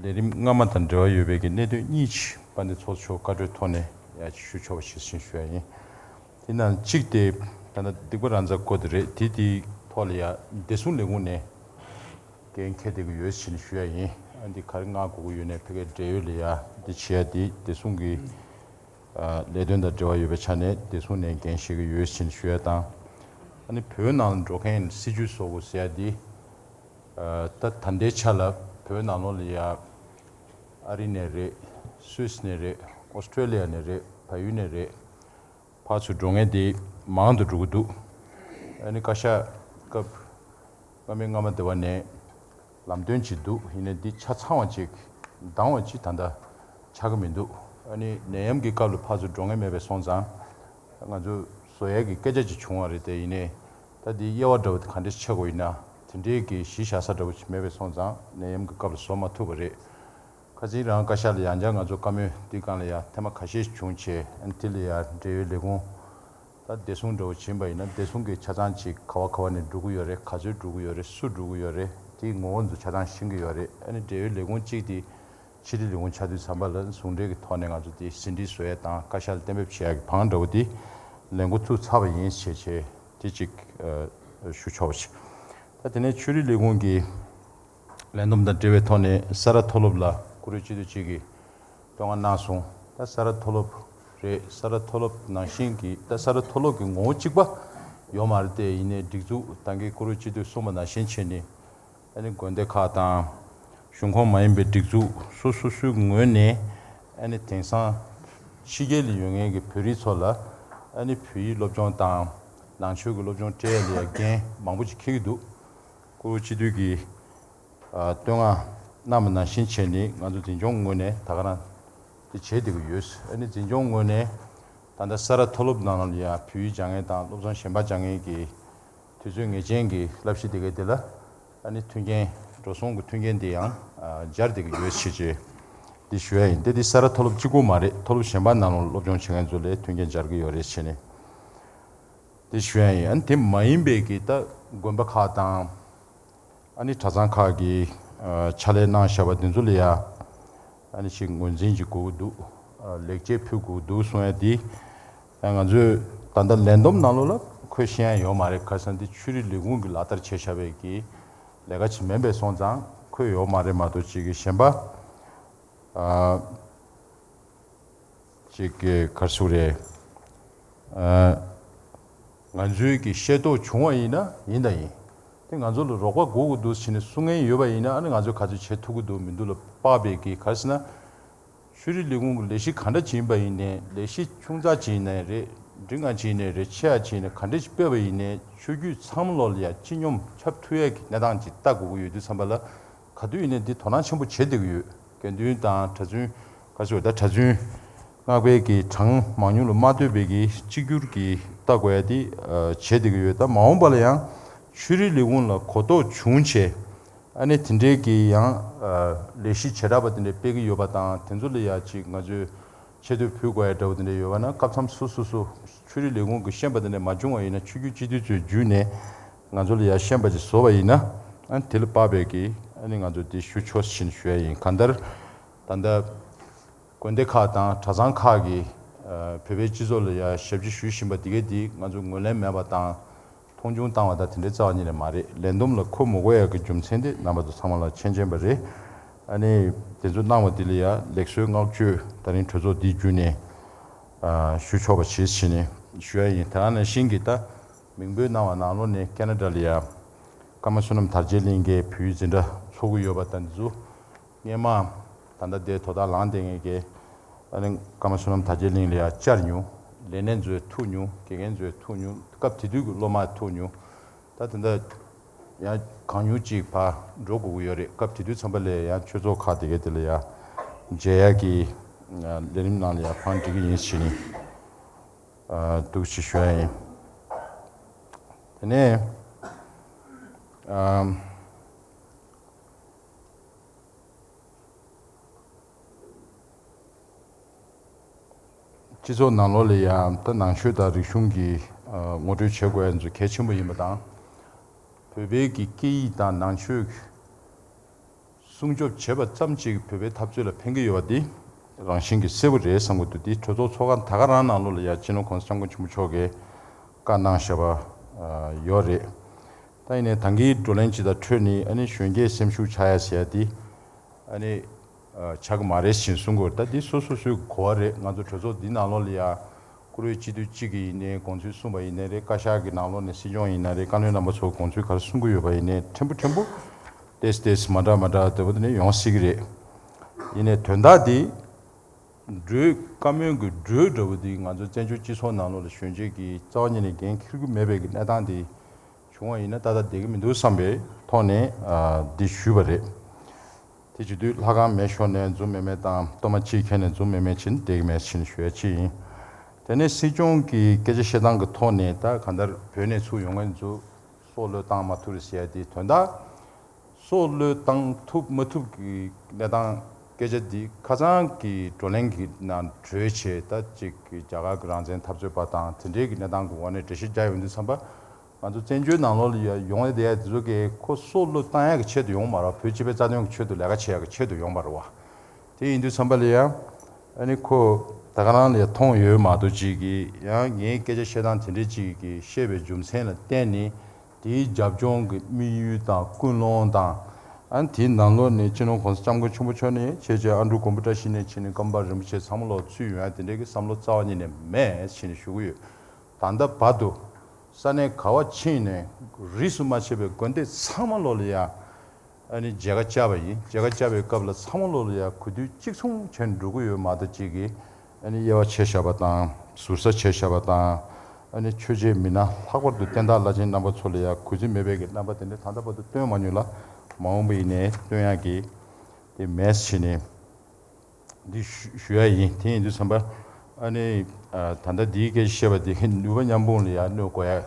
ལས་རིམ་སྔ་མ་དང་འབྲེལ་བ་ཡོད་པའི་གི་གནད་དོན་གཉིས་ཅིག་དཔལ་ལྡན་ཚོགས་གཙོ་མཆོག་བཀའ་འཁྲོལ་ཐོག་ནས་ཡ་ཅིག་ཞུ་ཆོག་པ་ཞིག་ཞུ་ཡ་ཡིན། དེ་ནང་གཅིག་དེ་ད་ལྟ་སྡིག་པ་རང་ཚ་སྐོར་དེ་རེད། དེ་དེའི་ཐོག་ལ་ཡ་བདེ་སྲུང་ལས་ཁུངས་ནས་འགན་འཁྱེར་བསྡད་ཀྱི་ཡོད་ཟེར་ནས་ཞུ་ཡ་ཡིན། ཨ། འདི་ག་རེ་མངགས་དགོས་ཀྱི་ཡོད་ནས་ཕ་གིའི་འབྲེལ་ཡོད་ལ་ཡ་འདི་བྱེད་ཡ་དེ་བདེ་སྲུང་གི་ཨ། ལས་དོན་དང་འབྲེལ་བ་ཡོད་པའི་ཆ་ནས་བདེ་སྲུང་ནས་འགན་བཞེས་ཀྱི་ཡོད་ཟེར་ནས་ཞུ་ཡ་དང་། ཨ་ནི་བོད་ནང་ལ་འགྲོ་མཁན་སྲིད་ཇུས་བཟོ་དགོས་ཟེར་ཡ་འདི། ཨ། ད་ད་ལྟའི་ཆ་ལ་བོད་ནང་ལོགས་ལ་ཡ་ཨ་རི་ནས་རེད། སུད་སི་ནས་རེད། ཨོ་སི་ཀྲོ་ལི་ཡ་ནས་རེད། བལ་ཡུལ་ནས་རེད། ཕར་ཚུར་འགྲོ་མཁན་དེ་མང་དུ་འགྲོ་གི་འདུག་ཨ་ནི་བཀའ་ཤག་སྐབས་སྔ་མའི་སྔ་མ་དེ་བ་ནས་ལམ་སྟོན་ཅིག་འདུག་ཡིན་ནའི་འདི་ཆ་ཚང་བ་ཅིག་འདང་བ་ཅིག་ད་ལྟ་ཆགས་ཀྱི་མི་འདུག་ཨ་ནི་ནད་ཡམས་ཀྱི་སྐབས་ལ་ཕར་ཚུར་འགྲོ་མཁན་མེད་པའི་སོང་ཙང་ང་ཚོས་བཟོ་ཡས་ཀྱི་སྐད་ཆ་ཅིག་བྱུང་བ་རེད། དེ་ཡིན་ནའི་ད་འདི་དབྱེ་བ་འདྲ་བོ་དེ་ག་འདྲས་ཆགས་དགོས་ཡིན་ན་དེ་འདྲའི་གི་གཞི་བཞག་ས་འདྲ་བོ་ཅིག་མེད་པའི་སོང་ཙང་ནད་ཡམས་ཀྱི་སྐབས་ལ་བཟོ་མ་ཐུབ་པ་རེད། ཁ་སང་རང་བཀའ་ཤག་ལ་ཡང་བསྐྱར་ང་ཚོ་བཀའ་མོལ་འདི་སྒང་ལ་ཡང་ཐེངས་མ་ཁ་ཤས་བྱུང་བྱས། ཨ་ནི་དེ་ལ་ཡང་འབྲེལ་ཡོད་ལས་ཁུངས་ད་བདེ་སྲུང་འདྲ་བོ་ཕྱིན་པ་ཡིན་ན་བདེ་སྲུང་གི་ཆ་ཚང་ཅིག་ག་བ་ག་བ་ནས་འགྲོ་གི་ཡོད་རེད། ག་ཚོད་འགྲོ་གི་ཡོད་རེད། སུ་འགྲོ་གི་ཡོད་རེད། དེའི་ངོ་བོ་ཚོ་ཆ་ཚང་ཤེས་ཀྱི་ཡོད་རེད། ཨ་ནི་འབྲེལ་ཡོད་ལས་ཁུངས་གཅིག་དེ་ཕྱི་དྲིལ་ལས་ཁུངས་ཆགས་དུས་ཙམ་པ་ལ་ཟུང་འབྲེལ་གྱི་ཐོག་ནས་ང་ཚོ་དེ་ཟིན་བྲིས་བཟོ་ཡས་དང་བཀའ་ཤག་ལ་གཏན་འབེབས་བྱེད་ཡས་ཀྱི་བང་འདྲ་བོ་དེ་ལས་འགོ་ཚུགས་ཚར་བ་ཡིན་བྱས་བྱས་དེ་གཅིག་ཨ་ཞུ་ཆོག་པ་ཞིག་ད་དེ་ནས་ཆོས་རིག་ལས་ཁུངས་ཀྱི་ལས་བསྡོམས་དང་འབྲེལ་བའི་ཐོག་ནས་ས་རཱ་མཐོ་སློབ་ལ་བཀུར་འོས་སྤྱི་འཐུས་གཅིག་གིས་བསྟོད་བསྔགས་གནང་སོང་། ད་ས་རཱ་མཐོ་སློབ་རེད། ས་རཱ་མཐོ་སློབ་ནང་བཞིན་གྱི་ད་ས་རཱ་མཐོ་སློབ་ཀྱི་ངོ་བོ་གཅིག་པ་ཡོད་མ་རེད་དེ། ཡིན་ནའི་སྒྲིག་འཛུགས་ད་གིན་བཀུར་འོས་སྤྱི་འཐུས་གསུངས་པ་ནང་བཞིན་བྱས་ནས་ཨ་ནི་དགོན་སྡེ་ཁག་དང་གཞུང་ཁོངས་མ་ཡིན་པའི་སྒྲིག་འཛུགས་སོ་སོ་སོའི་ངོས་ནས་ཨ་ནི་དེང་སང་ཕྱི་རྒྱལ་ལ་ཡོད་མཁན་གྱི་བོད་རིགས་ཚོ་ལ་ཨ་ནི་བོད་ཡིག་སློབ་སྦྱོང་དང་ནང་ཆོས་ཀྱི་སློབ་སྦྱོང་སྤྲད་ཡ་ལ་ཡ་འགན་མང་པོ་ཅིག་འཁྱེར་གྱི་འདུག་བཀུར་འོས་སྤྱི་འཐུས་ཀྱིས་ཨ་བསྟོད་བསྔགས་གནང་བ་ནང་བཞིན་བྱས་ནས་ང་ཚོ་འཛིན་སྐྱོང་ངོས་ནས་ད་ག་རང་དེ་བྱས་བསྡད་ཀྱི་ཡོད། ཨ་ནི་འཛིན་སྐྱོང་ངོས་ནས་ད་ལྟ་ས་རཱ་མཐོ་སློབ་ནང་ལ་ཡང་བོད་ཡིག་སྦྱང་མཁན་དང་སློབ་ཚན་གཞན་པ་སྦྱང་མཁན་གྱི་ དུས་ཚོད་ངེས་ཅན་གྱི་བསླབ་གཞི་དེ་གའི་དེ་ལ་ཨ་ནི་མཐུན་རྐྱེན་འགྲོ་སོང་གི་མཐུན་རྐྱེན་དེ་ཡང་སྦྱར་བསྡད་ཀྱི་ཡོད་ཞེས་བྱས་འདི་ཞུ་ཡ་ཡིན། དེ་འདི་ས་ར་མཐོ་སློབ་གཅིག་པོ་མ་རེད། མཐོ་སློབ་གཞན་པ་ནང་ལོགས་སློབ་སྦྱོང་བྱེད་མཁན་ཚོ་ལ་མཐུན་རྐྱེན་སྦྱར་གྱི་ཡོད་རེད་བྱས་ནས་འདི་ཞུ་ཡ་ཡིན། ཨ་ནི་དེ་མ་ཡིན་པའི་གི་ད་དགོན་པ་ཁག་དང་། ཨ་ནི་གྲྭ་ཚང་ཁག་གིས་ཨ་ཕྱག་ལས་གནང་བཞག་པ་དེ་ཚོ་ལ་ཡ་ཨ་ནི་ཞིག་ངོས་འཛིན་ཅིག་དགོས་ཀྱི་འདུག་ཨ་ལེགས་སྐྱེས་ཕུལ་དགོས་ཀྱི་འདུག་གསུང་ཡ་དེ་ཨ་ང་ཚོས་ད་ལྟ་ལས་བསྡོམས་ནང་ལོགས་ལ་ཁོས་ཤེས་ཡ་ཡོད་མ་རེད། ཁ་སང་འདི་ཆོས་རིག་ལས་ཁུངས་ཀྱིས་ལག་བསྟར་བྱས་བཞག་པའི་གི་ལས་ཀ་ཅིག་མིན་པས་སོང་ཙང་ཁོས་ཡོད་མ་རེད་མ་གཏོགས་ཅིག་གི་གཞན་པ་ཨ། ཅིག་གི་ག་རེ་ཟེར་དགོས་རེད། ཨ། ང་ཚོའི་གི་ཤེས་རྟོགས་བྱུང་བ་ཡིན་ན་ཡིན་དང་ཡིན། དེ་ང་ཚོ་ལ་རོགས་པ་དགོས་ཀྱི་འདུག་ཟེར་ནས་གསུང་མཁན་ཡོད་པ་ཡིན་ན་ཨ་ནི་ང་ཚོས་ག་ཚོད་བྱེད་ཐུབ་ཀྱི་འདུག་མི་འདུག་ལ་དཔག་པའི་གི་ག་རེ་ཟེར་ན། ཆོས་རིག་ལས་ཁུངས་ཀྱི་ལས་གཞི་ག་འདྲ་ཅིག་ཡིན་པ་ཡིན་ནའི་ལས་གཞི་ཆུང་ཙག་ཅིག་ཡིན་ནའི་རེད། འབྲིང་ང་ཅིག་ཡིན་ནའི་རེད། ཆེ་བ་ཅིག་ཡིན་ནའི་ག་འདྲ་ཞིག་སྤེལ་བ་ཡིན་ནའི་ཆོས་བརྒྱུད་ཚང་མ་ལོག་ལ་ཡ་སྤྱི་སྙོམས་ཁྱབ་ཐུབ་ཡས་ཀྱི་གནས་སྟངས་ཅིག་ལྟ་དགོས་ཀྱི་ཡོད་དུས་ཙམ་པ་ལ་ག་དུས་ཡིན་ནའི་འདི་དོ་སྣང་ཆེན་པོ་བྱེད་བསྡད་ཀྱི་ཡོད། དགེ་འདུན་དང་གྲྭ་བཙུན་ག་ཚོད་ད་གྲྭ་བཙུན་སྔགས་པའི་གི་གྲངས་མང་ཉུང་ལ་མ་ལྟོས་པའི་གི་གཅིག་གྱུར་གྱི་ལྟ་དགོས་ཡ་དེ་བྱེད་བསྡད་ཀྱི་ཡོད། ད་མ་འོངས་པ་ལ་ཡང་ཆོས་རིག་ལས་ཁུངས་ལ་གོ་རྟོགས་བྱུང་བྱས་ཨ་ནི་དེ་འདྲའི་གི་ཡང་ལས་གཞི་བྱེ་བྲག་པ་དེ་འདྲ་སྤེལ་གྱི་ཡོད་པ་དང་དེ་ཚོ་ལ་ཡ་ཅིག་ང་ཚོས་ཆེ་བསྟོད་ཕུལ་དགོས་ཡ་འདྲ་བོ་དེ་འདྲ་ཡོད་པ་ན་སྐབས་མཚམས་སུ་སུ་སུ་ཆོས་རིག་ལས་ཁུངས་ཀྱིས་ཤེས་པ་དེ་འདྲ་མ་བྱུང་བ་ཡིན་ན་ཆོས་བརྒྱུད་སྤྱི་འཐུས་ཚོས་བརྒྱུད་ནས་ང་ཚོ་ལ་ཡ་ཤེས་པ་ཅིག་བཟོ་བ་ཡིན་ན་ཨ་ནི་དེ་ལ་དཔག་པའི་གི་ཨ་ནི་ང་ཚོ་དེ་ཞུ་ཆོག་ཟིན་ཞུ་ཡ་ཡིན། གང་ལྟར་ད་ལྟ་དགོན་སྡེ་ཁག་དང་གྲྭ་ཚང་ཁག་གིས་བོད་པའི་སྤྱི་ཚོགས་ལ་ཡ་ཞབས་ཕྱི་ཞུ་བཞིན་པ་དེ་གས་དེ་ང་ཚོ་ངོས་ལེན་མེད་པ་དང་། མཐོང་ཆུང་བཏང་བ་དང་དེ་འདྲའི་རྩ་བ་ཉིད་ནས་མ་རེད། ལས་བསྡོམས་ལ་ཁོ་མི་དགོས་ཡག་གི་རྒྱུ་མཚན་དེ་རྣམ་པ་ཚོ་ཚང་མ་ལ་མཁྱེན་མཁྱེན་པ་རེད། ཨ་ནི་དེ་ཚོ་གནང་བ་འདི་ལ་ཡ་ལེགས་གསོལ་བསྔགས་བརྗོད་ད་རིང་གྲོས་ཚོགས་འདི་བརྒྱུད་ནས་ཨ་ཞུ་ཆོག་པ་བྱེད་ཟེར་ནས་ཞུ་ཡ་ཡིན། དེ་ག་ནང་བཞིན་གྱི་ད་མིང་འབོད་གནང་བ་ནང་ལོགས་ནས་ཁེ་ན་ཌ་ལ་ཡ་ཀརྨ་བསོད་ནམས་དར་རྒྱས་གླིང་གི་བོད་ཡིག་འཛིན་གྲྭ་ཚོགས་ཀྱི་ཡོད་པ་དང་འདི་ཚོ། སྔོན་མ་ད་ལྟ་དེ་དོ་བདག་ལངས་བསྡད་མཁན་གྱི་ཨ་ནི་ཀརྨ་བསོད་ནམས་དར་རྒྱས་གླིང་ལ་ཡང་བཅར་མྱོང་། ལས་སྣེ་ཚོས་ཐུག་མྱོང་། དགེ་རྒན་ཚོས་ཐུག་མྱོང་། སྐབས་དེ་དུས་ཀྱི་སློབ་མ་ཐུག་མྱོང་། ད་དེ་འདྲ་ཡང་གང་མྱུར་ཅིག་ཕར་འགྲོ་དགོས་ཀྱི་ཡོད་རེད། སྐབས་དེ་དུས་ཙམ་པ་ལ་ཡང་ཆོས་ཚོགས་ཁག་དེ་གའི་དེ་ལ་ཡང་མཇལ་ཡག་གི་ལས་རིམ་ནང་ལ་ཡང་ཕར་འགྲིག་གི་ཡིན་ཟེར་ནས་འདུག་ཅེས་ཞུ་ཡ་ཡིན། དེ་ནས་ཨམ། སྤྱི་ཚོགས་ནང་ལོགས་ལ་ཡང་ད་ནང་ཆོས་དང་རིག་གཞུང་གི་ངོ་སྤྲོད་བྱེད་དགོས་ཡ་ཚོ་གལ་ཆེན་པོ་ཡིན་པ་དང་། བོད་པའི་གི་སྐད་ཡིག་དང་ནང་ཆོས་སྲུང་སྐྱོབ་བྱེད་པ་ཙམ་གཅིག་བོད་པའི་འཐབ་རྩོད་ལ་ཕན་གྱི་ཡོད་པ་འདི་རང་བཞིན་གྱི་གསལ་པོ་རེད་བསམ་གྱི་འདུག་འདི་གྲོས་ཚོགས་ཚོགས་ཁང་ད་ག་རང་ནང་ལོགས་ལ་ཡང་སྤྱི་ནོར་༸གོང་ས་༸སྐྱབས་མགོན་ཆེན་པོ་མཆོག་གིས་བཀའ་གནང་བཞག་པ་ཡོད་རེད། ད་ཡིན་ནའི་ད་གིན་བགྲོ་གླེང་ཅིག་དང་འཕྲོས་ནས་ཨ་ནི་གཞོན་སྐྱེས་སེམས་ཤུགས་ཆག་ཡ་ཟེར་ཡ་འདི་ཨ་ནི་ཆག་གི་མ་རེད་ཞེས་གསུང་གི་ཡོད་རེད། ད་འདི་སོ་སོ་སོའི་གོ་བ་རེད། ང་ཚོ་གྲོས་ཚོགས་འདི་ནང་ལོགས་ལ་ཡ། བཀུར་འོས་སྤྱི་འཐུས་གཅིག་གིས་ཡིན་ནའི་དགོངས་ཚུལ་གསུངས་པ་ཡིན་ནའི་རེད། བཀའ་ཤག་གི་ནང་ལོགས་ནས་སྲིད་སྐྱོང་ཡིན་ན་རེད། བཀའ་བློན་རྣམ་པ་ཚོ་དགོངས་ཚུལ་ག་རེ་གསུང་གི་ཡོད་པ་ཡིན་ནའི་ཕྲན་བུ་ཕྲན་བུ་ཏེས་ཏེས་མ་འདྲ་མ་འདྲ་དེ་བོ་དེ་ནས་ཡོང་སྲིད་ཀྱི་རེད། ཡིན་ནའི་དོན་དག་དེ་འགྲོས་བཀའ་མོལ་གྱི་འགྲོས་འདྲ་བོ་དེ་ང་ཚོ་བཙན་བྱོལ་སྤྱི་ཚོགས་ནང་ལོགས་ལ་གཞོན་སྐྱེས་ཀྱིས་རྩ་བ་ཉིད་ནས་འགན་འཁྱེར་གྱི་མེད་པའི་གི་གནས་སྟངས་དེ་བྱུང་བ་ཡིན་ན་ཏག་ཏག་བསྡད་ཀྱི་མི་འདུག་བསམ་པའི་ཐོག་ནས་འདི་ཞུས་པ་རེད། དེ་བྱེད་དུས་ལྷ་ཁང་མེད་ཞོར་ནས་འཛོམས་མེད་མེད་དང་གཏོར་མ་ཕྱིས་ཁྱེར་ནས་འཛོམས་མེད་མེད་ཕྱིན་བསྡད་ཀྱི་མེད་ཕྱིན་ཞུ་ཡ་ཅིག་ཡིན། དེ་ནས་སྲིད་སྐྱོང་གི་སྐད་ཆ་བཤད་སྟངས་ཀྱི་ཐོག་ནས་ད་གང་ལྟར་བོད་ནས་ཚུར་ཡོང་མཁན་ཚོ་སྲོག་བློས་བཏང་མ་ཐུབ་རེད་ཟེར་ཡ་དེ་དོན་དག་སྲོག་བློས་བཏང་ཐུབ་མ་ཐུབ་ཀྱི་གནས་སྟངས་སྐད་ཆ་འདི་ཁ་སང་གི་བགྲོ་གླེང་གི་ནང་གྲོས་བྱས་ད་ཅིག་གི་རྒྱ་གར་གྱི་རང་བཙན་འཐབ་རྩོད་པ་དང་དེ་འབྲེལ་གྱི་གནས་སྟངས་ཀྱི་འོག་ནས་འགྲེལ་བཤད་རྒྱག་ཡོང་དུས་ཙམ་པ། ང་ཚོ་བཙན་བྱོལ་ནང་ལོགས་ལ་ཡ་ཡོང་བསྡད་ཡ་དེ་ཚོ་གིས་ཁོ་སྲོག་བློས་བཏང་ཡ་གི་ཆེད་དུ་ཡོང་མ་རེད་བ། བོད་སྤྱི་པའི་རྩ་དོན་གྱི་ཆེད་དུ་ལས་ཀ་བྱེད་ཡ་གི་ཆེད་དུ་ཡོང་བ་རེད་བ། དེ་ཡིན་དུས་ཙམ་པ་ལ་ཡ་ཨ་ནི་ཁོ་ད་ག་རང་ལ་ཡ་མཐོང་ཡོད་མ་གཏོགས་ཅིག་གིས་ཡང་ངའི་སྐད་ཆ་བཤད་སྟངས་དེ་འདྲ་ཅིག་གིས་བཤད་པའི་རྒྱུ་མཚན་ལ་བརྟེན་ནས་དེའི་རྒྱབ་ལྗོངས་ཀྱི་དམིགས་ཡུལ་དང་ཀུན་སློང་དང་། ཨ་ནི་དེའི་ནང་ལོགས་ནས་སྤྱི་ནོར་༸གོང་ས་༸སྐྱབས་མགོན་ཆེན་པོ་མཆོག་ནས་བྱས་རྗེས་ཨ་འབྲུག་དགོན་པ་བཀྲ་ཤིས་ནས་བྱས་ནས་ཀརྨ་པ་རིན་པོ་ཆེ་ཚང་མ་ལོག་ཚུད་ཡོང་ཡ་དེ་འདྲའི་གི་བསམ་བློ་རྩ་བ་ཉིད་ནས་མེད་ཟེར་ནས་ཞུ་གི་ཡོད། ད་ལྟ་བར་དུ་ས་གནས་ག་བ་ཕྱིན་ནས་རིས་སུ་མ་ཆད་པའི་དགོན་སྡེ་ཚང་མ་ལོག་ལ་ཡ་ཨ་ནི་མཇལ་ཁ་བཅར་བ་ཡིན། མཇལ་ཁ་བཅར་བའི་སྐབས་ལ་ཚང་མ་ལོག་ལ་ཡ་གུས་འདུད་གཅིག་མཚུངས་བྱས་ནས་འགྲོ་གི་ཡོད་མ་གཏོགས་ཅིག་གིས་ཨ་ནི་དབྱེ་བ་ཕྱེ་བཞག་པ་དང་ཟུར་ཟ་བྱས་བཞག་པ་དང་། ཨ་ནི་ཆོས་བྱེད་མི་སྣ་ལྷག་པར་དུ་བསྟན་བདག་བླ་ཆེན་རྣམ་པ་ཚོ་ལ་ཡ་གུས་བརྩི་མེད་པའི་གི་རྣམ་པ་དེ་འདྲ་ད་ལྟ་བར་དུ་སྟོན་མ་མྱོང་ལ་མ་འོངས་པ་ཡིན་ནའི་སྟོན་ཡག་གི་དེ་མེད་ཟེར་ནས། འདི་ཞུ་ཞུ་ཡ་ཡིན། དེ་ཡིན་དུས་ཙམ་པ་ཨ་ནི་ཨ་ད་ལྟ་འདིའི་སྐད་ཆ་བཤད་པ་དེ་ནུས་པ་མཉམ་སྤུངས་ལ་ཡར་གནོད་དགོས་ཡ་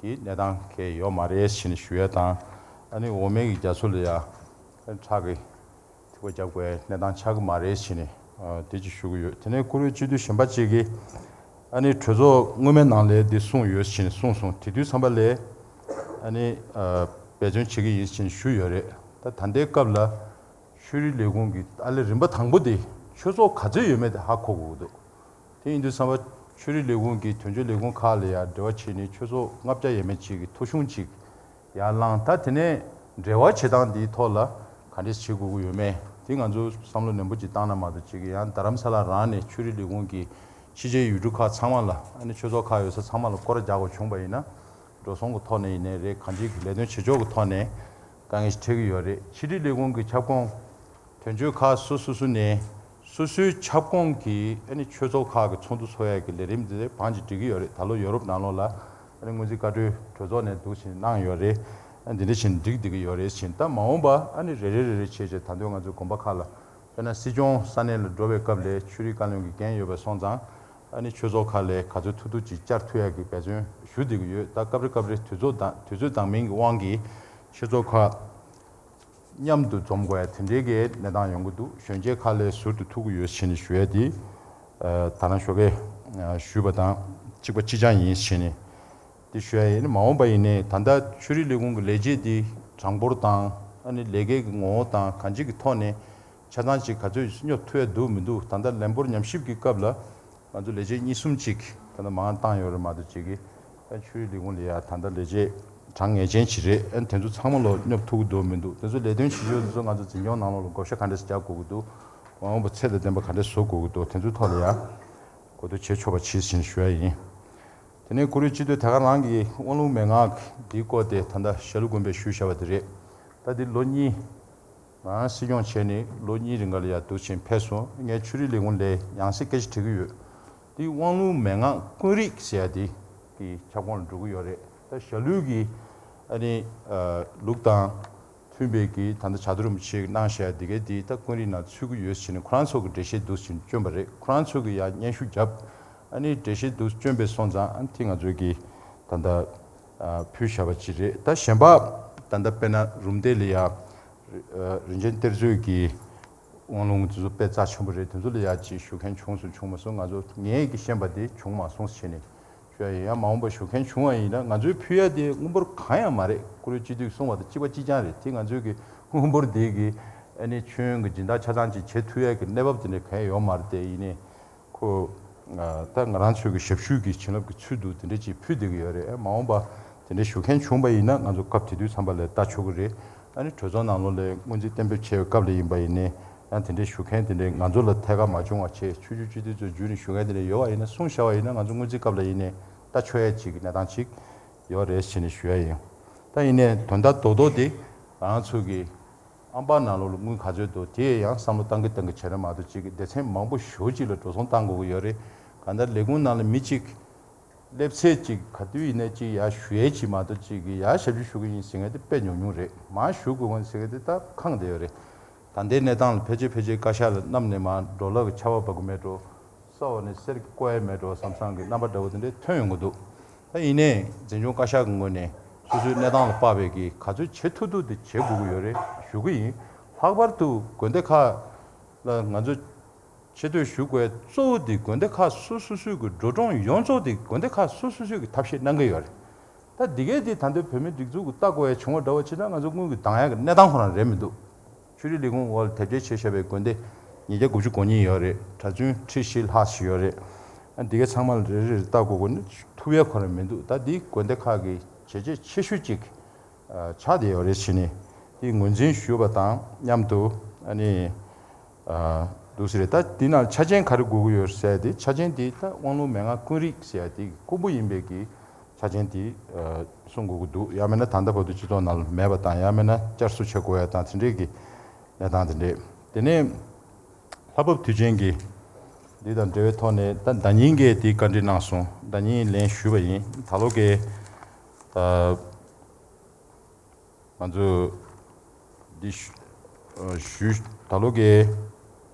གི་གནས་སྟངས་གང་ཡང་ཡོད་མ་རེད་ཟེར་ནས་ཞུ་ཡ་དང་། ཨ་ནི་འོག་མའི་གི་རྒྱ་མཚོ་ལ་ཡ་ཁྲག་གི་ཐིགས་པ་རྒྱག་དགོས་གནས་སྟངས་ཆགས་ཀྱི་མ་རེད་ཟེར་ནས་དེ་ཅིག་ཞུ་གི་ཡོད། དེ་ནས་བཀུར་འོས་སྤྱི་འཐུས་གཞན་པ་གཅིག་གིས་ཨ་ནི་གྲོས་ཚོགས་སྔོན་མའི་ནང་ལ་འདི་གསུངས་ཡོད་ཟེར་ནས་གསུངས་སོང་། དེ་དུས་ཙམ་པ་ལ་ཨ་ནི་འབད་བརྩོན་བྱེད་ཀྱི་ཡིན་ཟེར་ནས་ཞུས་ཡོད་རེད། ད་ད་ལྟའི་སྐབས་ལ་ཆོས་རིག་ལས་ཁུངས་ཀྱི་ཨ་ལས་རིམ་པ་དང་པོ་དེ་ཆོས་ཚོགས་ག་ཚོད་ཡོད་མེད་དེ་ཧ་གོ་དགོས་ཀྱི་འདུག་དེ་ཡིན་དུས་ཙམ་པ་ཆོས་རིག་ལས་ཁུངས་ཀྱི་དོན་གཅོད་ལས་ཁུངས་ཁག་ལ་ཡང་འབྲེལ་བ་བྱས་ནས་ཆོས་ཚོགས་ལྔ་བརྒྱ་ཡས་མས་ཅིག་གི་ཐོ་གཞུང་ཅིག་ཡར་བླངས། ད་དེ་ནས་འབྲེལ་བ་བྱེད་སྟངས་འདིའི་ཐོག་ལ་ག་འདྲས་བྱེད་དགོས་ཀྱི་ཡོད་མེད་དེ་ང་ཚོ་བསམ་བློ་ནན་པོ་ཅིག་བཏང་ན་མ་གཏོགས་ཅིག་ཡང་རྡ་རམ་ས་ལ་རང་ནས་ཆོས་རིག་ལས་ཁུངས་ཀྱི་ཕྱི་རྒྱལ་ཡུལ་གྲུ་ཁག་ཚང་མ་ལ་ཨ་ནི་ཆོས་ཚོགས་ཁག་ཡོད་ས་ཚང་མ་ལ་སྐོར་ར་རྒྱག་དགོས་བྱུང་བ་ཡིན་ན། འགྲོ་སོང་གི་ཐོག་ནས་ཡིན་ནའི་རེད། གང་ཅིའི་ལས་དོན་བྱེད་ཕྱོགས་ཀྱི་ཐོག་ནས་དཀའ་ངལ་ཞིག་འཕྲད་ཀྱི་ཡོད་རེད། ཕྱི་དྲིལ་ལས་ཁུངས་ཀྱི་ཁྱབ་ཁོངས་དོན་གཅོད་ཁག་སོ་སོ་སོ་ནས་སོ་སོའི་ཁྱབ་ཁོངས་ཀྱི་ཨ་ནི་ཆོས་ཚོགས་ཁག་གི་ཚོགས་འདུ་འཚོགས་ཡས་ཀྱི་ལས་རིམ་དེ་བང་ཅིག་སྒྲིག་གི་ཡོད་རེད། ད་ལོ་ཡོ་རོབ་ནང་ལོགས་ལ་ཨ་ནི་སྔོན་རྩིས་བཀའ་འཁྲོལ་གྲོས་ཚོགས་ནས་འདུག་བྱས་གནང་ཡོད་རེད། ཨ་འདི་འདྲ་བྱས་ནས་སྒྲིག་བསྡད་ཀྱི་ཡོད་རེད་ཟེར། ད་མ་འོངས་པ་ཨ་ནི་རེ་རེ་རེ་རེ་བྱས་བྱས་ད་དུང་ང་ཚོའི་དགོན་པ་ཁག་ལ་དཔེར་ན་སྲིད་སྐྱོང་ས་གནས་ལ་འགྲོ་བའི་སྐབས་ལ་ཆོས་རིག་བཀའ་བློན་གྱི་འགན་ཡོད་པ་སོང་ཙང་ཨ་ནི་ཆོས་ཚོགས་ཁག་ལ་ག་ཚོད་ཐུབ་ཐུབ་ཅིག་བཅར་ཐུབ་ཡག་གི་འབད་བརྩོན་ཞུ་བསྡད་ཀྱི་ཡོད། ད་སྐབས་རེ་སྐབས་རེ་དུས་ཚོད་དང་དུས་ཚོད་འདང་མིན་གྱི་དབང་གིས་ཆོས་ཚོགས་ཁག་མཉམ་དུ་འཛོམས་དགོས་ཡ་དེ་འདྲའི་གི་གནས་སྟངས་ཡོང་གི་འདུག་གཞོན་སྐྱེས་ཁག་ལ་ཟུར་དུ་ཐུག་གི་ཡོད་ཟེར་ནས་ཞུ་ཡ་དེ། ད་ནང་ཞོགས་ཀས་ཞུས་པ་དང་གཅིག་པ་གཅིག་རྐྱང་ཡིན་ཟེར་ནས་དེ་ཞུ་ཡ་ཡིན། མ་འོངས་པ་ཡིན་ནའི་ད་ལྟ་ཆོས་རིག་ལས་ཁུངས་ཀྱི་ལས་བྱེད་འདི་གྲངས་འབོར་དང་ཨ་ནི་ལས་ཀའི་གི་ངོ་བོ་དང་གང་ཅིའི་གི་ཐོག་ནས་ཆ་ཚང་ཅིག་ག་ཚོད་སྙོབ་ཐུབ་ཡ་འདུག་མི་འདུག་ད་ལྟ་ལན་འབོར་ཉམས་ཞིབ་ཀྱི་སྐབས་ལ་ང་ཚོ་ལས་བྱེད་གཉིས་གསུམ་ཅིག་ད་ལྟ་མང་བཏང་ཡོད་རེད་མ་གཏོགས་ཅིག་གི་ཨ་ཆོས་རིག་ལས་ཁུངས་ལ་ཡ་ད་ལྟ་ལས་བྱེད་གྲངས་ངེས་ཅན་ཅིག་རེད། ཨ་དེ་ཚོ་ཚང་མ་ལོ་སྙོབ་ཐུབ་ཀྱི་འདུག་མི་འདུག་དེ་ཚོ་ལས་དོན་བྱེད་ཕྱོགས་དེ་ཚོ་ང་ཚོ་འཛིན་སྐྱོང་ནང་ལོགས་ལ་བགོ་བཤའ་ག་འདྲས་རྒྱག་དགོས་ཀྱི་འདུག་མ་འོངས་པ་ཚད་དང་ལྡན་པ་ག་འདྲས་བཟོ་དགོས་ཀྱི་འདུག་དེ་ཚོའི་ཐོག་ལ་ཡ་གོ་བསྡུར་བྱེད་ཆོག་པ་བྱེད་ཟེར་ནས་ཞུ་ཡ་ཡིན། དེ་ནས་བཀུར་འོས་སྤྱི་འཐུས་དེ་ག་རང་གི་དབང་ལུང་མན་ངག་འདིའི་སྐོར་དེ་ད་ལྟ་ཞྭ་ལུ་དགོན་པས་ཞུས་བཞག་པ་དེ་རེད། ད་འདི་ལོ་གཉིས། ང་རང་སྲིད་སྐྱོང་བྱས་ནས་ལོ་གཉིས་རིང་ག་ལ་ཡར་འདུག་ཕྱིན་ཕེབས་སོང་། ངས་ཆོས་རིག་ལས་ཁུངས་ལ་ཡང་སེ་སྐད་ཆ་དྲི་གི་ཡོད། འདི་དབང་ལུང་མན་ངག་ཀུན་རིག་ཟེར་ཡ་དེ་གི་ཁྱབ་ཁོངས་ལ་འགྲོ་གི་ཡོད་རེད། ད་ཞྭ་ལུའི་གི་ཨ་ནི་ལུགས་དང་མཐུན་པའི་གི་ད་ལྟ་བྱ་དུ་རིན་པོ་ཆེ་གི་གནང་བཞག་དེ་གའི་དེ་ད་ཀུན་རིག་ནང་ཚུད་ཀྱི་ཡོད་ཟེར་ནས་ཁོ་རང་ཚོ་གི་འགྲེལ་བཤད་འདུག་ཟེར་ནས་བསྐྱོན་པ་རེད། ཁོ་རང་ཚོ་གི་ཡང་སྙན་ཞུ་བརྒྱབ། ཨ་ནི་འགྲེལ་བཤད་འདུག་བསྐྱོན་པའི་སོང་ཙང་ཨ་ནི་དེ་ང་ཚོའི་གི་ད་ལྟ་ཕུལ་བཞག་པ་ཅིག་རེད། ད་གཞན་པ་ད་ལྟ་དཔེར་ན་རུམ་བཏེགས་ལ་ཡ། རིན་ཆེན་གཏེར་མཛོད་ཀྱི་དབང་ལུང་དེ་ཚོ་དཔེ་རྩ་ཆེན་པོ་རེད། དེ་ཚོ་ལ་ཡ་ཅིག་ཞུ་མཁན་བྱུང་སོང་བྱུང་མ་སོང་། ང་ཚོ་ངས་ཀྱི་ཤེས་པ་དེ་བྱུང་མ་སོང་ཟེར་ནས་ཞུ་ཡ་ཡིན། ཡང་མ་འོངས་པ་ཞུ་མཁན་བྱུང་བ་ཡིན་ན་ང་ཚོའི་ཕུལ་ཡ་དེ་དངུལ་འབོར་གང་ཡང་མ་རེད། བཀུར་འོས་སྤྱི་འཐུས་གསུངས་པ་དང་གཅིག་པ་གཅིག་རྐྱང་རེད། དེ་ང་ཚོའི་གི་དངུལ་འབོར་དེ་གི་ཨ་ནི་མཆོད་ཡོན་གྱི་སྦྱིན་བདག་ཆ་ཚང་ཅིག་བྱེད་ཐུབ་ཡ་གི་གནས་བབ་དེ་འདྲ་གང་ཡང་ཡོད་མ་རེད། དེ་ཡིན་ནའི། ཁོ། ད་ང་རང་ཚོའི་གི་ཞབས་ཞུའི་གི་བྱིན་རླབས་ཀྱི་ཚུལ་དུ་དེ་འདྲ་ཅིག་ཕུལ་བསྡད་ཀྱི་ཡོད་རེད། མ་འོངས་པ་དེ་འདྲ་ཞུ་མཁན་བྱུང་བ་ཡིན་ན་ང་ཚོ་སྐབས་དེ་དུས་ཙམ་པ་ལ་ལྟ་ཆོག་གི་རེད། ཨ་ནི་གྲོས་ཚོགས་ནང་ལོགས་ལ་སྔོན་རྩིས་གཏན་འབེབས་བྱས་པའི་སྐབས་ལ་ཡིན་པ་ཡིན་ནའི་ཡང་དེ་འདྲ་ཞུ་མཁན་དེ་འདྲ་ང་ཚོ་ལ་ཐད་ཀར་མ་བྱུང་བ་བྱས། ཆོས་བརྒྱུད་སྤྱི་འཐུས་ཚོ་བརྒྱུད་ནས་ཞུ་མཁན་དེ་འདྲ་ཡོད་པ་ཡིན་ན་གསུངས་བཞག་པ་ཡིན་ན་ང་ཚོ་སྔོན་རྩིས་སྐབས་ལ་ཡིན་ནའི་ལྟ་ཆོག་ཡ་ཅིག་གི་གནས་སྟངས་ཅིག་ཡོད་རེད་ཟེར་ནས་ཞུ་ཡ་ཡིན། ད་ཡིན་ནའི་དོན་དག་རྡོག་རྡོག་དེ་ང་རང་ཚོ་གི་ཨམ་པ་ནང་ལོགས་ལ་དངུལ་ག་ཚོད་འདུག་དེ་ཡང་བསམ་བློ་བཏང་གི་བཏང་གི་བྱས་ན་མ་གཏོགས་ཅིག་གི་སྡེ་ཚན་མང་པོ་ཞེ་པོ་ཅིག་ལ་འགྲོ་སོང་བཏང་དགོས་ཀྱི་ཡོད་རེད། གང་ལྟར་ལས་ཁུངས་ནང་ལ་མི་གཅིག་སླེབས་ཚད་ཅིག་ག་དུས་ཡིན་ནའི་ཅིག་ཡར་ཞུ་ཡས་ཅིག་མ་གཏོགས་ཅིག་གི་ཡར་ཞབས་ཞུ་ཞུ་གི་ཡིན་ཟེར་མཁན་དེ་དཔེ་ཉུང་ཉུང་རེད། མར་ཞུ་དགོས་མཁན་ཟེར་མཁན་དེ་ད་ཁེངས་བསྡད་ཡོད་རེད། ད་ལྟའི་གནས་སྟངས་ལ་ཕལ་ཆེར་ཕལ་ཆེར་བཀའ་ཤག་ལ་གནམ་ནས་མར་འགྲོ་ལག་གི་ཆར་པ་འབབ་གི་མེད་འགྲོ། ས་འོག་ནས་གསེར་གྱི་བརྐོ་ཡས་མེད་འགྲོ་བསམ་བསམ་གྱི་རྣམ་པ་འདྲ་བོ་དེ་འདྲས་ཐོན་ཡོང་གི་འདུག་ད་ཡིན་ནའི་འཛིན་སྐྱོང་བཀའ་ཤག་གི་ངོས་ནས་སོ་སོའི་གནས་སྟངས་ལ་དཔག་པའི་གི་ག་ཚོད་བྱེད་ཐུབ་ཐུབ་དེ་བྱེད་དགོས་ཀྱི་ཡོད་རེད་ཞུ་གི་ཡིན། ལྷག་པར་དུ་དགོན་སྡེ་ཁག་ལ་ང་ཚོ་ཆེ་བསྟོད་ཞུ་དགོས་གཙོ་བོ་དེ་དགོན་སྡེ་ཁག་སོ་སོ་སོའི་གི་འགྲོ་གྲོན་ཡོངས་རྫོགས་དེ་དགོན་སྡེ་ཁག་སོ་སོ་སོའི་གི་ཐབས་ཤེས་གནང་གི་ཡོད་རེད། ད་འདི་གའི་འདི་ད་ལྟའི་བོད་མི་སྒྲིག་འཛུགས་ཀྱི་ལྟ་དགོས་ཡ་བྱུང་བ་འདྲ་བོ་བྱས་ན་ང་ཚོ་དངུལ་གྱི་འདང་ཡ་གི་གནས་སྟངས་ཁོ་རང་རེད་མི་འདུག་ཆོས་རིག་ལས་ཁུངས་འོག་ལ་དེབ་སྐྱེལ་བྱས་བཞག་པའི་དགོན་སྡེ་ཉིས་བརྒྱ་དགུ་བཅུ་གོ་གཉིས་ཡོད་རེད། གྲྭ་བཙུན་ཁྲི་བཞི་ལྷག་ཞིག་ཡོད་རེད། ཨ་འདི་གའི་ཚང་མ་ལ་རེ་རེ་རེ་ལྟ་དགོས་དགོས་ན་ཐུབ་ཡ་ཁོ་རང་མི་འདུག་ད་འདི་དགོན་སྡེ་ཁག་གི་བྱས་རྗེས་ཆེ་ཤོས་ཅིག་ཆགས་བསྡད་ཡོད་རེད་བྱས་ནས་འདི་ངོས་འཛིན་ཞུས་པ་དང་མཉམ་དུ་ཨ་ནི། འདུག་ཟེར་རེད། ད་འདི་ནང་ཆ་རྐྱེན་ག་རེ་དགོས་ཀྱི་ཡོད་ཟེར་ཏེ་ཆ་རྐྱེན་དེ་ད་དབང་ལུང་མན་ངག་ཀུན་རིག་ཟེར་ཡ་དེ་དཀོན་པོ་ཡིན་པའི་གི་ཆ་རྐྱེན་དེ་གསུང་དགོས་ཀྱི་འདུག་ཡང་མིན་ན་ད་ལྟ་བར་དུ་སྤྱི་ཚོགས་ནང་ལ་མེད་པ་དང་ཡང་མིན་ན་བསྐྱར་གསོ་བྱེད་དགོས་ཡ་དང་དེ་འདྲའི་གི་གནས་སྟངས་དེ་འདྲས། དེ་ནས་ལྷ་བབས་དུས་ཆེན་གྱི་འདི་དང་འབྲེལ་བའི་ཐོག་ནས་ད་ཟླ་ཉིན་གྱིས་དེ་བཀའ་འདྲི་གནང་སོང་། ཟླ་ཉིན་ལན་ཞུས་པ་ཡིན། ད་ལོ་གི་ད། ང་ཚོས་འདི་ཞུ་ཨ་ཞུ་ད་ལོ་གི་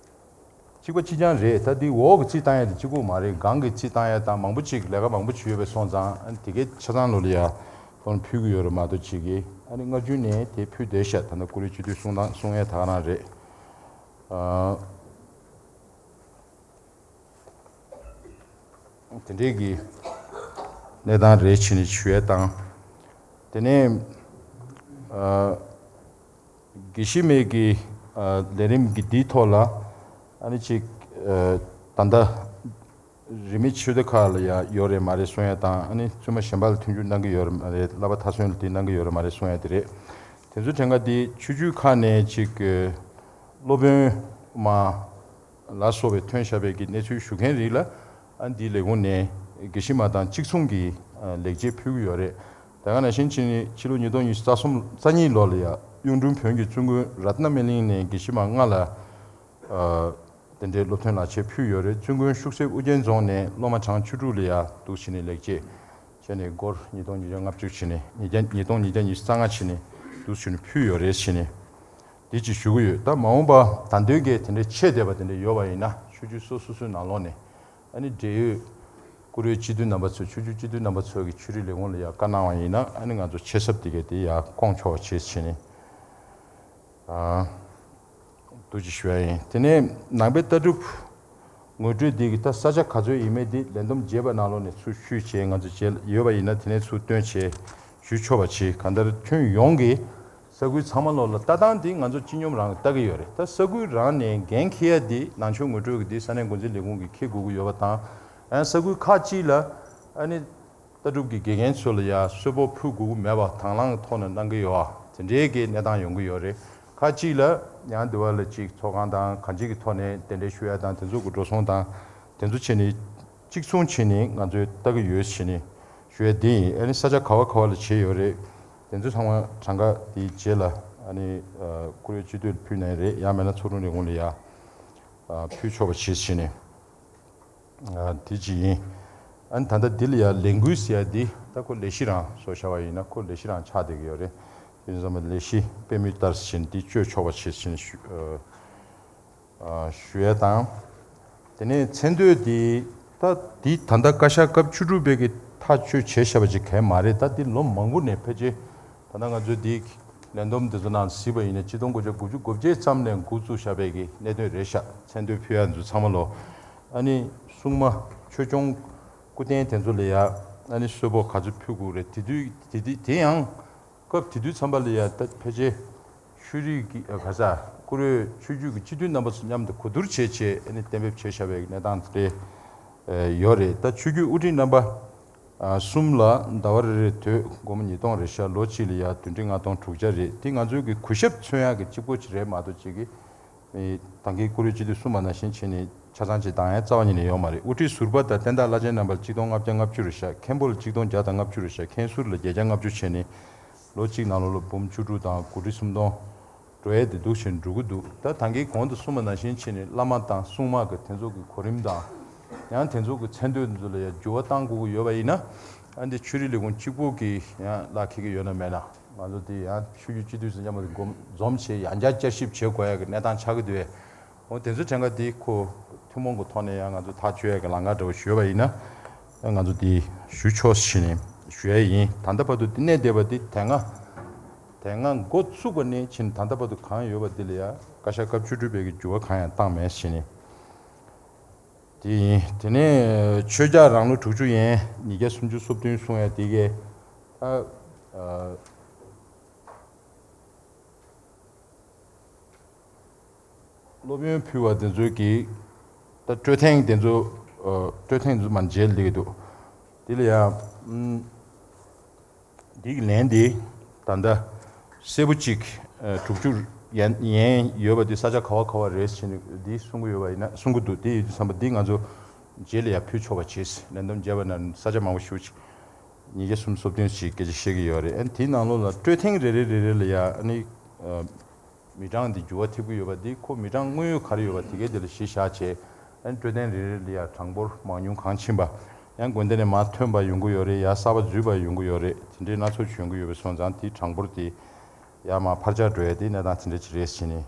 གཅིག་པ་གཅིག་རྐྱང་རེད། ད་འདི་འོག་གི་རྩིས་བཏང་ཡ་དེ་གཅིག་པོ་མ་རེད། སྒང་གི་རྩིས་བཏང་ཡ་དང་མང་པོ་ཅིག་ལས་ཀ་མང་པོ་ཅིག་ཡོད་པའི་སོང་ཙང་ཨ་ནི་དེ་གའི་ཆ་ཚང་ལོ་ལ་ཡ་ དོན་ཕུལ་གྱི་ཡོད་རེད་མ་གཏོགས་ཅིག་གིས་ཨ་ནི་སྔ་རྒྱུན་ནས་དེ་ཕུལ་བསྡད་ཤག་ད་ལྟ་ཀུ་རེ་སྤྱི་འཐུས་གསུང་སྟངས་གསུང་ཡས་ད་ག་རང་རེད། ཨ། དེ་འདྲའི་གི་གནས་སྟངས་རེད་བྱས་ནས་ཞུ་ཡས་དང་། དེ་ནས་ཨ། དགེ་བཤེས་མའི་གི་ཨ། ལས་རིམ་གི་འདིའི་ཐོག་ལ་ཨ་ནི་ཅིག་ཨ། ད་ལྟ་རིས་མེད་ཆོས་སྡེ་ཁག་ལ་ཡ་ཡོད་རེད་མ་རེད་གསུང་ཡས་དང་། ཨ་ནི་བཙུན་མ་གཞན་པ་ལ་མཐུན་འགྱུར་གནང་གི་ཡོད་རེད་མ་རེད། བསླབ་པ་མཐའ་སོན་ལ་དེ་གནང་གི་ཡོད་རེད་མ་རེད་གསུང་ཡས་དེ་རེད། དེ་ཚོ་དྲན་ག་དེ་ཆོས་བརྒྱུད་ཁག་ནས་ཅིག་སློབ་དཔོན་མ་ལ་སོགས་པའི་ཐོན་བཞག་པའི་གི་གནས་ཚུལ་ཞུ་མཁན་རིགས་ལ་ཨ་འདིའི་ལས་ཁུངས་ནས་དགེ་བཤེས་མ་དང་གཅིག་མཚུངས་ཀྱི་ལེགས་སྐྱེས་ཕུལ་གྱི་ཡོད་རེད། དེ་ག་ནང་བཞིན་ཕྱི་ནི་ཕྱི་ལོ་ཉིས་སྟོང་ཉི་ཤུ་རྩ་གསུམ་རྩ་གཉིས་ལོ་ལ་ཡ་གཡུང་དྲུང་བོན་གྱི་བཙུན་དགོན་རཏྣ་སྨན་གླིང་ནས་དགེ་བཤེས་མ་ལྔ་ལ་ཨ། དེ་འདྲའི་སློབ་ཐོན་ལག་ཁྱེར་ཕུལ་ཡོད་རེད། བཙུན་དགོན་ཤུག་གསེབ་ཨུ་རྒྱན་རྫོང་ནས་སློབ་མ་གྲངས་བཅུ་དྲུག་ལ་ཡ་འདུག་བྱས་ནས་ལེགས་སྐྱེས་བྱས་ནས་སྒོར་ཉིས་སྟོང་ཉིས་བརྒྱ་ལྔ་བཅུ་བྱས་ནས་ཉིས་བརྒྱ་ཉིས་སྟོང་ཉིས་བརྒྱ་ཉི་ཤུ་རྩ་ལྔ་བྱས་ནས་འདུག་བྱས་ནས་ཕུལ་ཡོད་རེད་བྱས་ནས་འདི་ཅིག་ཞུ་གི་ཡོད། ད་མ་འོངས་པ་ད་འདོད་ཀྱི་དེ་འདྲའི་ཆེད་དེ་བ་དེ་འདྲ་ཡོད་པ་ཡིན་ན་ཆོས་བརྒྱུད་སོ་སོ་སོའི་ནང་ལོགས་ནས་ཨ་ནི་འབྲེལ་ཡོད་ཀུ་རེ་སྤྱི་འཐུས་རྣམ་པ་ཚོས་ཆོས་བརྒྱུད་སྤྱི་འཐུས་རྣམ་པ་ཚོ་གི་ཆོས་རིག་ལས་ཁུངས་ལ་ཡ་བཀའ་གནང་བ་ཡིན་ན་ཨ་ནི་ང་ཚོ་ཆེད་གསབ་དེ་གས་དེ་ཡ་སྐོང་ཆོག་པ་བྱེད་བྱས་ནས། ཨ། འདུག་ཅིག་ཞུ་ཡ་ཡིན། དེ་ནས་ནང་པའི་ལྟ་གྲུབ་ངོ་སྤྲོད་འདི་གི་ད་ས་ཆ་ག་ཚོད་ཡིན་མིན་འདི་ལས་བསྡོམས་རྒྱས་པ་ནང་ལོགས་ནས་ཚུར་བཤུས་བྱས་ང་ཚོ་རྗེས་ལ་ཡོད་པ་ཡིན་ན་དེ་ནས་ཚུར་བཏོན་བྱས་ཞུ་ཆོག་པ་བྱེད། གང་ལྟར་ཁྱོན་ཡོངས་ཀྱི་ས་ཁུལ་ཚང་མ་ལོགས་ལ་ལྟ་སྟངས་འདི་ང་ཚོ་སྤྱི་སྙོམས་རང་ལྟ་གི་ཡོད་རེད། ད་ས་ཁུལ་རང་ནས་འགན་འཁྱེར་ཡ་འདི་ནང་ཆོས་ངོ་སྤྲོད་ཀྱི་འདི་ས་གནས་འགོ་འཛིན་ལས་ཁུངས་ཀྱིས་འཁྱེར་དགོས་ཀྱི་ཡོད་པ་དང་། ཡང་ས་ཁུལ་ཁག་ཅིག་ལ་ཨ་ནི། ལྟ་གྲུབ་ཀྱི་དགེ་རྒན་ཚོ་ལ་ཡང་གསོལ་ཕོགས་ཕུལ་དགོས་ཀྱི་མེད་པ་དང་བླངས་ཀྱི་ཐོག་ནས་གནང་གི་ཡོད་པ་དེ་འདྲའི་གི་གནས་སྟངས་ཡོང་གི་ཡོད་རེད། ཁ་ཅིག་ལ་ཡང་འདི་བ་ལ་ཅིག་ཚོགས་ཁང་དང་གང་ཅིའི་ཐོག་ནས་གདན་འདྲེན་ཞུ་ཡ་དང་དེ་ཚོ་གི་འགྲོ་སོང་དང་དེ་ཚོ་བྱས་ནས་གཅིག་མཚུངས་བྱས་ནས་ང་ཚོས་ལྟ་གི་ཡོད་བྱས་ནས་ཞུ་ཡ་དེ་ཡིན། ཨ་ནི་ས་ཆ་ག་བ་ག་བ་ལ་བྱས་ཡོད་རེད། དེ་ཚོ་ཚང་མ་གྲངས་ཀ་དེའི་རྗེས་ལ་ཨ་ནི་ཨ་བཀུར་འོས་སྤྱི་འཐུས་ལ་ཕུལ་ནའི་རེད། ཡང་མིན་ན་ཚོགས་དྲུང་ལས་ཁུངས་ལ་ཡ་ཨ་ཕུལ་ཆོག་པ་བྱས་བྱས་ནས། ཨ་དེ་གཅིག་ཡིན། ཨ་ནི་ད་ལྟ་འདི་ལ་ཡ་ལས་འགུལ་ཟེར་ཡ་འདི་ད་ཁོ་ལས་གཞི་རང་བཟོ་བཞག་པ་ཡིན་ན་ཁོ་ལས་གཞི་རང་ཆགས་བསྡད་ཀྱི་ཡོད་རེད། དེ་ཚང་མ་ལས་གཞི་དཔེ་མི་ལྟར་ཟིན་འདི་བཅོས་ཆོག་པ་བྱེད་ཟིན་ཞུ་ཨ་ཨ་ཞུ་ཡ་དང་། དེ་ནས་མཚན་དོད་འདི་ད་འདི་ད་ལྟ་བཀའ་ཤག་སྐབས་བཅུ་དྲུག་པའི་གི་ཐག་གཅོད་བྱས་བཞག་པ་ཅིག་གང་ཡང་མ་རེད། ད་འདི་ལོ་མང་པོ་ནས་ཕལ་ཆེར། ད་ལྟ་ང་ཚོས་འདི་ལས་བསྡོམས་འདི་ཚོ་ནང་གཟིགས་པ་ཡིན་ན་ཆིག་སྟོང་དགུ་བརྒྱ་དགུ་བཅུ་གོ་བརྒྱད་ཙམ་ནས་འགོ་བཙུགས་བཞག་པའི་གི་གནད་དོན་རེད་ཤག་མཚན་དོད་ཕུལ་ཡ་འདི་ཚོ་ཚང་མ་ལོ། ཨ་ནི་སྲུང་མ་ཆོས་སྐྱོང་སྐུ་རྟེན་དེ་ཚོ་ལ་ཡ་ཨ་ནི་གསོལ་ཕོགས་ག་ཚོད་ཕུལ་དགོས་རེད། དེ་དུས་དེ་དུས་དེ་ཡང་སྐབས་དེ་དུས་ཙམ་པ་ལ་ཡ་ད་ཕལ་ཆེར་ཆོས་རིག་གི་ཨ་ག་ས་བཀུར་འོས་ཆོས་བརྒྱུད་ཀྱི་སྤྱི་འཐུས་རྣམ་པ་ཚོ་མཉམ་དུ་གོ་བསྡུར་བྱས་བྱས་ཨ་ནི་གཏན་འབེབས་བྱས་བཞག་པའི་གནས་སྟངས་དེ་ཡོད་རེད། ད་ཆོས་བརྒྱུད་དབུ་ཁྲིད་རྣམ་པ། ཨ་གསུམ་ལ་ཟླ་བ་རེ་རེར་དུས་སྒོར་མོ་ཉིས་སྟོང་རེད་ཤག་ལོ་གཅིག་ལ་ཡ་བདུན་ཁྲི་ལྔ་སྟོང་དྲུག་བརྒྱ་རེད། དེ་ང་ཚོའི་གི་གུས་ཞབས་མཚོན་ཡག་གི་གཅིག་པོ་ཅིག་རེད་མ་གཏོགས་ཅིག་གི་མི་ད་གིན་བཀུར་འོས་སྤྱི་འཐུས་གསུམ་པ་ནང་བཞིན་བྱས་ནས་ཆ་ཚང་ཅིག་བདམས་ཡ་རྩ་བ་ཉིད་ནས་ཡོད་མ་རེད། དབུ་ཁྲིད་ཟུར་པ་དང་བསྟན་བདག་བླ་ཆེན་རྣམ་པ་ལ་གཅིག་སྟོང་ལྔ་བརྒྱ་ལྔ་བཅུ་རེད་ཤག་མཁན་པོ་ལ་གཅིག་སྟོང་བརྒྱ་དང་ལྔ་བཅུ་རེད་ཤག་མཁན་ཟུར་ལ་བརྒྱད་བརྒྱ་ལྔ་བཅུ་བྱས་ནས་ལོ་གཅིག་ནང་ལོགས་ལ་འབུམ་བཅུ་དྲུག་དང་དགུ་ཁྲི་སུམ་སྟོང་འགྲོ་ཡས་དེ་འདུག་བཞིན་འགྲོ་གི་འདུག་ད་ད་གིན་གོང་དུ་གསུངས་པ་ནང་བཞིན་བྱས་ནས་བླ་མ་དང་སྲུང་མ་གི་དེ་ཚོ་གི་གོ་རིམ་དང་། ཡང་དེ་ཚོ་གི་མཚན་དོད་ཚོ་ལ་ཡང་འགྱུར་བ་གཏང་དགོས་ཀྱི་ཡོད་པ་ཡིན་ན། ཨ་འདི་ཆོས་རིག་ལས་ཁུངས་གཅིག་པོ་གིས་ཡང་ལག་འཁེལ་གྱི་ཡོད་ན་མེད་ན། ང་ཚོ་འདི་ཡང་ཆོས་བརྒྱུད་སྤྱི་འཐུས་ཚོ་མཉམ་དུ་སྒོམ་འཛོམས་བྱས་ཡང་བསྐྱར་བསྐྱར་ཞིབ་བྱེད་དགོས་ཡ་གི་གནས་སྟངས་ཆགས་ཀྱི་འདུག་བས། འོ་དེ་ཚོ་དྲན་ག་འདི་ཁོ་ཐུན་མོང་གི་ཐོག་ནས་ཡང་ང་ཚོ་ཐག་གཅོད་ཡ་གི་ལམ་ཁ་འདྲ་བོ་ཞུས་པ་ཡིན་ན། ང་ཚོ་འདི་ཞུ་ཆོག་ཟེར་ནས་ཞུ་ཡ་ཡིན། ད་ལྟ་བར་དུ་འདི་གནས་བསྡད་པ་འདི་དེ་སྔ་དེ་སྔ་འགོ་བཙུགས་པ་ནས་ཕྱིན་ད་ལྟ་བར་དུ་གང་ཡོད་པ་འདི་ལ་ཡང་བཀའ་ཤག་སྐབས་བཅུ་དྲུག་པའི་གི་འགྱུར་བ་གང་ཡང་བཏང་མེད་ཟེར་ནས། དེ་ཡིན། དེ་ནས་ཆོས་རྒྱལ་རང་ལོ་དྲུག་ཅུ་ཡན་ཉིས་བརྒྱ་སུམ་ཅུ་སོ་བདུན་གསུང་ཡ་དེ་གས་ད་ཨ། སློབ་ཡོན་ཕུལ་བ་དེ་ཚོའི་གི་ད་སྤྲོད་ཐེངས་དེ་ཚོ་ཨ། སྤྲོད་ཐེངས་ཚོ་མ་མཇལ་ལེགས་འདུག་དེ་ལ་ཡང་ཨུམ། འདི་གི་ལན་དེ་ད་ལྟ་གསལ་པོ་གཅིག་ཨ། དྲུག་ཅུ་ཡན་ཡན་ཡོད་པ་དེ་ས་ཆ་ག་བ་ག་བ་རེད་ཟེར་ནས་འདི་གསུང་གི་ཡོད་པ་ཡིན་ན་གསུང་གི་འདུག་དེ་ཡོད་དུས་ཙམ་པ་འདི་ང་ཚོ་རྗེས་ལ་ཡང་ཕུལ་ཆོག་པ་བྱས། ལན་འདེབས་བརྒྱབ་པ་ན་ས་ཆ་མང་པོ་ཞེ་པོ་ཅིག་ཉིས་བརྒྱ་སུམ་ཅུ་སོ་བདུན་ཞིག་སྐད་ཆ་བཤད་ཀྱི་ཡོད་རེད། ཨ་ནི་དེའི་ནང་ལོགས་ལ་སྤྲོད་ཐེངས་རེ་རེ་རེ་རེ་ལ་ཡང་ཨ་ནི་ཨ། མི་གྲངས་འདི་འགྱུར་བ་ཐེབས་ཀྱི་ཡོད་པ་འདི་ཁོ་མི་གྲངས་དངོས་ཡོད་ག་རེ་ཡོད་པ་དེ་གའི་དེ་ལ་གཞི་བཞག་བྱས། ཨ་ནི་སྤྲོད་ཐེངས་རེ་རེ་ལ་ཡང་གྲངས་འབོར་མང་ཉུང་གང་ཕྱིན་པ། ཡང་དགོན་སྡེ་ནས་མར་ཐོན་པ་ཡོང་གི་ཡོད་རེད། ཡང་གསར་པ་འཛུལ་བ་ཡོང་གི་ཡོད་རེད། དེ་འདྲའི་སྣ་ཚོགས་ཡོང་གི་ཡོད་པའི་སོང་ཙང་དེའི་གྲངས་འབོར་དེ་ཡར་མར་འཕར་ཆག་འགྲོ་ཡ་དེ་གནས་སྟངས་དེ་འདྲ་ཅིག་རེད་ཟེར་ནས།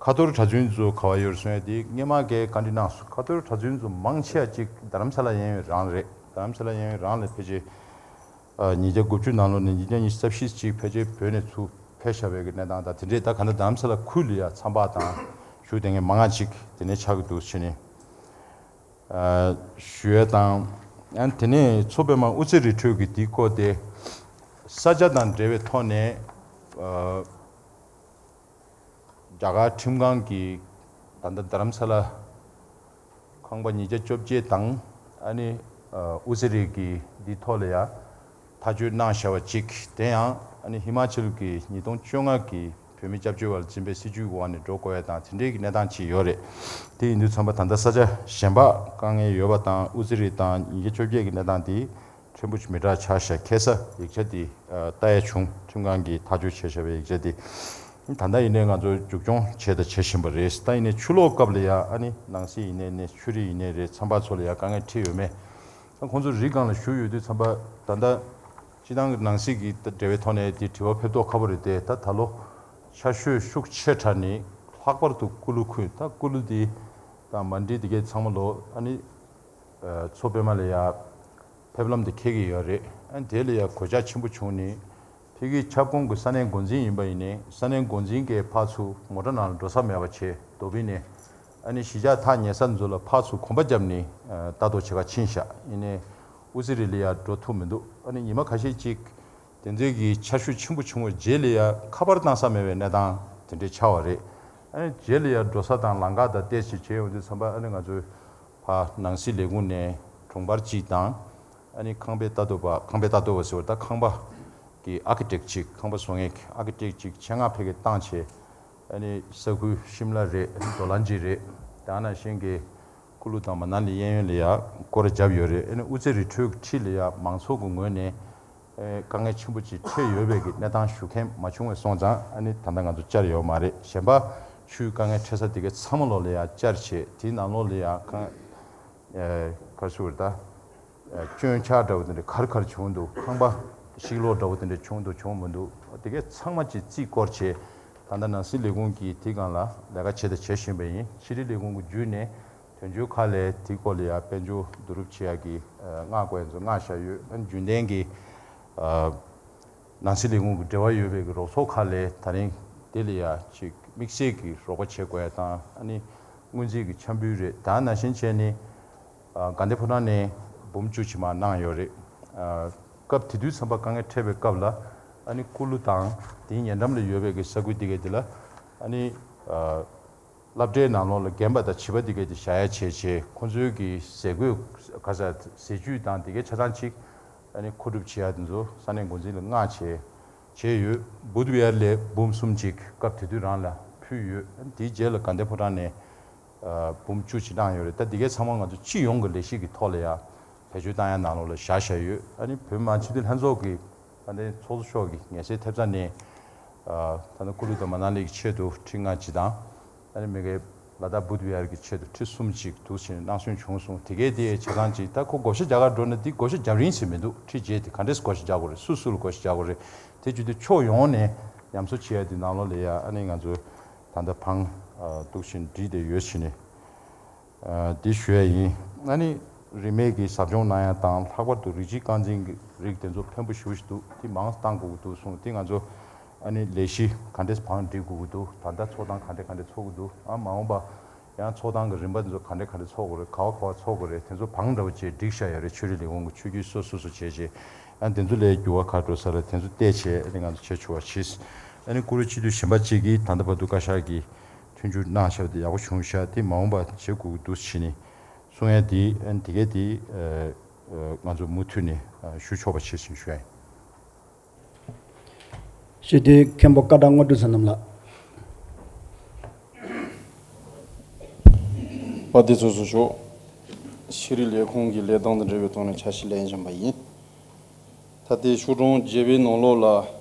ཁ་ཐོར་གྲྭ་བཙུན་ཚོ་ག་བ་ཡོད་རེད་གསུང་ཡ་དེ་སྔོན་མ་གའི་བཀའ་འདྲི་གནང་སོང་། ཁ་ཐོར་གྲྭ་བཙུན་ཚོ་མང་ཆེ་བ་ཅིག་རྡ་རམ་ས་ལ་གཡས་གཡོན་རང་རེད། རྡ་རམ་ས་ལ་གཡས་གཡོན་རང་ལ་ཕལ་ཆེར་ ཉིས་བརྒྱ་དགུ་བཅུ་ནང་ལོགས་ནས་ཉིས་བརྒྱ་ཉི་ཤུ་རྩ་བཞི་ཅིག་ཕལ་ཆེར་བོད་ནས་ཚུར་ཕེབས་བཞག་པའི་གི་གནས་སྟངས་དང་དེ་འདྲས། ད་ག་ད་རྡ་རམ་ས་ལ་ཁུལ་ལ་ཡ་མཚམས་པ་དང་བཞུགས་བསྡད་མཁན་མང་ང་ཅིག་དེ་ནས་ཆགས་ཀྱི་འདུག་ཕྱིན་ནས། ཞུ་ཡས་དང་། ཨ་དེ་ནས་མཚོ་པདྨ་དབུ་རྩེ་རི་ཁྲོད་ཀྱི་དེའི་སྐོར་དེ། ས་ཆ་དང་འབྲེལ་བའི་ཐོག་ནས། རྒྱ་གར་ཁྲིམས་ཁང་གིས་ད་ལྟ་རྡ་རམ་ས་ལ་ཁང་པ་ཉིས་བརྒྱ་བཅོ་བརྒྱད་དང་ཨ་ནི་དབུ་རྩེ་རིགས་ཀྱི་འདི་ཐོག་ལ་ཡ་ཐག་གཅོད་གནང་བཞག་པ་གཅིག་དེ་ཡང་ཨ་ནི་ཧི་མ་ཅལ་གྱི་ཉིས་སྟོང་བཅོ་ལྔ་གི་བོད་མི་སྐྱབས་བཅོལ་བ་ལ་འཛིན་པའི་སྲིད་བྱུས་ཀྱི་འོག་ནས་འགྲོ་དགོས་ཡ་དང་དེ་འདྲའི་གི་གནས་སྟངས་ཅིག་ཡོད་རེད། དེ་ཡིན་དུས་ཙམ་པ་ད་ལྟ་ས་ཆ་གཞན་པ་དཀའ་ངལ་ཡོད་པ་དང་དབུ་རྩེ་རིགས་དང་ཉིས་བརྒྱ་བཅོ་བརྒྱད་ཀྱི་གནས་སྟངས་དེ། ཕྲན་བུ་ཅིག་མི་འདྲ་ཆགས་ཤག་ཁ་སང་ཡིག་ཆ་དེ་ལྟ་ཡ་བྱུང་། ཁྲིམས་ཁང་གིས་ཐག་གཅོད་བྱས་བཞག་པའི་ཡིག་ཆ་དེ། ད་ལྟ་ཡིན་ནའི་ང་ཚོ་མཇུག་སྐྱོང་བྱས་དང་བྱེད་བཞིན་པ་རེད། ད་ཡིན་ནའི་ཆུ་ལོག་སྐབས་ལ་ཡ་ཨ་ནི་ནང་སྲིད་ཡིན་ནའི་ནས་ཆོས་རིག་ཡིན་ནའི་རེད། ཚང་པ་ཚོ་ལ་ཡ་དཀའ་ངལ་འཕྲད་ཡོད་མེད། ད་ཁོང་ཚོ་རི་སྒང་ལ་བཞུགས་ཡོད་དུས་ཚང་པ་ད་ལྟ་སྤྱི་བཏང་གི་ནང་སྲིད་ཀྱི་འབྲེལ་བའི་ཐོག་ནས་དེ་དྲི་བ་ཕེབས་མདོག་ཁ་པོ་རེད་དེ། ད་ད་ལོ་ཆར་ཞོད་ཤུགས་ཆེ་དྲགས་ནས་ལྷག་པར་དུ་ཀུ་ལུ་ཁུལ། ད་ཀུ་ལུ་དེ་དང་མན་ཌི་དེ་གའི་ཚང་མ་ལོ་ཨ་ནི། མཚོ་པདྨ་ལ་ཡ་ཕེབས་ལམ་དེ་འཁེལ་གྱི་ཡོད་རེད། ཨ་དེ་ལ་ཡ་གོད་ཆག་ཆེན་པོ་བྱུང་ནས་ཕ་གིའི་ཁྱབ་ཁོངས་ཀྱི་ས་གནས་འགོ་འཛིན་ཡིན་པ་ཡིན་ནའི་ས་གནས་འགོ་འཛིན་གྱིས་ཕར་ཚུར་མོ་ཊ་ནང་ལ་འགྲོ་ས་མེད་པ་བྱས་རྡོ་སྦིས་ནས་ཨ་ནི་གཞིས་ཆགས་ཐག་ཉེ་ས་ཚོ་ལ་ཕར་ཚུར་གོམ་པ་བརྒྱབ་ནས་ལྟ་རྟོག་བྱེད་ག་ཕྱིན་ཤག་ཡིན་ནའི་དབུ་རྩེ་རི་ལ་ཡ་འགྲོ་ཐུབ་མི་འདུག་ཨ་ནི་ཉི་མ་ཁ་ཤས་ཅིག་དེ་འདྲའི་གི་ཆར་ཞོད་ཆེན་པོ་བྱུང་བའི་རྗེས་ལ་ཡ་ཁ་པར་བཏང་ས་མེད་པའི་གནས་སྟངས་དེ་འདྲའི་ཆགས་པ་རེད། ཨ་ནི་རྗེས་ལ་ཡ་འགྲོ་ས་དང་ལམ་ཁ་དང་བལྟས་ཤིག་བྱས་ཡོང་དུས་ཙམ་པ་ཨ་ནི་ང་ཚོའི་ཕར་ནང་སྲིད་ལས་ཁུངས་ནས་དྲུང་འཕར་གཅིག་དང་། ཨ་ནི་ཁང་པའི་ལྟ་རྟོག་པ། ཁང་པའི་ལྟ་རྟོག་པ་ཟེར་བ་ད་ཁང་པ་གི་ཨ་ཀི་ཊེག་ཅིག་ཁང་པ་བཟོ་མཁན་གྱི་ཨ་ཀི་ཊེག་ཅིག་ཆེད་མངགས་ཕ་གིར་བཏང་བྱས། ཨ་ནི་ས་ཁུལ་ཤིམ་ལ་རེད། དོ་ལན་ཇི་རེད། དེ་ནང་བཞིན་གྱི་ཀུ་ལུ་དང་མ་ན་ལི་གཡས་གཡོན་ལ་ཡ་སྐོར་ར་བརྒྱབ་ཡོད་རེད། ཨ་ནི་དབུ་རྩེ་རི་ཁྲོད་ཀྱི་འཁྲིས་ལ་ཡ་མང་ཚོགས་ཀྱི་ངོས་ནས་ཨེ་དཀའ་ངལ་ཆེན་པོ་ཅིག་འཕྲད་ཡོད་པའི་གི་གནས་སྟངས་ཞུ་མཁན་མ་བྱུང་བས་སོང་ཙང་ཨ་ནི་ད་ལྟ་ང་ཚོ་བཅར་ཡོད་མ་རེད། གཞན་པ་ཆུའི་དཀའ་ངལ་འཕྲད་ས་དེ་གའི་ཚང་མ་ལོག་ལ་ཡ་བཅར་བྱས་དེའི་ནང་ལོགས་ལ་ཡ་དཀའ་ངལ་ཨེ་ག་རེ་ཟེར་དགོས་རེད་ད། སྐྱོན་ཆག་འདྲ་བོ་དེ་འདྲ་ག་རེ་ག་རེ་བྱུང་འདུག་ཁང་པ་ཕྱིར་སློག་འདྲ་བོ་དེ་འདྲ་བྱུང་འདུག་བྱུང་མི་འདུག་དེ་གའི་ཚང་མ་ཅིག་རྩིས་སྐོར་བྱས། ད་ལྟ་ནང་སྲིད་ལས་ཁུངས་ཀྱིས་དེའི་སྒང་ལ་ལས་ཀ་བྱས་དང་བྱེད་བཞིན་པ་ཡིན། ཕྱི་དྲིལ་ལས་ཁུངས་ཀྱི་བརྒྱུད་ནས་དོན་གཅོད་ཁག་ལ་དེའི་སྐོར་ལ་ཡ་དཔལ་འབྱོར་བསྡུ་རུབ་བྱེད་ཡག་གི་མངགས་དགོས་ཡ་ཚོ་མངགས་བཞག་ཡོད། ཨ་ནི་རྒྱུན་ལྡན་གྱི་ནང་སྲིད་ལས་ཁུངས་ཀྱི་འབྲེལ་བ་ཡོད་པའི་གི་རོགས་ཚོགས་ཁག་ལ་ད་རིང་དེ་ལ་ཡ་ཅིག་དམིགས་བསལ་གྱི་རོགས་པ་བྱེད་དགོས་ཡ་དང་། ཨ་ནི་སྔོན་རྩིས་ཀྱི་འཆར་འབུལ་རེད། ད་ནང་བཞིན་བྱས་ནས། དགའ་ལྡན་ཕོ་བྲང་ནས་འབུམ་བཅུ་ཅིག་མར་གནང་ཡོད་རེད། སྐབས་དེ་དུས་ཙམ་པ་དཀའ་ངལ་འཕྲད་པའི་སྐབས་ལ་ཨ་ནི་ཀུ་ལུ་དང་དེའི་ཉེ་འགྲམ་ལ་ཡོད་པའི་གི་ས་ཁུལ་དེ་གའི་དེ་ལ་ཨ་ནི་སློབ་གྲྭའི་ནང་ལོགས་ལ་རྒན་པ་དང་བྱིས་པ་དེ་གའི་དེ་བཞག་ཡ་བྱས་བྱས་ཁོང་ཚོའི་གི་ཟས་གོས་ག་ས་ཟས་བཅུད་དང་དེ་གའི་ཆ་ཚང་ཅིག་ཨ་ནི་མཁོ་སྒྲུབ་བྱེད་ཡ་དེ་ཚོ་ས་གནས་འགོ་འཛིན་ལ་མངགས་བྱས་བྱས་ཡོད། བུདྷ་ཝི་ཧར་ལ་འབུམ་གསུམ་ཅིག་སྐབས་དེ་དུས་རང་ལ་ཕུལ་ཡོད། ཨ་ནི་དེའི་རྗེས་ལ་དགའ་ལྡན་ཕོ་བྲང་ནས། འབུམ་བཅུ་ཅིག་གནང་ཡོད་རེད། ད་འདི་གའི་ཚང་མ་ང་ཚོ་སྤྱི་ཡོངས་ཀྱི་ལས་གཞི་གི་ཐོག་ལ་ཡ་བེད་སྤྱོད་བཏང་ཡ་ནང་ལོགས་ལ་བཞག་བཞག་ཡོད། ཨ་ནི་བོད་མི་མང་སྤྱི་འཐུས་ལྷན་ཚོགས་ཀྱི་ད་ལྟའི་ཚོགས་གཙོ་མཆོག་གི་ངལ་སེལ་ཐེབས་རྩ་ནས་ད་ལྟ་ཀུ་ལུ་དང་མ་ན་ལི་གི་ཆེད་དུ་ཁྲི་ལྔ་ཅིག་དང་། ཨ་ནི་མི་སྒེར་ལ་དྭགས་བུདྷ་ཝི་ཧར་གྱི་ཆེད་དུ་ཁྲི་གསུམ་ཅིག་འདུག་བྱས་ནས་གནང་སོན་བྱུང་སོང་། དེ་གའི་དེ་ཆ་ཚང་ཅིག་ད་ཁོ་བགོ་བཤའ་རྒྱག་གར་འགྲོ་ན་འདི་བགོ་བཤའ་རྒྱབ་རིན་ཟེར་མི་འདུག་ཁྲི་བརྒྱད་དེ་ག་འདྲས་བགོ་བཤའ་རྒྱག་དགོས་རེད། སུ་སུ་ལ་བགོ་བཤའ་རྒྱག་དགོས་རེད། དེ་བྱེད་དུས་ཕྱོགས་ཡོངས་ནས་ཉམས་གསོ་བྱེད་ཡ་དེ་ནང་ལོགས་ལ་ཡ་ཨ་ནི་ང་ཚོ་ད་ལྟ་བང་འདུག་བཞིན་བསྒྲིགས་བསྡད་ཡོད་བྱས་ནས། འདི་ཞུ་ཡ་ཡིན། ཨ་ནི་རིན་མེད་ཀྱི་ཟབ་སྦྱོང་གནང་ཡ་དང་ལྷག་པར་དུ་རིགས་གཅིག་རྐང་འཛིན་གྱི་རིགས་དེ་ཚོ་ཕན་པོ་ཞེ་པོ་ཞིག་འདུག་དེ་མང་བཏང་དགོས་ཀྱི་འདུག་གསུངས། དེ་ང་ཚོ་ཨ་ནི་ལས་གཞི་ག་འདྲས་བང་སྒྲིག་དགོས་ཀྱི་འདུག་ད་ལྟ་ཚོགས་སྟངས་ག་འདྲས་ག་འདྲས་ཚོགས་ཀྱི་འདུག་ཨ་མ་འོངས་པ་ཡང་ཚོགས་སྟངས་ཀྱི་རིམ་པ་དེ་ཚོ་ག་འདྲས་ག་འདྲས་ཚོགས་དགོས་རེད། ག་བ་ག་བ་ཚོགས་དགོས་རེད། དེ་ཚོ་བང་འདྲ་བོ་བྱས་སྒྲིག་བཞག་ཡོད་རེད། ཆོས་རིག་ལས་ཁུངས་ཀྱི་ཆོས་བརྒྱུད་སོ་སོ་སོ་བྱས་བྱས། ཨ་དེ་ཚོ་ལས་འགྱུར་བ་ག་འགྲོ་ས་རེད། དེ་ཚོ་བལྟས་བྱས་ཨ་ནི་ང་ཚོ་བྱེད་ཆོག་པ་བྱས། ཨ་ནི་ཀུ་ལུ་སྤྱི་འཐུས་གཞན་པ་གཅིག་གིས་ད་ལྟ་བར་དུ་བཀའ་ཤག་གིས་མཐུན་འགྱུར་གནང་བཞག་པ་དེ་ཡག་པོ་བྱུང་ཤག་དེ་མ་འོངས་པ་བྱེད་དགོས་ཀྱི་འདུག་བྱས་ནས་གསུང་ཡ་དེ་ཨ་ནི་དེ་གས་དེ་ང་ཚོ་མུ་མཐུད་ནས་ཞུ་ཆོག་པ་བྱེད་ཟེར་ཞུ་ཡ་ཡིན། སྤྱི་འཐུས་མཁན་པོ་ཀ་ད་དངོས་གྲུབ་བསོད་ནམས་ལགས། དཔལ་ལྡན་ཚོགས་གཙོ་མཆོག་ཤེས་རིག་ལས་ཁུངས་ཀྱི་ལས་སྟངས་དང་འབྲེལ་བའི་ཐོག་ནས་འཆར་གཞི་ལེན་བཞིན་པ་ཡིན། ད་ལྟའི་ཆོས་གྲོང་རྒྱལ་བའི་ནང་ལོགས་ལ་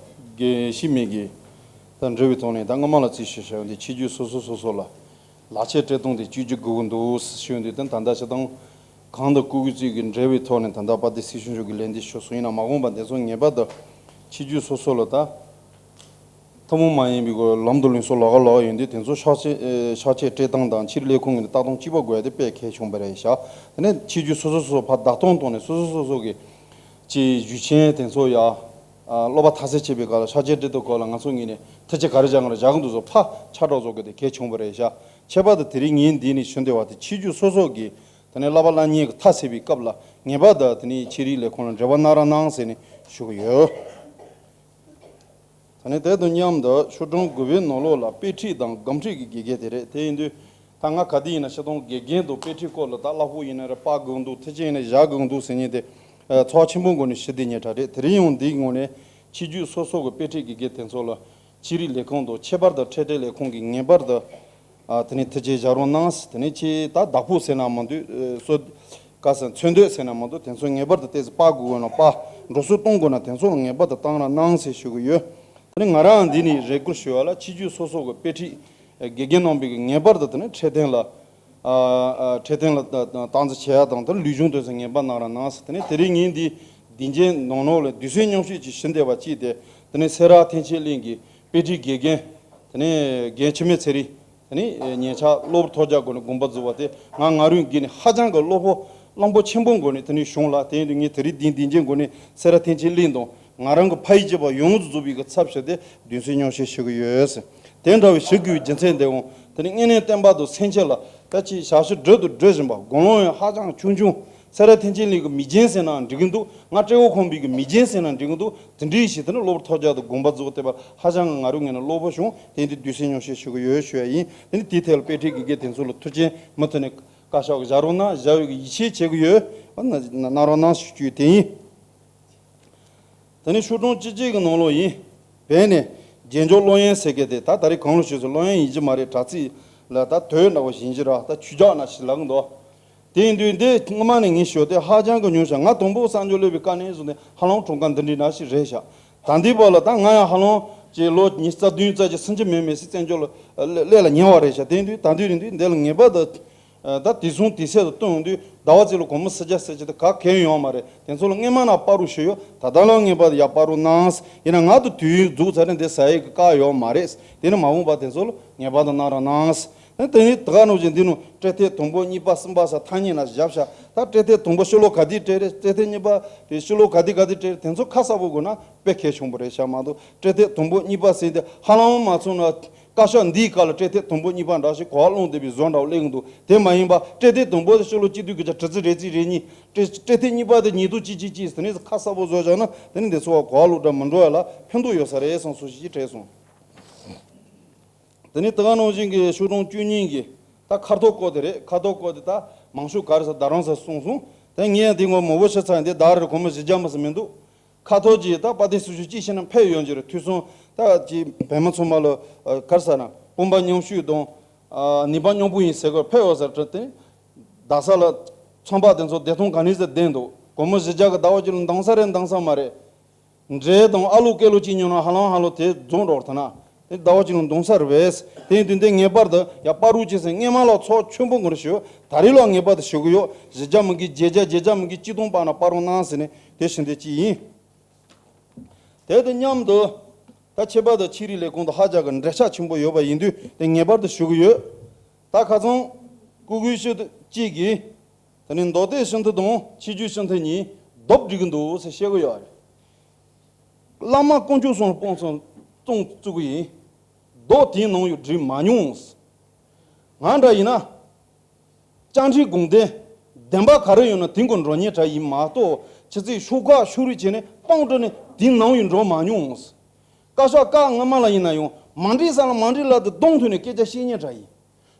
དགེ་བཤེས་མི་གི་དང་འབྲེལ་བའི་ཐོག་ནས་ད་སྔ་མ་ལ་རྩིས་ཞུ་བྱ་ཡོང་དུས་ཆོས་བརྒྱུད་སོ་སོ་སོ་སོ་ལ་ལག་ཁྱེར་སྤྲད་སྟངས་དེ་གཅིག་གྱུར་དགོས་ཀྱི་འདུག་ཞུ་ཡོང་དུས་ད་ད་ལྟ་ཆ་ཚང་གང་དང་སྐུ་གི་རྩིས་ཀྱི་འབྲེལ་བའི་ཐོག་ནས་ད་ལྟ་དཔལ་ལྡན་སྲིད་སྐྱོང་མཆོག་གིས་ལན་འདེབས་ཞུས་སོང་། ཡིན་ན་མ་འོངས་པ་འདི་ཚོ་ངེས་པར་དུ་ཆོས་བརྒྱུད་སོ་སོ་ལ་ད། ཐུན་མོང་མ་ཡིན་པའི་སྒོ་ལམ་དུ་ལེན་སྲོལ་ལག་ལག་ཡོད་དུས་དེ་ཚོ་ཤག་ཆེ་ཤག་ཆེ་སྤྲད་སྟངས་དང་ཕྱིར་ལས་ཁུངས་ཀྱི་ལྟ་སྟངས་གཅིག་པ་དགོས་ཡ་དེ་དཔེ་གལ་ཆེན་པོ་རེད་ཤག་དེ་ནས་ཕྱི་རྒྱུ་སོ་སོ་སོ་སོ་ཕར་བདག་སྟོང་བཏང་ནས་སོ་སོ་སོ་སོ་གི་ ཅེས་ཞུས་ཆེན་དེ་ཚོ་ཡ། ཨ། སློབ་པ་མཐར་སོན་བྱེད་པའི་སྐབས་ལ་ཕྱག་ཆེན་སྒྲིག་དུས་སྐོར་ལ་ང་ཚོ་ངོས་ནས་ཐུགས་རྗེ་ག་རེ་བཞག་ག་རེ་བཞག་གི་འདུག་ཟེར་ཕར་ཕྱག་རོགས་བཟོ་དགོས་དེ་གལ་ཆེན་པོ་རེད་ཤག་ཁྱད་པར་དུ་དེ་རིང་ངས་འདི་ནས་ཞུ་འདོད་པ་དེ་ཆོས་བརྒྱུད་སོ་སོ་གི་དེ་ནས་བསླབ་པ་བསླབ་གཉེར་གྱི་མཐའ་གསལ་བའི་སྐབས་ལ་ངེས་པར་དུ་དེ་ནས་ཆོས་རིག་ལས་ཁུངས་ལ་འབྲེལ་བ་གནང་རོགས་གནང་ཟེར་ནས་ཞུ་གི་ཡོད། ད་ནི་དེ་དང་མཉམ་དུ་ཆོས་གྲོང་དགུ་པའི་ནང་ལོགས་ལ་དཔེ་ཁྲིད་དང་སྒོམ་ཁྲིད་ཀྱི་དགེ་རྒན་དེ་རེད། དེ་ཡིན་དུས་ད་ང་ག་དུས་ཡིན་ན་སྤྱིར་བཏང་དགེ་རྒན་དང་དཔེ་ཁྲིད་སྐོར་ལ་ད་བསླབ་ཕོགས་ཡིན་ན་རེད། དཔར་དགོས་འདུག་མཐུན་རྐྱེན་ཡིན་ན་བཞག་དགོས་འདུག་ཟེར་མཁན་དེ་ཚོགས་ཆེན་པོའི་སྒོ་ནས་ཞུ་བདེ་ཉེ་དྲགས་རེད། དེ་རིང་ཡང་འདིའི་ངོས་ནས་ཆོས་བརྒྱུད་སོ་སོ་གི་དཔེ་ཁྲིད་ཀྱི་དགེ་རྒན་དེ་ཚོ་ལ་ཆོས་རིག་ལས་ཁུངས་དང་ཁྱད་པར་དུ་འཕྲོད་བསྟེན་ལས་ཁུངས་ཀྱིས་ངེས་པར་དུ་ཨ། དེ་ནས་ཐུགས་རྗེ་བཞག་རོགས་གནང་། དེ་ནས་ཁྱེད་ད་བདག་པོ་ཟེར་ན་མ་འདུག་ཨ། གསོ། ག་ཟེར། འཚོལ་འདོད་ཟེར་ན་མ་གཏོགས་དེ་ཚོ་ངེས་པར་དུ་ཏོག་ཙམ་སྤར་དགོས་དགོས་ན་སྤར། འགྲོ་སོང་གཏོང་དགོས་ན་དེ་ཚོ་ལ་ངེས་པར་དུ་བཏང་རོགས་གནང་ཟེར་ཞུ་གི་ཡོད། དེ་ནས་ང་རང་འདི་ནས་རེ་སྐུལ་ཞུ་བ་ལ་ཆོས་བརྒྱུད་སོ་སོ་གི་དཔེ་ཁྲིད་དགེ་རྒན་རྣམ་པས་ངེས་པར་དུ་དེ་ནས་འཕྲོད་བསྟེན་ལ། ཨ། ཨ། འཕྲོད་བསྟེན་ལ་སྟངས་འཛིན་བྱེད་ཡ་དང་དེ་ལུས་སྦྱོང་དེ་ཚོ་ངེས་པར་གནང་རོགས་གནང་ཟེར། དེ་ནས་དེ་རིང་ངས་འདི་བདེ་ཆེན་ནང་ནོར་ལ་དུས་གསུམ་མཉམ་བཞུགས་ཀྱི་ཞུ་འདོད་པ་གཅིག་དེ། དེ་ནས་སེ་ར་མཐིང་ཆེན་གླིང་གི་དཔེ་ཁྲིད་དགེ་རྒན། དེ་ནས་རྒན་འཆི་མེད་ཚེ་རིང་། དེ་ནས་ཉེ་ཆར་གློ་བུར་ཐོལ་རྒྱག་སྒོ་ནས་དགོངས་པ་རྫོགས་པ་དེ་ང་ང་རང་གིས་ནི་ཧ་ཅང་གི་བློ་ཕམ་གླང་པོ་ཆེན་པོའི་སྒོ་ནས་དེ་ནས་བྱུང་ལ། དེ་ཡིན་དུས་ངས་དེ་རིང་འདི་འདི་འཇེན་སྒོ་ནས་སེ་ར་མཐིང་ཆེན་གླིང་དང་ང་རང་གི་ཕ་ཡུལ་གཅིག་པ་ཡོངས་སུ་རྫོགས་པའི་གི་ཚབ་ཞུས་ཏེ་གདུང་སེམས་མཉམ་བསྐྱེད་ཞུ་གི་ཡོད། དེ་འདྲ་བའི་ཞུ་དགོས་པའི་རྒྱུ་མཚན་དེའང་དེ་ནི་དངོས་གནས་བསྟན་པ་དང་སེམས་ཅན་ལ་ད་ཅིག་ཞབས་ཞུ་སྒྲུབ་དང་སྒྲུབ་བཞིན་པ། དགུང་ལོ་ཡང་ཧ་ཅང་ཆུང་ཆུང་། སེ་ར་མཐིང་ཆེན་གླིང་གི་མི་རྒན་ཟེར་ནའང་འགྲིག་གི་འདུག་ང་སྤྲེའུ་ཁང་པའི་གི་མི་རྒན་ཟེར་ནའང་འགྲིག་གི་འདུག་དེ་འདྲའི་ཞིག་དེ་ནི་གློ་བུར་ཐོལ་རྒྱག་དང་དགོངས་པ་རྫོགས་བསྡད་པ་ཧ་ཅང་གི་ང་རང་ངོས་ནས་བློ་ཕམ་བྱུང་། དེ་འདི་གདུང་སེམས་མཉམ་བསྐྱེད་ཞུ་གི་ཡོད་ཞུ་ཡ་ཡིན། དེ་ནི་དེའི་ཐད་ལ་དཔེ་ཁྲིད་དགེ་རྒན་དེ་ཚོ་ལ་ཐུགས་རྗེ་མུ་མཐུད་ནས་བཀའ་ཤག་གི་བཞག་རོགས་གནང་། བཞག་ཡོད་གི་ཡིད་ཆེས་བྱེད་གི་ཡོད། གནང་རོགས་གནང་ཞུ་རྒྱུ་དེ་ཡིན། དེ་ནས་ཆོས་གྲོང་སྤྱི་གཅིག་གི་ནང་ལོགས་ཡིན། བོད་ནས་རྒྱལ་མཆོག་ཀློང་ཡངས་ཟེར་མཁན་དེ་ད་ད་རེས་གང་ལ་ཞུས་ཚོད་ཀློང་ཡངས་ཡིན་གྱི་མ་རེད། དྲ་ཚིགས་ལ་ད་དོད་འདྲ་བོ་ཡིན་གྱི་ར། ད་ཆོས་ཇག་ན་ཞིག་ལབ་གི་འདུག་དེ་ཡིན་དུས་འདི་སྔོན་མ་ནས་ངས་ཞུས་ཏེ་ཧ་ཅང་གི་ཉུང་ཤག་ང་དང་པོ་གསར་འབྱོར་སླེབས་པའི་སྐབས་ནས་བཟུང་སྟེ་ཧ་ལམ་གྲངས་ཀ་འདི་འདྲའི་ནང་ཞིག་རེད་ཤག་ད་ལྟའི་བར་ལ་ད་ང་ཡང་ཧ་ལམ་ཅིག་ལོ་ཉི་ཤུ་རྩ་བདུན་རྩ་བརྒྱད་སུམ་ཅུ་མིན་མི་སྲིད་བཙན་བྱོལ་ལ་སླེབས་ལ་ཉེ་བ་རེད་ཤག་དེ་ཡིན་དུས་ད་དུས་རིང་དུས་འདི་ལ་ངེས་པར་དུ་ད་དེ་སོང་དེ་སེ་དུ་བཏོན་ཡོང་དུས་ཟླ་བ་གཅིག་ལ་སྒོར་མོ་སུམ་བརྒྱ་ཟེར་གྱི་དེ་ག་གལ་ཡོད་མ་རེད། དེ་ཚོ་ལ་སྔོན་མ་ནས་སྤར་རོགས་ཞུས་ཡོད། ད་ལྟ་ལ་ངེས་པར་དུ་ཡར་སྤར་རོགས་གནང་། ཡིན་ན་ང་དང་དུས་ཡུན་རྫོགས་ཚར་ནས་འདི་ཟ་ཡས་ཀྱི་བཀག་ཡོད་མ་རེད། དེ་ནི་མ་འོངས་པ་དེ་ཚོ་ལ་ངེས་པར་དུ་གནང་རོགས་གནང་། དེ་ནི་ད་ག་ནང་བཞིན་འདི་ནང་སྤྲོད་ཐེངས་དང་པོ་གཉིས་པ་གསུམ་པ་ཟེར་ཐ་སྙད་ནང་བཞག་ཤག་ད་སྤྲོད་ཐེངས་དང་པོ་ཕྱི་ལོ་ག་དུས་སྤྲད་རེད། སྤྲོད་ཐེངས་གཉིས་པ་དེ་ཕྱི་ལོ་ག་དུས་ག་དུས་སྤྲད་རེད། དེ་ཚོ་ཁ་གསལ་པོ་དགོས་ན་དཔེ་གལ་ཆེན་པོ་རེད་ཤག་མ་གཏོགས་སྤྲོད་ཐེངས་དང་པོ་གཉིས་པ་ཟེར་དེ་ཧ་ལམ་མ་སོང་ན། བཀའ་ཤག་འདིའི་སྐབས་ལ་སྤྲོད་ཐེངས་དང་པོ་གཉིས་པ་འདྲ་ཞིག་གོ་བ་སློང་བསྡད་པའི་བཟོ་འདྲ་བོ་སླེབས་ཀྱི་འདུག་དེ་མ་ཡིན་པ་སྤྲོད་ཐེངས་དང་པོ་དེ་ཕྱི་ལོ་གཅིག་སྟོང་དགུ་བརྒྱ་དྲུག་ཅུ་རེ་གཅིག་རེ་གཉིས། སྤྲོད་སྤྲོད་ཐེངས་གཉིས་པ་དེ་ཉིས་སྟོང་གཅིག་གཅིག་གཅིག་དེ་ནས་ཁ་གསལ་པོ་བཟོས་བཞག་ན་དེ་ནི་འདི་ཚོ་གོ་བ་བློ་བདེ་མི་འགྲོ་ཡ་ལ་ཕན་ཐོགས་ཡོད་ས་རེད་བསམ་སོང་ཞིག་དྲན་སོང་། དེ་ནས་ད་ག་ནང་བཞིན་གྱི་ཆོས་གྲོང་བཅུ་གཉིས་ཀྱི་ད་ཁ་ཐོག་སྐོར་དེ་རེད། ཁ་ཐོག་སྐོར་དེ་ད་མང་ཤོས་ག་རེ་ཟེར་རྡ་རམ་ས་གསུངས་སོང་། དེ་ངས་འདི་ངོ་མ་བོ་ཤི་ཚ་འདི་ཟླ་རེར་སྒོར་མོ་བཞི་བརྒྱ་མ་ཟིན་མི་འདུག་ཁ་ཐོག་གི་ད་དཔལ་ལྡན་སྲི་ཞུ་གཅིག་བྱས་ན་ཕེབས་ཡོང་རྒྱུ་རེད། ཐོས་བསམ་ད་ཀྱི་བོད་མི་ཚང་མ་ལ་ག་རེ་ཟེར་ན་དཔུང་པ་མཉམ་གཤིབ་དང་ནུས་པ་མཉམ་སྤུངས་ཡིན་ཟེར་གི་ཕེབས་ཡོང་ཟེར་དྲི་དེ་རྡ་ས་ལ་ཚོང་པ་དེ་ཚོ་བདེ་ཐང་ག་ནས་ཟེར་བསྡད་འདུག་སྒོར་མོ་བཞི་བརྒྱ་གི་ཟླ་བ་གཅིག་ལ་འདང་ས་རེད་འདང་ས་མ་རེད། འབྲས་དང་ཨ་ལུ་ཀེ་ལོ་གཅིག་ཉོས་ན་ཧ་ལམ་ཧ་ལམ་དེ་རྫོང་འགྲོ་བར་ཐལ་ན། དེ་ཟླ་བ་གཅིག་ལ་འདང་ས་རེད་པས། དེ་ཡིན་དུས་འདི་ངེས་པར་དུ་ཡ་སྤར་རོགས་བྱེད་ཟེར་སྔོན་མ་ལ་ཚོགས་ཆེན་པོ་འགོ་ཞུ། ད་རེས་ལ་ངེས་པར་དུ་ཞུ་གི་ཡོད། བཞི་བརྒྱ་མི་དགོས་བརྒྱད་བརྒྱ་བརྒྱད་བརྒྱ་མི་དགོས་གཅིག་སྟོང་སྤར་ན་སྤར་རོགས་གནང་ཟེར་ནས་དེ་ཞུ་འདོད་ཅིག་ཡིན། དེ་དང་མཉམ་དུ་ད་ཁྱད་པར་དུ་ཆོས་རིག་ལས་ཁུངས་དང་ཧ་ཅང་གི་འབྲེལ་ཆགས་ཆེན་པོ་ཡོད་པ་ཡིན་དུས་དེ་ངེས་པར་དུ་ཞུ་གི་ཡོད། ད་ཁ་སང་སྐུ་སྒེར་ཤོག་གཅིག་གིས། དེ་ནས་མདོ་སྡེ་ཞི་མཐུན་དང་ཆོས་བརྒྱུད་ཞི་མཐུན་གཉིས་རྡོབ་སྒྲིག་གི་འདུག་ཟེར་བཤད་གི་ཡོད་རེད། བླ་མ་དཀོན་མཆོག་གསུམ་སྤོང་ཚུལ་སྤོང་བཙུགས་གི་ཡིན། རྡོ་དེའི་ནང་ཡོད་སྒྲིག་མ་མྱོང་། ང་འདྲ་ཡིན་ན། བཅར་འདྲི་དགོངས་དོན་བདེན་པ་ག་རེ་ཡོད་ན་དེ་མགོ་འགྲོ་ཉེན་འདྲ་ཡིན་མ་གཏོགས་ཕྱི་ཚེས་ཤོག་ཁག་ཤོག་རིས་བྱས་ནས་སྤོང་སྤྲོ་ནས་དེའི་ནང་ཡོད་འགྲོ་མ་མྱོང་། བཀའ་ཤག་བཀའ་སྔ་མ་ལ་ཡིན་ན་ཡང་མ་འགྲིག་ས་ལ་མ་འགྲིག་ལབ་དེ་གདོང་ཐུག་ནས་སྐད་ཆ་བཤད་ཉེན་འདྲ་ཡིན།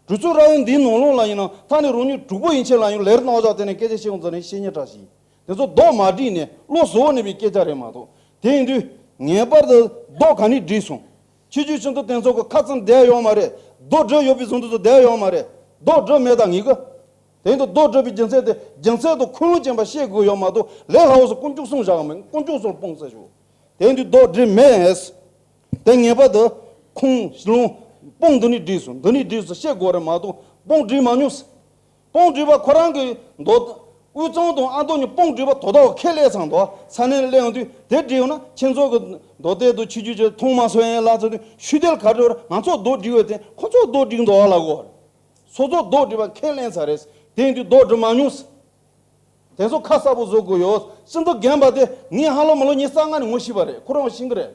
གྲོས་ཚོགས་ར་བའི་འདིའི་ནང་ལོགས་ལ་ཡིན་ན་ཐ་ནས་རང་ཉིད་གྲོགས་པོ་ཡིན་ཆེད་ལ་ཡང་ལེར་གནང་བཞག་དེ་ནས་སྐད་ཆ་བཤད་འོང་ཙང་ནས་བཤད་ཉེན་འདྲ་ཞིག་དེ་ཚོ་རྡོག་མ་བསྒྲིགས་ནས་བློ་གཟུ་བོ་ནས་པའི་སྐད་ཆ་རེད་མ་གཏོགས། དེ་ཡིན་དུས་ངེས་པར་དུ་རྡོག་ག་ནས་བསྒྲིགས་སོང་། ཆོས་བརྒྱུད་ཞི་མཐུན་དེ་ཚོ་གི་ཁ་ཙམ་བསྡད་ཡོད་མ་རེད། རྡོག་བསྒྲིགས་ཡོད་པའི་བཟོ་འདྲ་ཚོ་བསྡད་ཡོད་མ་རེད། རྡོག་བསྒྲིགས་མེད་ད་ངེས་གི། དེ་ཡིན་དུས་རྡོག་བསྒྲིགས་པའི་རྒྱུ་མཚན་དེ་རྒྱུ་མཚན་དང་ཁུངས་ལུང་ཅན་པ་བཤད་དགོས་ཡོད་མ་གཏོགས་ལས་སླ་བོ་སུ་དཀོན་མཆོག་གསུམ་བཞག་མེད་དཀོན་མཆོག་གསུམ་སྤོང་ཟེར་ཞུ། དེ་ཡིན་དུས་རྡོག་བསྒྲིགས་མེད། དེ་ངེས་པར་དུ་ཁུངས་ལུང་སྤོང་འདི་ནས་བསྒྲིགས་སོང་། འདི་ནས་བསྒྲིགས་སོང་བཤད་དགོས་རེད་མ་གཏོགས་སྤོང་བསྒྲིགས་མ་མྱོང་། སྤོང་བསྒྲིགས་པ་ཁོ་རང་གི་མདོ་དབུས་གཙང་དང་ཨ་མདོ་གཉིས་སྤོང་བསྒྲིགས་པ་དོ་བདག་ཁས་ལེན་ཚང་དོ་ས་གནས་ལ་སླེབས་ཡོང་དུས་དེ་བསྒྲིགས་ཡོང་ན་ཁྱེད་ཚོ་གི་མདོ་སྡེ་དང་ཆོས་བརྒྱུད་ཀྱི་མཐོང་མ་སོང་ཡན་ལ་ཚོ་དུས་ཤུལ་དེར་ག་འགྲོ་ར་ང་ཚོ་རྡོག་བསྒྲིགས་ཡོད་དེ་ཁོ་ཚོ་རྡོག་བསྒྲིགས་འདུག་ཨ་ལ་གོ། སོ་སོ་རྡོག་བསྒྲིགས་པ་ཁས་ལེན་ཚར་རེད། དེ་ཡིན་དུས་རྡོག་བསྒྲིགས་མ་མྱོང་། དེ་ཚོ་ཁ་གསལ་པོ་བཟོ་དགོས་ཡོད། སྤྱི་འཐུས་རྒན་པ་དེ་ངས་ཧ་ལོ་མ་ལོ་ཉི་ཤུ་རྩ་ལྔ་ནས་ངོ་ཤེས་པ་རེད། ཁོ་རང་ཤེས་ཀྱི་རེད།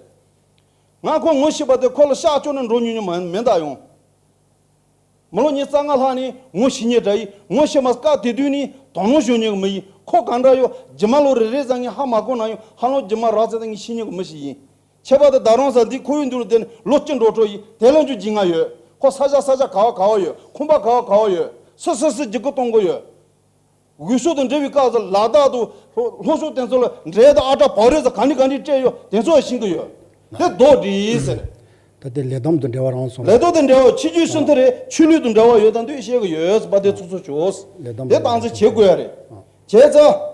ང་ཁོ་ངོ་ཤེས་པ་དེ་ཁོ་ལ་ཤག་བཅོ་ནས་འགྲོ་མྱོང་མྱོང་མ་མེད་ད་ཡོང་། མ་ལོ་ཉི་ཤུ་རྩ་ལྔ་ལྷག་ནས་ངོ་ཤེས་མཁན་འདྲ་ཡིན། ངོ་ཤེས་མ་སྐབས་དེ་དུས་ནས་དོ་སྣང་ཞུ་མྱོང་གི་མི་ཡིན། ཁོ་ག་འདྲ་ཡོད་རྗེས་མ་ལོ་རེ་རེ་ཙམ་ངས་ཧ་མ་གོ་ན་ཡང་ཧ་ལོ་རྗེས་མ་རག་ཚེ་ད་ངས་ཤེས་མྱོང་གི་མི་ཞིག་ཡིན། ཁྱད་པར་དུ་ད་རུང་ས་འདི་ཁོ་བོའི་མདུན་ལ་བསྡད་ནས་ལོ་གཅིག་འགྲོ་གྲབས་ཡིན། དེ་ལོ་རྒྱུས་བརྗེད་ང་ཡོད། ཁོ་ས་ཆ་ས་ཆ་ག་བ་ག་བ་ཡོད། ཁང་པ་ག་བ་ག་བ་ཡོད། སུ་སུ་སུ་འཇིགས་སྐུལ་གཏོང་གི་ཡོད། འོས་ཤོག་དང་འབྲེལ་བའི་སྐབས་སུ་ལ་དྭགས་དང་ལྷོ་ལྷོ་ཕྱོགས་དེ་ཚོ་ལ་འབྲས་དང་ཨ་བྲ་བག་རིལ་ཚོ་ག་ནས་ག་ནས་སྤྲད་ཡོད་དེ་ཚོ་ཤེས་ཀྱི་ཡོད། དེ་རྡོག་སྒྲིལ་ཟེར། ད་དེ་ལས་བསྡོམས་དང་འབྲེལ་བ་རང་སོང་། ལས་བསྡོམས་དང་འབྲེལ་བ་ཕྱི་རྒྱུད་ཤིན་ཏུ་རེད། ཆོས་ལུགས་དང་འབྲེལ་བ་ཡོད་དང་དུས་བཤད་ཀྱི་ཡོད་ཟེར་བ་དེ་ཚོ་ཚོ་བྱོས། ལས་བསྡོམས་དེ་དང་ཚོ་བྱེད་དགོས་ཡ་རེད། བྱས་ཙང་།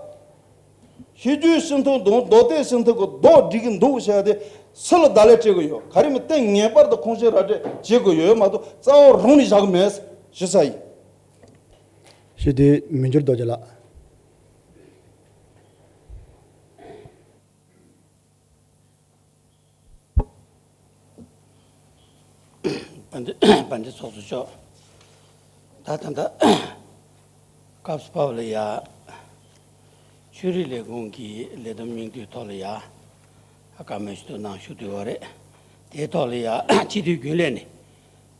ཕྱི་རྒྱུད་ཤིན་ཏུ་དང་མདོ་སྡེ་ཤིན་ཏུ་གི་རྡོག་སྒྲིལ་གྱི་འདུག་བཤད་དེ་སུ་ལ་བརྡ་ལན་སྤྲད་དགོས་ཡོད། ག་རེ་མི་བརྟེན་ངེས་པར་དུ་ཁུངས་སྐྱེལ་ར་སྤྲད་བྱེད་དགོས་ཡོད་མ་གཏོགས་རྩ་བ་རང་ནས་བཞག་གི་མེད་ཞུ་ས་ཡིན། ཞུ་དེ་མི་འགྱུར་རྡོ་རྗེ་ལགས། དཔལ་ལྡན་དཔལ་ལྡན་ཚོགས་གཙོ་མཆོག་ད་ད་ལྟ་སྐབས་སུ་བབས་ལ་ཡ། ཆོས་རིག་ལས་ཁུངས་ཀྱི་ལས་བསྡོམས་སྙིང་བསྡུས་ཐོག་ལ་ཡ། བཀའ་མོལ་ཞུ་དུས་གནང་ཞུ་དུས་བ་རེད། དེའི་ཐོག་ལ་ཡ་སྤྱི་འཐུས་རྒྱུན་ལས་ནས་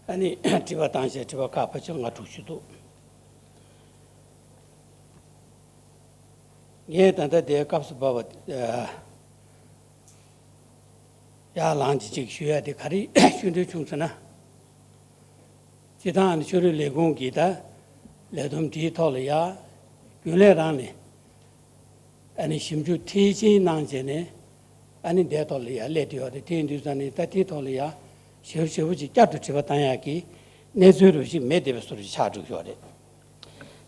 ཨ་ནི་དྲི་བ་བཏང་བྱས་དྲི་བ་ཁག་ཕལ་ཆེར་ལྔ་དྲུག་ཞུ་འདུག་ངས་ད་ལྟ་དེའི་སྐབས་སུ་བབས་པ། ཡར་ལངས་ཀྱི་ཅིག་ཞུ་ཡ་དེ་ག་རེ་ཞུ་འདོད་བྱུང་ཟེར་ན། སྤྱི་བཏང་ནི་ཆོས་རིག་ལས་ཁུངས་ཀྱི་ད་ལས་བསྡོམས་དེའི་ཐོག་ལ་ཡ། རྒྱུན་ལས་རང་ནས་ཨ་ནི་ཞིབ་འཇུག་མཐིལ་ཕྱིན་གནང་བྱས་ནས་ཨ་ནི་འདའི་ཐོག་ལ་ཡ་སླེབས་བསྡད་ཡོད་རེད། དེ་ཡིན་དུས་ཙང་ནས་ད་དེའི་ཐོག་ལ་ཡ་ཞིབ་ཞིབ་པོ་ཅིག་བསྐྱར་དུ་དྲི་བ་བཏང་ཡག་གི་གནས་ཚུལ་རུ་ཞིག་མེད་བསྡད་པའི་བཟོ་འདྲ་ཞིག་ཆགས་འགྲོ་གི་ཡོད་རེད།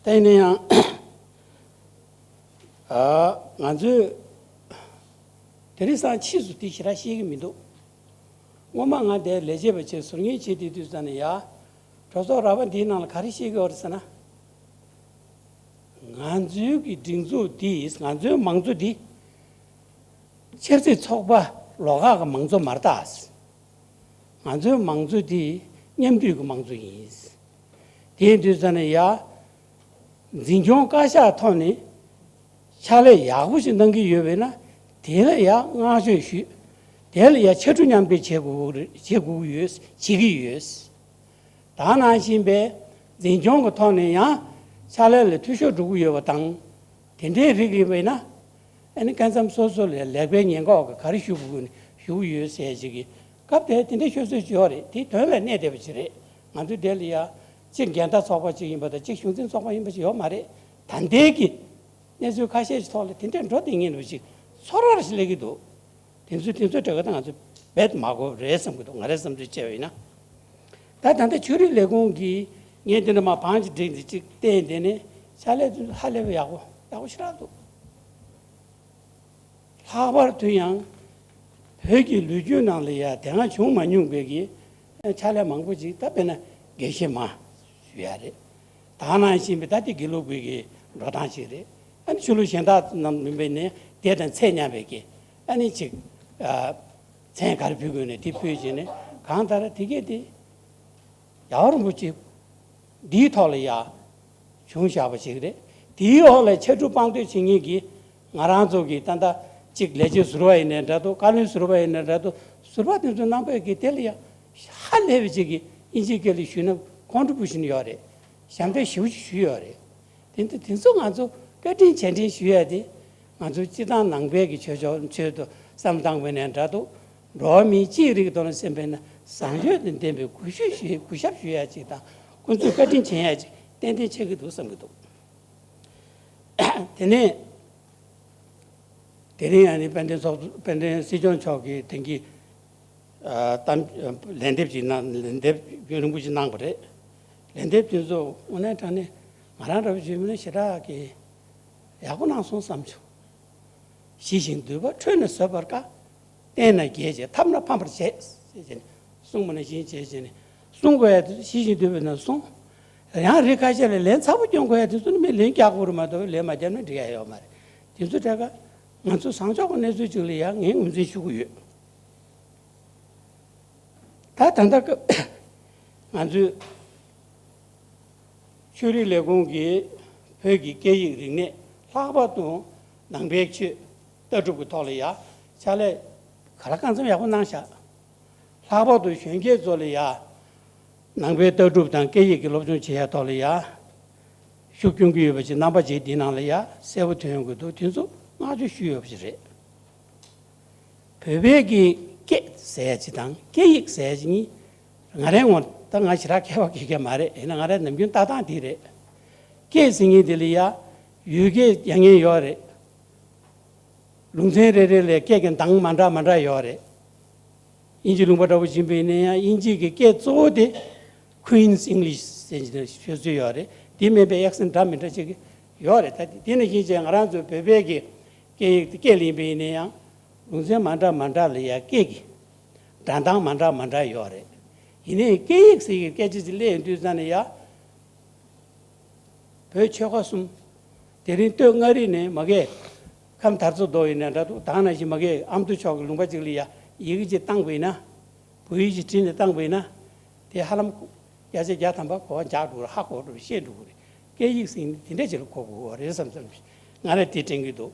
ད་ཡིན་ན་ཡང་། ཨ། ང་ཚོས་དེ་རིང་སང་ཕྱིས་སུ་དེ་ཞེ་དྲག་ཤེས་ཀྱི་མི་འདུག་སྔོན་མ་ང་དེར་ལས་བྱེད་པ་ཆེད་ཟུར་ཉན་བྱེད་དུས་དུས་ཙམ་ནས་ཡ། གྲོས་ཚོགས་ར་བ་འདིའི་ནང་ལ་ག་རེ་བཤད་ཀྱི་ཡོད་རེད་ཟེར་ན། ང་ཚོའི་གི་སྒྲིག་འཛུགས་འདི་ང་ཚོའི་མང་གཙོ་འདི་ཆབ་སྲིད་ཚོགས་པ་ལོགས་ཀ་གི་མང་གཙོ་མ་རེད་ད། ང་ཚོའི་མང་གཙོ་འདི་མཉམ་འདུས་ཀྱི་མང་གཙོ་ཡིན། དེ་ཡིན་དུས་ཙམ་ནས་ཡ། འཛིན་སྐྱོང་བཀའ་ཤག་ཐོག་ནས་ཕྱག་ལས་ཡག་པོ་ཞིག་གནང་གི་ཡོད་པས་ན་དེ་ལ་ཡ་བསྔགས་བརྗོད་ཞུས། དེ་ལ་ཡ་ཕྱར་གྲུ་མཉམ་འབྲེལ་བྱེད་དགོས་རེད། བྱེད་དགོས་ཀྱི་ཡོད། བྱེད་ཀྱི་ཡོད། ད་ནང་བཞིན་པའི་འཛིན་སྐྱོང་གི་ཐོག་ནས་ཡང་ཕྱག་ལས་ལ་འཐུས་ཤོར་འགྲོ་གི་ཡོད་པ་དང་། དེ་འདྲའི་རིགས་ཡིན་པས་ན། ཨ་ནི་སྐབས་མཚམས་སོ་སོ་ལ་ལེགས་སྤེལ་ཉེས་འགོག་གི་ག་རེ་ཞུ་དགོས་ཀྱི་ནི་ཞུ་གི་ཡོད་ཟེར་ཅིག་གི་སྐབས་དེ་དེ་འདྲའི་ཤོད་སྲོལ་ཅིག་ཡོད་རེད། དེ་དོན་ལ་གནས་བསྡད་པ་ཅིག་རེད། ང་ཚོ་དེ་ལ་ཡ་གཅིག་འགལ་ཟླ་ཚོགས་པ་ཅིག་ཡིན་པ་དང་གཅིག་གཞུང་འཛིན་ཚོགས་པ་ཡིན་པ་ཅིག་ཡོད་མ་རེད། ད་ལྟའི་གི་གནས་ཚུལ་ཁ་ཤས་ཀྱི་ཐོག་ལ་དེ་འདྲའི་འགྲོ་བསྡད་མཁན་རུ་ཅིག་ཚོར་བ་རུ་ཞིག་སླེབས་ཀྱི་འདུག་དེ་ཚོ་དེ་ཚོ་འདྲ་ག་ད་ང་ཚོ་རྦད་མ་དགོས་རེད་བསམ་གྱི་འདུག་ང་རའི་བསམ་ཚུལ་བྱས་པ་ཡིན་ན། ད་ད་ལྟ་ཆོས་རིག་ལས་ཁུངས་ཀྱིས་ངས་འདི་འདྲ་མ་བང་ཅིག་བསྒྲིགས་ཏེ་ཅིག་བསྟན་དེ་ནས་ཕྱག་ལས་དེ་ཧ་ལས་པ་ཡག་པོ་ཡག་པོ་ཞེ་དྲག་འདུག་ལྷག་པར་དུ་ཡང་བོད་ཀྱི་ལོ་རྒྱུས་ནང་ལ་ཡང་དེ་སྔ་བྱུང་མ་མྱོང་པའི་གི་ཕྱག་ལས་མང་པོ་ཅིག་ད་དཔེར་ན་དགེ་བཤེས་མ་ཞུ་ཡ་རེད། ད་ནང་བཞིན་པའི་ད་དེ་དགེ་ལུགས་པའི་གི་འགྲོ་སྟངས་ཤིག་རེད། ཨ་ནི་ཆོས་ལུགས་གཞན་དག་རྣམས་མིན་པའི་ནི་དེ་དང་ཚད་མཉམ་པའི་གི་ཨ་ནི་ཅིག་ཨ། མཚན་ག་རེ་ཕུལ་དགོས་ནས་དེ་ཕུལ་བྱས་ནས་གང་ལྟར་དེ་གས་དེ་རྒྱལ་བ་རིན་པོ་ཆེ་འདིའི་ཐོག་ལ་ཡ་བྱུང་བཞག་པ་ཞིག་རེད། དེའི་འོག་ལ་ཕྱར་གྲུ་དཔང་བསྟོད་བྱེད་མཁན་གྱི་ང་རང་ཚོ་གི་ད་ལྟ་གཅིག་ལས་བྱེད་ཟུར་པ་ཡིན་ནའི་འདྲ་འདུག་བཀའ་བློན་ཟུར་པ་ཡིན་ནའི་འདྲ་འདུག་ཟུར་པ་དེ་ཚོ་རྣམ་པས་ཀྱི་དེ་ལ་ཡ་ཧ་ལས་པའི་ཅིག་གི་དབྱིན་ཇིའི་སྐད་ལ་ཞུས་ན་ཀོན་ཊི་བུ་ཤན་ཡོད་རེད། ཞབས་འདེགས་ཞེ་པོ་ཅིག་ཞུས་ཡོད་རེད། དེ་ཚོ་དེ་ཚོ་ང་ཚོ་བཀའ་དྲིན་རྗེས་དྲན་ཞུ་ཡ་དེ་ང་ཚོ་སྤྱི་བཏང་ནང་པའི་གི་ཆོས་ཕྱོགས་ཆོས་དུ་བསམ་བཏང་བའི་ནས་འདྲ་འདུག་འགྲོ་བ་མིའི་སྤྱིའི་རིགས་དོན་ལ་སེམས་པའི་ན་བཟང་སྤྱོད་དང་ལྡན་པའི་གུས་ཞབས་ཞུ་གུས་ཞབས་ཞུ་ཡ་ཅིག་དང་ཁོ་ཚོས་བཀའ་དྲིན་ཆེན་ཡ་ཅིག་ཏན་ཏན་ཆགས་ཀྱི་འདུག་བསམ་གྱི་འདུག་དེ་ནས་དེ་རིང་ཨ་ནི་དཔལ་ལྡན་ཚོགས་དཔལ་ལྡན་སྲིད་སྐྱོང་མཆོག་གིས་དེང་གི་ཨ་གཏམ་ལན་འདེབས་ཅིག་གནང་ལན་འདེབས་རྒྱུན་རིང་པོ་ཞིག་གནང་བ་རེད། ལན་འདེབས་དེ་ཚོ་དངོས་གནས་དྲང་གནས་ང་རང་འདྲ་བོ་བྱས་མིན་ན་ཞེ་དྲག་གི་ཡག་པོ་གནང་སོང་བསམ་བྱུང་། ཞི་ཞིང་དུལ་བ་ཁྲོས་ནས་བཟོད་པར་དཀའ། བསྟེན་ན་རྒྱས་བྱེད་ཐབས་ན་ཕམ་པར་བྱེད། ཅེས་བྱས་ནས་གསུངས་པ་ནང་བཞིན་བྱས་བྱས་ནས་གསུང་དགོས་ཡ་དེ་ཞི་ཞིང་དུལ་བའི་ནང་གསུངས། ཡང་རིགས་ཁ་ཤས་ལ་ལན་ཚ་པོ་སྐྱོན་དགོས་ཡ་དེ་ཚོ་ནི་མི་ལན་རྒྱག་དགོས་རེད་མ་གཏོགས་ལན་མ་བརྒྱབ་ན་འགྲིག་ཡ་ཡོད་མ་རེད། དེ་ཚོ་གྲས་ཀ་ང་ཚོ་བཟང་ཕྱོགས་ཀྱི་གནས་ཚུལ་ཅིག་ལ་ཡང་ངས་ངོས་འཛིན་ཞུ་གི་ཡོད། ད་ད་ལྟ་སྐབས་ང་ཚོའི་ཆོས་རིག་ལས་ཁུངས་ཀྱིས་བོད་ཀྱི་སྐད་ཡིག་རིག་གནས་ ལྷག་པར་དུ་ནང་པའི་ཆོས་ལྟ་གྲུབ་ཀྱི་ཐོག་ལ་ཡ་ཕྱག་ལས་ག་ལ་གང་འཚམ་ཡག་པོ་གནང་ཤག་ལྷག་པར་དུ་གཞོན་སྐྱེས་ཚོ་ལ་ཡ་ནང་པའི་ལྟ་གྲུབ་དང་སྐད་ཡིག་གི་སློབ་སྦྱོང་བྱེད་ཡ་ཐོག་ལ་ཡ་ཤུགས་སྐྱོན་གྱི་ཡོད་པ་ཅིག་རྣམ་པ་ཅིག་འདི་ནང་ལ་ཡ་གསལ་པོ་ཐོན་ཡོང་གི་འདུག་དེ་ཚོ་བསྔགས་བརྗོད་ཞུ་ཡོད་པ་ཅིག་རེད། བོད་པའི་གི་སྐད་ཟེར་ཡ་ཅིག་དང་སྐད་ཡིག་ཟེར་ཡ་ཅིག་གཉིས་ང་རའི་ངོ་ད་ང་ཞེ་དྲག་ཁྱད་པར་ག་གེ་མ་རེད། ཡིན་ན་ང་རའི་ནམ་རྒྱུན་ལྟ་སྟངས་དེ་རེད། སྐད་ཟེར་མཁན་དེ་ལ་ཡ་ཡུལ་སྐད་ཡང་ཡང་ཡོད་རེད། ལུང་ཚན་རེ་རེ་ལ་སྐད་ཀྱི་གདངས་མ་འདྲ་མ་འདྲ་ཡོད་རེད། དབྱིན་ཇི་ལུང་པ་འདྲ་པོ་ཕྱིན་པ་ཡིན་ན་ཡང་དབྱིན་ཇི་གི་སྐད་གཙོ་བོ་དེ་Queen's English ཟེར་གྱི་ཤོད་སྲོལ་ཡོད་རེད། དེ་མིན་པའི་accent འདྲ་མི་འདྲ་ཅིག་ཡོད་རེད། ད་དེ་ནང་བཞིན་བྱས་ང་རང་ཚོའི་བོད་པའི་གི་སྐད་ཡིག་དེ་སྐད་ལ་ཡིན་པ་ཡིན་ན་ཡང་ལུང་ཚན་མ་འདྲ་མ་འདྲ་ལ་ཡང་སྐད་ཀྱི་སྒྲ་གདངས་མ་འདྲ་མ་འདྲ་ཡོད་རེད། ཡིན་ནའི་སྐད་ཡིག་ཟེར་གྱི་སྐད་ཆ་ཅིག་སླེབས་ཡོང་དུས་ཙང་ནས་ཡ། བོད་ཆོལ་ཁ་གསུམ། དེ་རིང་སྟོད་མངའ་རིས་ནས་མ་གིའི་ཁམས་དར་ཚོ་རྡོ་ཡིན་ན་འདྲ་འདུག་ད་ནང་བཞིན་མ་གིའི་ཨ་མདོ་ཕྱོགས་ཀྱི་ལུང་པ་ཅིག་ལ་ཡ་ཡི་གེ་ཅིག་བཏང་པ་ཡིན་ན། བོད་ཡིག་ཅིག་བྲིས་ནས་བཏང་པ་ཡིན་ན། དེ་ཧ་ལམ་བརྒྱ་ཆ་བརྒྱ་ཐམ་པ་གོ་བ་འཇགས་འགྲོ་གི་རེད། ཧ་གོ་འགྲོ་གི་རེད། ཤེས་འགྲོ་གི་རེད། སྐད་ཡིག་ཟེར་མཁན་དེ་འདྲ་ཅིག་ལ་གོ་དགོས་པ་རེད་བསམ་བསམ་ཞིག་ང་རས་དེ་དྲན་གྱི་འདུག་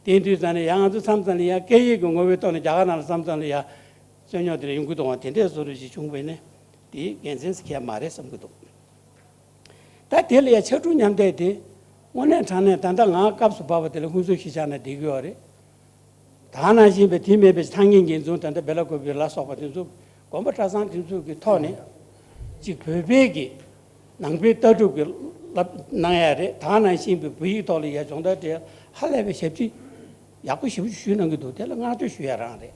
དེ་དུས་ཙང་ནས་ཡང་ང་ཚོ་མཚམས་མཚམས་ལ་ཡ་སྐད་ཡིག་གི་ངོ་བོའི་ཐོག་ནས་རྒྱ་གར་ནང་ལ་མཚམས་མཚམས་ལ་ཡ་རྩོད་རྙོག་དེ་འདྲ་ཡོང་གི་འདུག་བ། དེ་འདྲའི་བཟོ་འདྲ་ཞིག་བྱུང་བ་ཡིན་ན་དེ་དགེ་མཚན་ཞིག་གང་ཡང་མ་རེད་བསམ་གྱི་འདུག་ད་དེ་ལ་ཡ་ཕྱར་གྲུ་མཉམ་འདེགས་དེ་དངོས་གནས་དྲང་གནས་ད་ལྟ་ང་སྐབས་སུ་བབས་པ་དེ་ལ་ཧུན་སུར་གཞིས་ཆགས་ན་བསྡད་ཀྱི་ཡོད་རེད། ད་ནང་བཞིན་པའི་དེ་མེད་པའི་ཐང་རྒྱལ་རྒྱལ་འཛུགས་ད་ལྟ་སྦེ་ལ་ཀོ་བི་ལ་སོགས་པ་དེ་ཚོ་དགོན་པ་གྲྭ་ཚང་དེ་ཚོ་གི་ཐོག་ནས་ཅིག་བོད་པའི་གི་ནང་པའི་ལྟ་གྲུབ་ཀྱི་བསླབ་གནང་ཡ་རེད། ད་ནང་བཞིན་པའི་བོད་ཡིག་ཐོག་ལ་ཡ་སྦྱོང་བརྡར་སྤྲད་ཧ་ལས་པའི་ཞབས་ཕྱི་ཡག་པོ་ཞེ་པོ་ཞིག་ཞུས་གནང་གི་འདུག་དེ་ལ་བསྔགས་བརྗོད་ཞུ་ཡ་རང་རེད།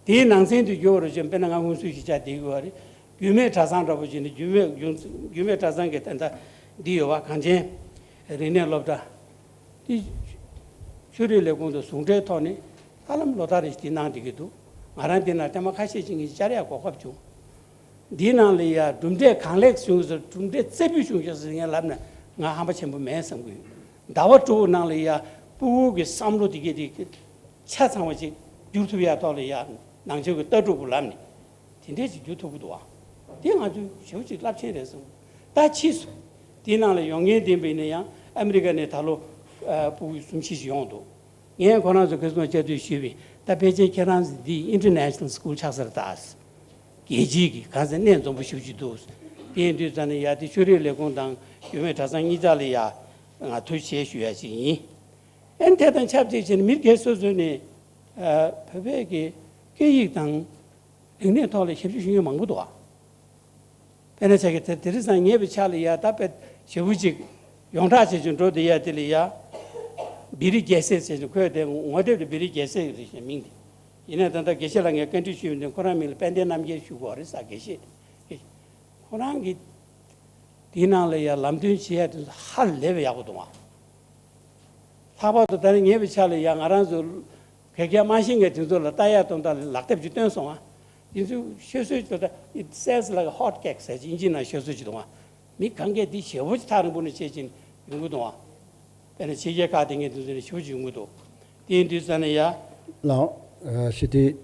དེའི་ནང་ཚན་དུ་འགྱུར་བ་རུ་བྱོན་དཔེར་ན་ང་ཧུན་སུར་གཞིས་ཆགས་བསྡད་ཡོད་རེད། རྒྱུད་སྨད་གྲྭ་ཚང་འདྲ་པོ་ཅིག་ནི་རྒྱུད་སྨད་རྒྱུད་སྨད་གྲྭ་ཚང་གི་ད་ལྟ་འདི་ཡོད་པ་གངས་ཅན་རིག་གནས་སློབ་གྲྭ་འདི་ཆོས་རིག་ལས་ཁུངས་དང་ཟུང་འབྲེལ་ཐོག་ནས་ཧ་ལམ་ལོ་ལྟར་རེ་བཞིན་འདི་གནང་བསྡད་ཀྱི་འདུག་ང་རང་འདི་ན་ཐེངས་མ་ཁ་ཤས་ཅིག་ངས་བཅར་ཡག་གོ་སྐབས་བྱུང་། འདིའི་ནང་ལ་ཡ་གྲུབ་འབྲས་གང་ལེགས་བྱུང་ཟེར་གྲུབ་འབྲས་རྩེ་ཕུད་བྱུང་ཤག་ཟེར་ངས་ལབ་ན་ང་ཧམ་པ་ཆེན་པོ་མེད་བསམ་གྱི་ཡོད། ཟླ་བ་དྲུག་ནང་ལ་ཡ་ཕྲུ་གུ་གི་བསམ་བློ་དེ་གས་དེ་ཆ་ཚང་བ་ཅིག་བསྒྱུར་ཐུབ་ཡ་ཐོག་ལ་ཡ་ནང་ཆོས་ཀྱི་ལྟ་གྲུབ་ཀྱི་ལམ་ནས་དེ་འདྲས་ཅིག་བསྒྱུར་ཐུབ་ཀྱི་འདུག་ཨ། དེ་ང་ཚོའི་ཞེ་པོ་ཅིག་རླབས་ཆེན་རེད་བསམ། ད་ཕྱིས་སུ་དེའི་ནང་ལ་ཡོང་མཁན་དེ་འབད་ན་ཡང་ཨ་མི་རི་ཀ་ནས་ད་ལོ་ཕྲུ་གུ་གསུམ་བཞི་ཞིག་ཡོང་འདུག་ངས་ཁོ་རང་ཚོ་ཁ་སང་བཅར་དུས་ཞུས་པས་ད་ཕལ་ཆེར་ཁྱེད་རང་ཚོ་འདི་International School ཆགས་ས་རེད་ད། རྒྱལ་སྤྱིའི་གི་གང་ཟེར་གནས་འཛོམས་པོ་ཞེ་པོ་ཅིག་འདུག་དེ་ཡིན་དུས་ཙང་ནས་ཡ་དེ་ཆོས་རིག་ལས་ཁུངས་དང་རྒྱུད་སྨད་གྲྭ་ཚང་གཉིས་ཆ་ལ་ཡ་ང་ཐུགས་རྗེ་ཆེ་ཞུ་ཡ་ཅིག་ཡིན། ཨན་དེ་དང་ཆབས་ཅིག་བྱས་ནས་མི་སྒེར་སོ་སོ་ནས་ཨ་བོད་པའི་གི་སྐད་ཡིག་དང་རིག་གནས་ཐོག་ལ་ཞབས་ཕྱི་ཞུ་མཁན་མང་པོ་འདུག་ཨ། དཔེར་ན་ཆ་གི་དེ་དེ་རིང་སང་ཉེ་བའི་ཆ་ལ་ཡ་ད་དཔེ་ཞེ་པོ་ཅིག་ཡོངས་གྲགས་བྱེད་ཅིང་འགྲོ་བསྡད་ཡ་དེ་ལ་ཡ། བི་རི་རྒྱལ་སྲས་ཟེར་ཅིང་ཁོས་དེ་ངོ་དེབ་དེ་བི་རི་རྒྱལ་སྲས་རེད་ཞེས་མིང་དེ། ཡིན་ནའི་ད་ལྟ་དགེ་བཤེས་ལགས་ངས་བཀའ་འདྲི་ཞུས་པ་ནས་ཁོ་རང་མིང་ལ་དཔལ་ལྡན་རྣམ་རྒྱལ་ཞུ་དགོས་རེད་ཟེར་དགེ་བཤེས། ཁོ་རང་གིས་དེའི་ནང་ལ་ཡ་ལམ་སྟོན་བྱེད་ཡ་དེ་ཚོ་ཧ་ལས་པའི་ཡག་པོ་འདུག་ཨ། ལྷག་པར་དུ་ད་ནི་ཉེ་བའི་ཆ་ལ་ཡ་ང་རང་ཚོ་ག་གེ་མ་ཤེས་མཁན་དེ་ཚོ་ལ་ལྟ་ཡ་གཏོང་སྟངས་ལ་ལག་དེབ་ཅིག་སྟོན་སོང་ཨ། དེ་ཚོ་ཤོད་སྲོལ་ཅིག་ད་It sells like hotcakes ཟེར་གྱི་དབྱིན་ཇིའི་ནང་ཤོད་སྲོལ་ཅིག་འདུག་ཨ། མི་གང་གས་འདི་ཞེ་པོ་ཅིག་ཐག་རིང་པོ་ནས་བྱེད་ཀྱིན་ཡོང་གི་འདུག་ཨ། དཔེར་ན་ཕྱི་རྒྱལ་ཁག་དེ་ངས་དེ་ཚོ་ནས་ཞེ་པོ་ཅིག་ཡོང་གི་འདུག་དེ་ཡིན་དུས་ཙང་ནས་ཡ། ལགས། ཨ་ཞི་བདེ།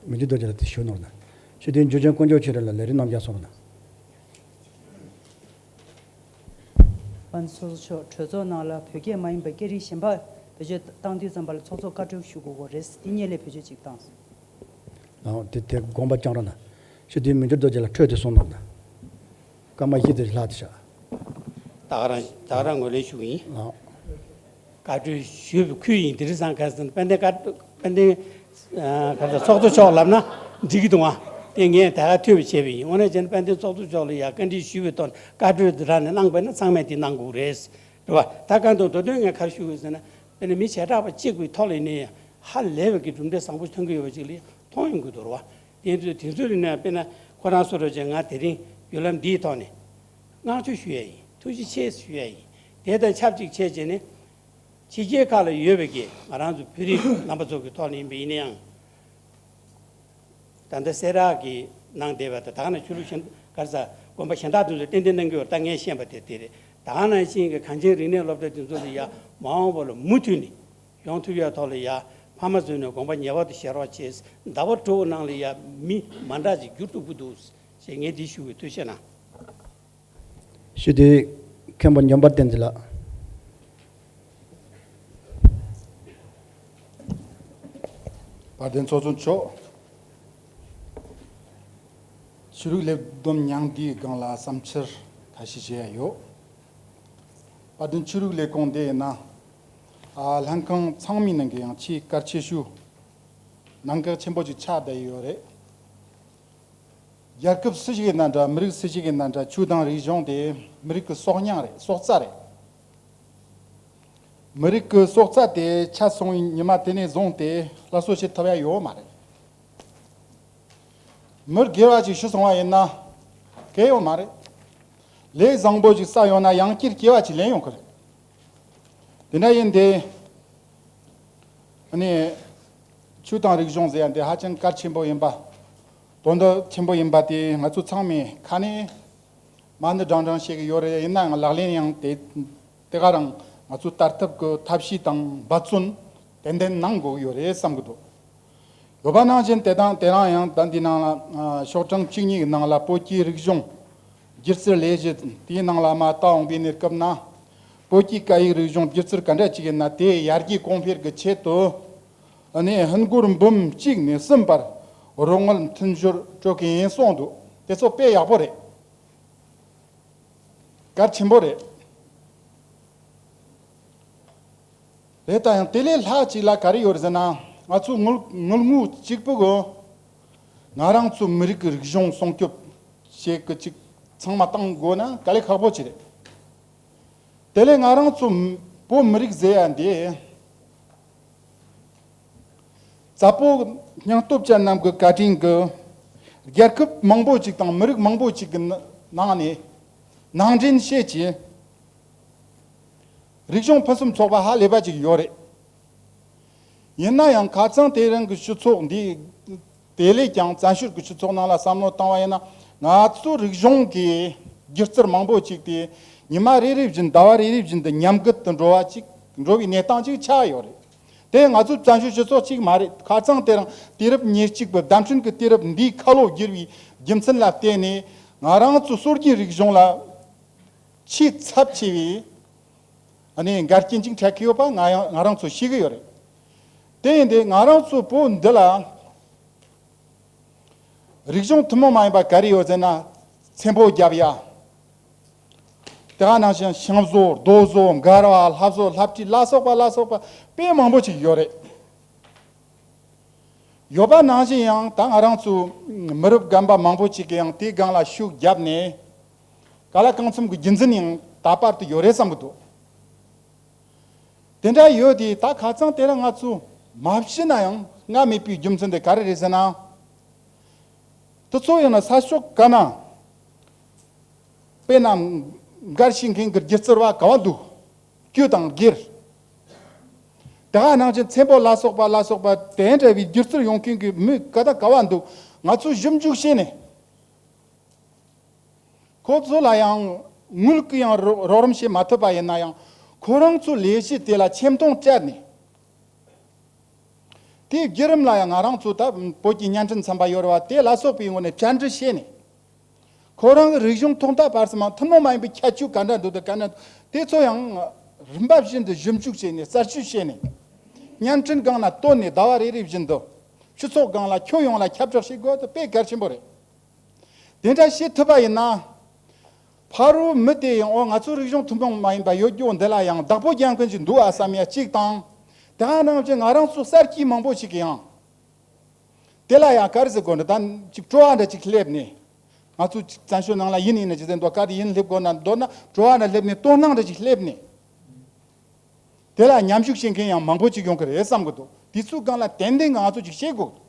མི་འདུས་རྡོ་རྗེ་ལགས་དེ་ཞུ་ནོར་ན། ཞི་བདེ་འཇུ་ཆེན་དཀོན་མཆོག་ཆོས་རེ་ལ་ལས་རིམ་རྣམས་ཀྱང་སོང་ན། པན་ཚོགས་གཙོ་མཆོག་གྲོས་ཚོགས་ནང་ལ་བོད་སྐད་མ་ཡིན་པ་སྐད་རིགས་གཞན་པ་བེད་སྤྱོད་བཏང་དུས་ཙམ་པ་ལ་ཚོགས་གཙོ་བཀའ་འཁྲོལ་ཞུ་དགོས་ཀྱི་རེད། དེ་སྔོན་ལ་བེད་སྤྱོད་ཅིག་བཏང་སོང་། ལགས་དེ་དེ་དགོངས་པ་བཅངས་རོགས་གནང་། ཞི་བདེ་མི་འདུས་རྡོ་རྗེ་ལགས་འཕྲོས་དེ་སོང་ནོར་ན། སྐར་མ་བཞི་དེ་ལྷག་དེ་ཤག་ད་ག་རང་ད་ག་རང་ངོས་ལེན་ཞུ་གི་ཡིན། ལགས། བཀའ་འཁྲོལ་ཞུས་པའི་ཁུལ་ཡིན། དེ་རིང་སང་ཁ་སང་དཔལ་ལྡན་བཀའ་དཔལ་ལྡན་ཨ་ག་ཚོད་ཚོགས་གཙོ་མཆོག་ལབ་ན་འགྲིག་གི་འདུག་ཨ། དེ་ངས་ད་ག་ཐོས་པ་བྱས་པ་ཡིན། དངོས་གནས་བྱས་ན་དཔལ་ལྡན་ཚོགས་གཙོ་མཆོག་ལ་ཡ་བཀའ་འདྲི་ཞུས་པའི་ཐོག་ནས་བཀའ་འཁྲོལ་འདི་རང་ནས་གནང་པ་ན་ཚང་མས་དེ་གནང་དགོས་རེད། རེད་བ། ད་གང་དུ་མདོ་དོན་ངས་ག་རེ་ཞུ་དགོས་ཟེར་ན་དཔེར་ན་མི་བྱེ་བྲག་པ་གཅིག་པུའི་ཐོག་ལ་ཡིན་ན་ཡང་ཧ་ལས་པའི་གི་གྲུབ་འབྲས་བཟང་པོ་ཐོན་གྱི་ཡོད་པ་ཅིག་ལ་མཐོང་ཡོང་གི་འདུག་རེད་བ། དེ་ཚོ་དེ་ཚོ་ཡིན་ན་དཔེར་ན་ཁོ་རང་སོ་རོ་ཅན་ང་དེ་རིང་བརྒྱུད་ལམ་འདིའི་ཐོག་ནས་བསྔགས་བརྗོད་ཞུ་ཡ་ཡིན། ཐུགས་རྗེ་ཆེ་ཞུ་ཡ་ཡིན། དེ་དང་ཆབས་ཅིག་བྱས་བྱས་ནས་ཕྱི་རྒྱལ་ཁག་ལ་ཡོད་པའི་གི་ང་རང་ཚོ་བོད་རིགས་རྣམ་པ་ཚོ་གི་ཐོག་ནས་ཡིན་པ་ཡིན་ན་ཡང་། ད་ལྟ་སེ་ར་གི་ནང་བསྡད་པ་དང་ད་ག་ནང་ཆོས་ལུགས་གཞན་ག་རེ་ཟ་དགོན་པ་གཞན་དག་དེ་ཚོ་ཏན་ཏན་གནང་གི་ཡོད། ད་ངས་ཤེས་པ་དེ་དེ་རེད། ད་ག་ནང་བཞིན་གི་གངས་ཅན་རིག་གནས་སློབ་གྲྭ་དེ་ཚོ་ལ་ཡ་མ་འོངས་པ་ལ་མུ་མཐུད་ནས་ཡོང་ཐུབ་ཡ་ཐོག་ལ་ཡ་ཕ་མ་ཚོས་ནས་དགོངས་པ་ངེས་པར་དུ་བཞེས་རོགས་བྱེད། ཟླ་བ་དྲུག་ནང་ལ་ཡ་མི་མ་འདྲ་ཅིག་འགྱུར་ཐུབ་ཀྱི་འདུག་ཞེས་ངས་འདི་ཞུ་བའི་ཐུགས་བཞེད་གནང་། ཞུ་དེ་མཁན་པོ་ཉམས་པ་བསྟན་འཛིན་ལགས། དཔལ་ལྡན་ཚོགས་གཙོ་མཆོག་ཆོས་རིག་ལས་བསྡོམས་ཉིན་འདིའི་སྒང་ལ་བསམ་འཆར་ཁ་ཤས་བཤད་ཡ་ཡོད། དཔལ་ལྡན་ཆོས་རིག་ལས་ཁུངས་འདི་ཡིན་ན། ཨ། ལྷན་ཁང་ཚང་མའི་ནང་གི་ཡང་ཆེས་གལ་ཆེ་ཤོས་གནད་འགག་ཆེན་པོ་ཅིག་ཆགས་བསྡད་ཡོད་རེད། རྒྱལ་ཁབ་སུ་ཞིག་ཡིན་ན་འདྲ། མི་རིགས་སུ་ཞིག་ཡིན་ན་འདྲ། ཆོས་དང་རིག་གཞུང་དེ་མི་རིགས་ཀྱི་སྲོག་ཉག་རེད། སྲོག་རྩ་རེད། མི་རིགས་ཀྱི་སྲོག་རྩ་དེ་ཆད་སོང་བའི་ཉི་མ་དེ་ནས་བཟུང་སྟེ་སླར་གསོ་བྱེད་ཐུབ་ཡ་ཡོད་མ་རེད། མི་སྒེར་བ་ཅིག་ཤི་སོང་བ་ཡིན་ན་སྐྱེ་ཡོད་མ་རེད། ལས་བཟང་པོ་ཅིག་བསགས་ཡོང་ན་ཡང་བསྐྱར་སྐྱེ་བ་ཅིག་ལེན་ཡོང་གི་རེད། དེ་འདྲ་ཡིན་དེ། ཨ་ནི། ཆོས་དང་རིག་གཞུང་ཟེར་ཡ་འདི་ཧ་ཅང་གལ་ཆེན་པོ་ཡིན་པ། དོན་དག་ཆེན་པོ་ཡིན་པ་དེ་ང་ཚོ་ཚང་མས་ཁ་ནས་མ་ཎི་བགྲང་བགྲང་བཤད་ཀྱི་ཡོད་རེད། ཡིན་ནའང་ལག་ལེན་ཡང་དེ་དེ་ག་རང་ང་ཚོ་ལྟར་ཐབས་ཀྱི་ཐབས་ཤེས་དང་འབད་བརྩོན་ཏན་ཏན་གནང་དགོས་ཀྱི་ཡོད་རེད་བསམ་གྱི་འདུག་ཡོད་པ་ནང་བཞིན་དེ་དང་དེ་རིང་ཡང་ད་འདི་ནང་ལ། ཨ། ཤོག་གྲངས་བཅུ་གཉིས་ཀྱི་ནང་ལ་བོད་ཀྱི་རིག་གཞུང་སྒྱུ་རྩལ་ལས་གཞི་དེའི་ནང་ལ་མར་ལྟ་འོང་པའི་གནས་སྐབས་ན། བོད་ཀྱི་སྐད་ཡིག་རིག་གཞུང་སྒྱུ་རྩལ་ག་འདྲ་ཅིག་ཡིན་ན་དེ་ཡར་རྒྱས་གོང་འཕེལ་གྱི་ཆེད་དུ། ཨ་ནི་ཧིན་སྒོར་འབུམ་གཅིག་ནས་གསུམ་བར་རོགས་དངུལ་མཐུན་སྦྱོར་སྤྲོད་ཀྱི་ཡིན་གསུངས་འདུག་དེ་ཚོ་དཔེ་ཡག་པོ་རེད། གལ་ཆེན་པོ་རེད། རེད། ད་ཡང་དེ་ལས་ལྷག་ཅིག་ལ་ག་རེ་ཡོད་རེད་ཟེར་ན། ང་ཚོ་དངུལ་དངུལ་དངོས་གཅིག་པུ་གི་ང་རང་ཚོ་མི་རིགས་ཀྱི་རིག་གཞུང་སྲུང་སྐྱོབ་བྱེད་ཀྱི་ཅིག་ཚང་མ་བཏང་དགོས་ན་དཀའ་ལས་ཁག་པོ་ཅིག་རེད། དེ་ལས་ང་རང་ཚོ་བོད་མི་རིགས་ཟེར་ཡ་འདི། ཙ་པོ་སྙིང་སྟོབས་ཅན་རྣམས་ཀྱི་བཀའ་དྲིན་གྱིས་རྒྱལ་ཁབ་མང་པོ་ཅིག་དང་མི་རིགས་མང་པོ་ཅིག་གི་ནང་ནས་ནང་འདྲེན་བྱེད་ཀྱི་རིག་གཞུང་ཕུན་སུམ་ཚོགས་པ་ཧ་ལས་པ་ཅིག་ཡོད་རེད། ཡིན་ན་ཡང་ཁ་རྩང་དེ་རིང་གི་སྤྱི་ཚོགས་འདི། དེ་ལས་ཀྱང་བཙན་བྱོལ་གྱི་སྤྱི་ཚོགས་ནང་ལ་བསམ་བློ་བཏང་བ་ཡིན་ན། ང་ཚོ་རིག་གཞུང་གི་སྒྱུ་རྩལ་མང་པོ་ཅིག་དེ་ཉི་མ་རེ་རེ་བཞིན་ཟླ་བ་རེ་རེ་བཞིན་དུ་ཉམས་རྒུད་དུ་འགྲོ་བ་ཅིག་འགྲོ་བའི་གནས་སྟངས་ཅིག་ཆགས་ཡོད་རེད། དེ་ང་ཚོ་བཙན་བྱོལ་སྤྱི་ཚོགས་གཅིག་མ་རེད། ཁ་རྩང་དེ་རིང་དུས་རབས་ཉེར་གཅིག་པའི་བརྡ་འཕྲིན་གྱི་དུས་རབས་འདིའི་ཁ་ལོ་བསྒྱུར་བའི་རྒྱུ་མཚན་ལ་བརྟེན་ནས་ང་རང་ཚོ་སྲོལ་རྒྱུན་རིག་གཞུང་ལ་ཆེས་ཚབས་ཆེ་བའི་ཨ་ནི་འགལ་རྐྱེན་ཅིག་འཕྲད་ཀྱི་ཡོད་པ་ང་ཡང་ང་རང་ཚོ་ཤེས་ཀྱི་ཡོད་རེད། དེ་ཡིན་དུས་ང་རང་ཚོ་བོད་འདི་ལ་རིག་གཞུང་ཐུན་མོང་མ་ཡིན་པ་ག་རེ་ཡོད་ཟེར་ན། ཚེམ་བུ་རྒྱབ་ཡ། དེ་ག་ནང་བཞིན་ཤིང་བཟོ། རྡོ་བཟོ། མགར་བ། ལྷ་བཟོ། ལྷ་བྲིས་ལ་སོགས་པ་ལ་སོགས་པ་དཔེ་མང་པོ་ཅིག་ཡོད་རེད། ཡོད་པ་ནང་བཞིན་ཡང་ད་ང་རང་ཚོ་མི་རབས་རྒན་པ་མང་པོ་ཅིག་གིས་ཡང་དེའི་སྒང་ལ་ཤུགས་བརྒྱབ་ནས་ག་ལ་གང་འཚམ་གྱི་རྒྱུན་འཛིན་ཡང་ད་བར་དུ་ཡོད་རེད་བསམ་གྱི་འདུག་དེ་འདྲ་ཡོད་དེ་ད་ཁ་རྩང་དེ་རིང་ང་ཚོ་མ་བྱས་ན་ཡང་སྔ་མེད་པའི་རྒྱུ་མཚན་དེ་ག་རེ་རེད་ཟེར་ན། དེ་ཚོ་ཡང་ན་ས་ཕྱོགས་ག་ན། དཔེར་ན་མགར་ཤེས་མཁན་གྱི་སྒྱུ་རྩལ་བ་ག་བ་འདུག་སྐྱོ་དང་སྒེར། དེ་ག་ནང་བཞིན་ཚེམ་བུ་ལ་སོགས་པ་ལ་སོགས་པ་དེ་འདྲ་བའི་སྒྱུ་རྩལ་ཡོང་མཁན་གྱི་མི་ག་དང་ག་བ་འདུག་ང་ཚོས་ཞིབ་འཇུག་བྱས་ནས། ཁོ་ཚོ་ལ་ཡང་དངུལ་གྱི་ཡང་རོགས་རོགས་རམ་བྱེད་མ་ཐུབ་པ་ཡིན་ན་ཡང་ཁོ་རང་ཚོའི་ལས་གཞི་དེ་ལ་ཆེ་མཐོང་སྤྲད་ནས། དེའི་བརྒྱུད་རིམ་ལ་ཡང་ང་རང་ཚོ་ད་བོད་ཀྱི་བརྙན་འཕྲིན་ཚན་པ་ཡོད་རེད་བ། དེ་ལ་སོགས་པའི་ངོས་ནས་བཅར་འདྲི་བྱས་ནས། ཁོ་རང་གི་རིག་གཞུང་ཐོག་མཐའ་བར་གསུམ་ཐུན་མོང་མ་ཡིན་པའི་ཁྱད་ཆོས་ག་འདྲ་འདུག་དང་ག་འདྲ་འདུག་དེ་ཚོ་ཡང་རིམ་པ་བཞིན་དུ་ཞིབ་འཇུག་བྱས་ནས་རྩད་གཅོད་བྱས་ནས། བརྙན་འཕྲིན་སྒང་ལ་བཏོན་ནས་ཟླ་བ་རེ་རེ་བཞིན་དུ་སྤྱི་ཚོགས་སྒང་ལ་ཁྱོན་ཡོངས་ལ་ཁྱབ་བསྒྲགས་བྱེད་དགོས་དེ་དཔེ་གལ་ཆེན་པོ་རེད། དེ་འདྲ་བྱེད་ཐུབ་པ་ཡིན་ན། ཕ་རོལ་མི་དེ་ཡང་འོ་ང་ཚོ་རིག་གཞུང་ཐུན་མོང་མ་ཡིན་པ་ཡོད་རྒྱུ་འདི་ལ་ཡང་བདག་པོ་རྒྱག་མཁན་ཞིག་འདུག་ཨ་བསམ་ཡ་གཅིག་དང་། དེ་ག་ནང་བཞིན་ང་རང་ཚོ་གསར་སྐྱེས་མང་པོ་ཞིག་གིས་ཡང་། དེ་ལ་ཡང་ག་རེ་ཟེར་དགོས་འདྲ་ད་ཅིག་སྤྲོ་བ་འདྲ་ཅིག་སླེབས་ནས། ང་ཚོ་ཅིག་བཙན་བྱོལ་ནང་ལ་ཡིན་ཡིན་ན་ཅིག་ཟེར་འདུག་ག་དེ་ཡིན་སླེབས་དགོས་ན་མདོར་ན་སྤྲོ་བ་འདྲ་སླེབས་ནས་དོ་སྣང་འདྲ་ཅིག་སླེབས་ནས། དེ་ལ་མཉམ་ཞུགས་བྱེད་མཁན་ཡང་མང་པོ་ཅིག་ཡོང་གི་རེད་བསམ་གི་འདུག་དེ་ཚོའི་སྒང་ལ་ཏན་ཏན་ང་ཚོ་ཅིག་བྱེད་དགོས།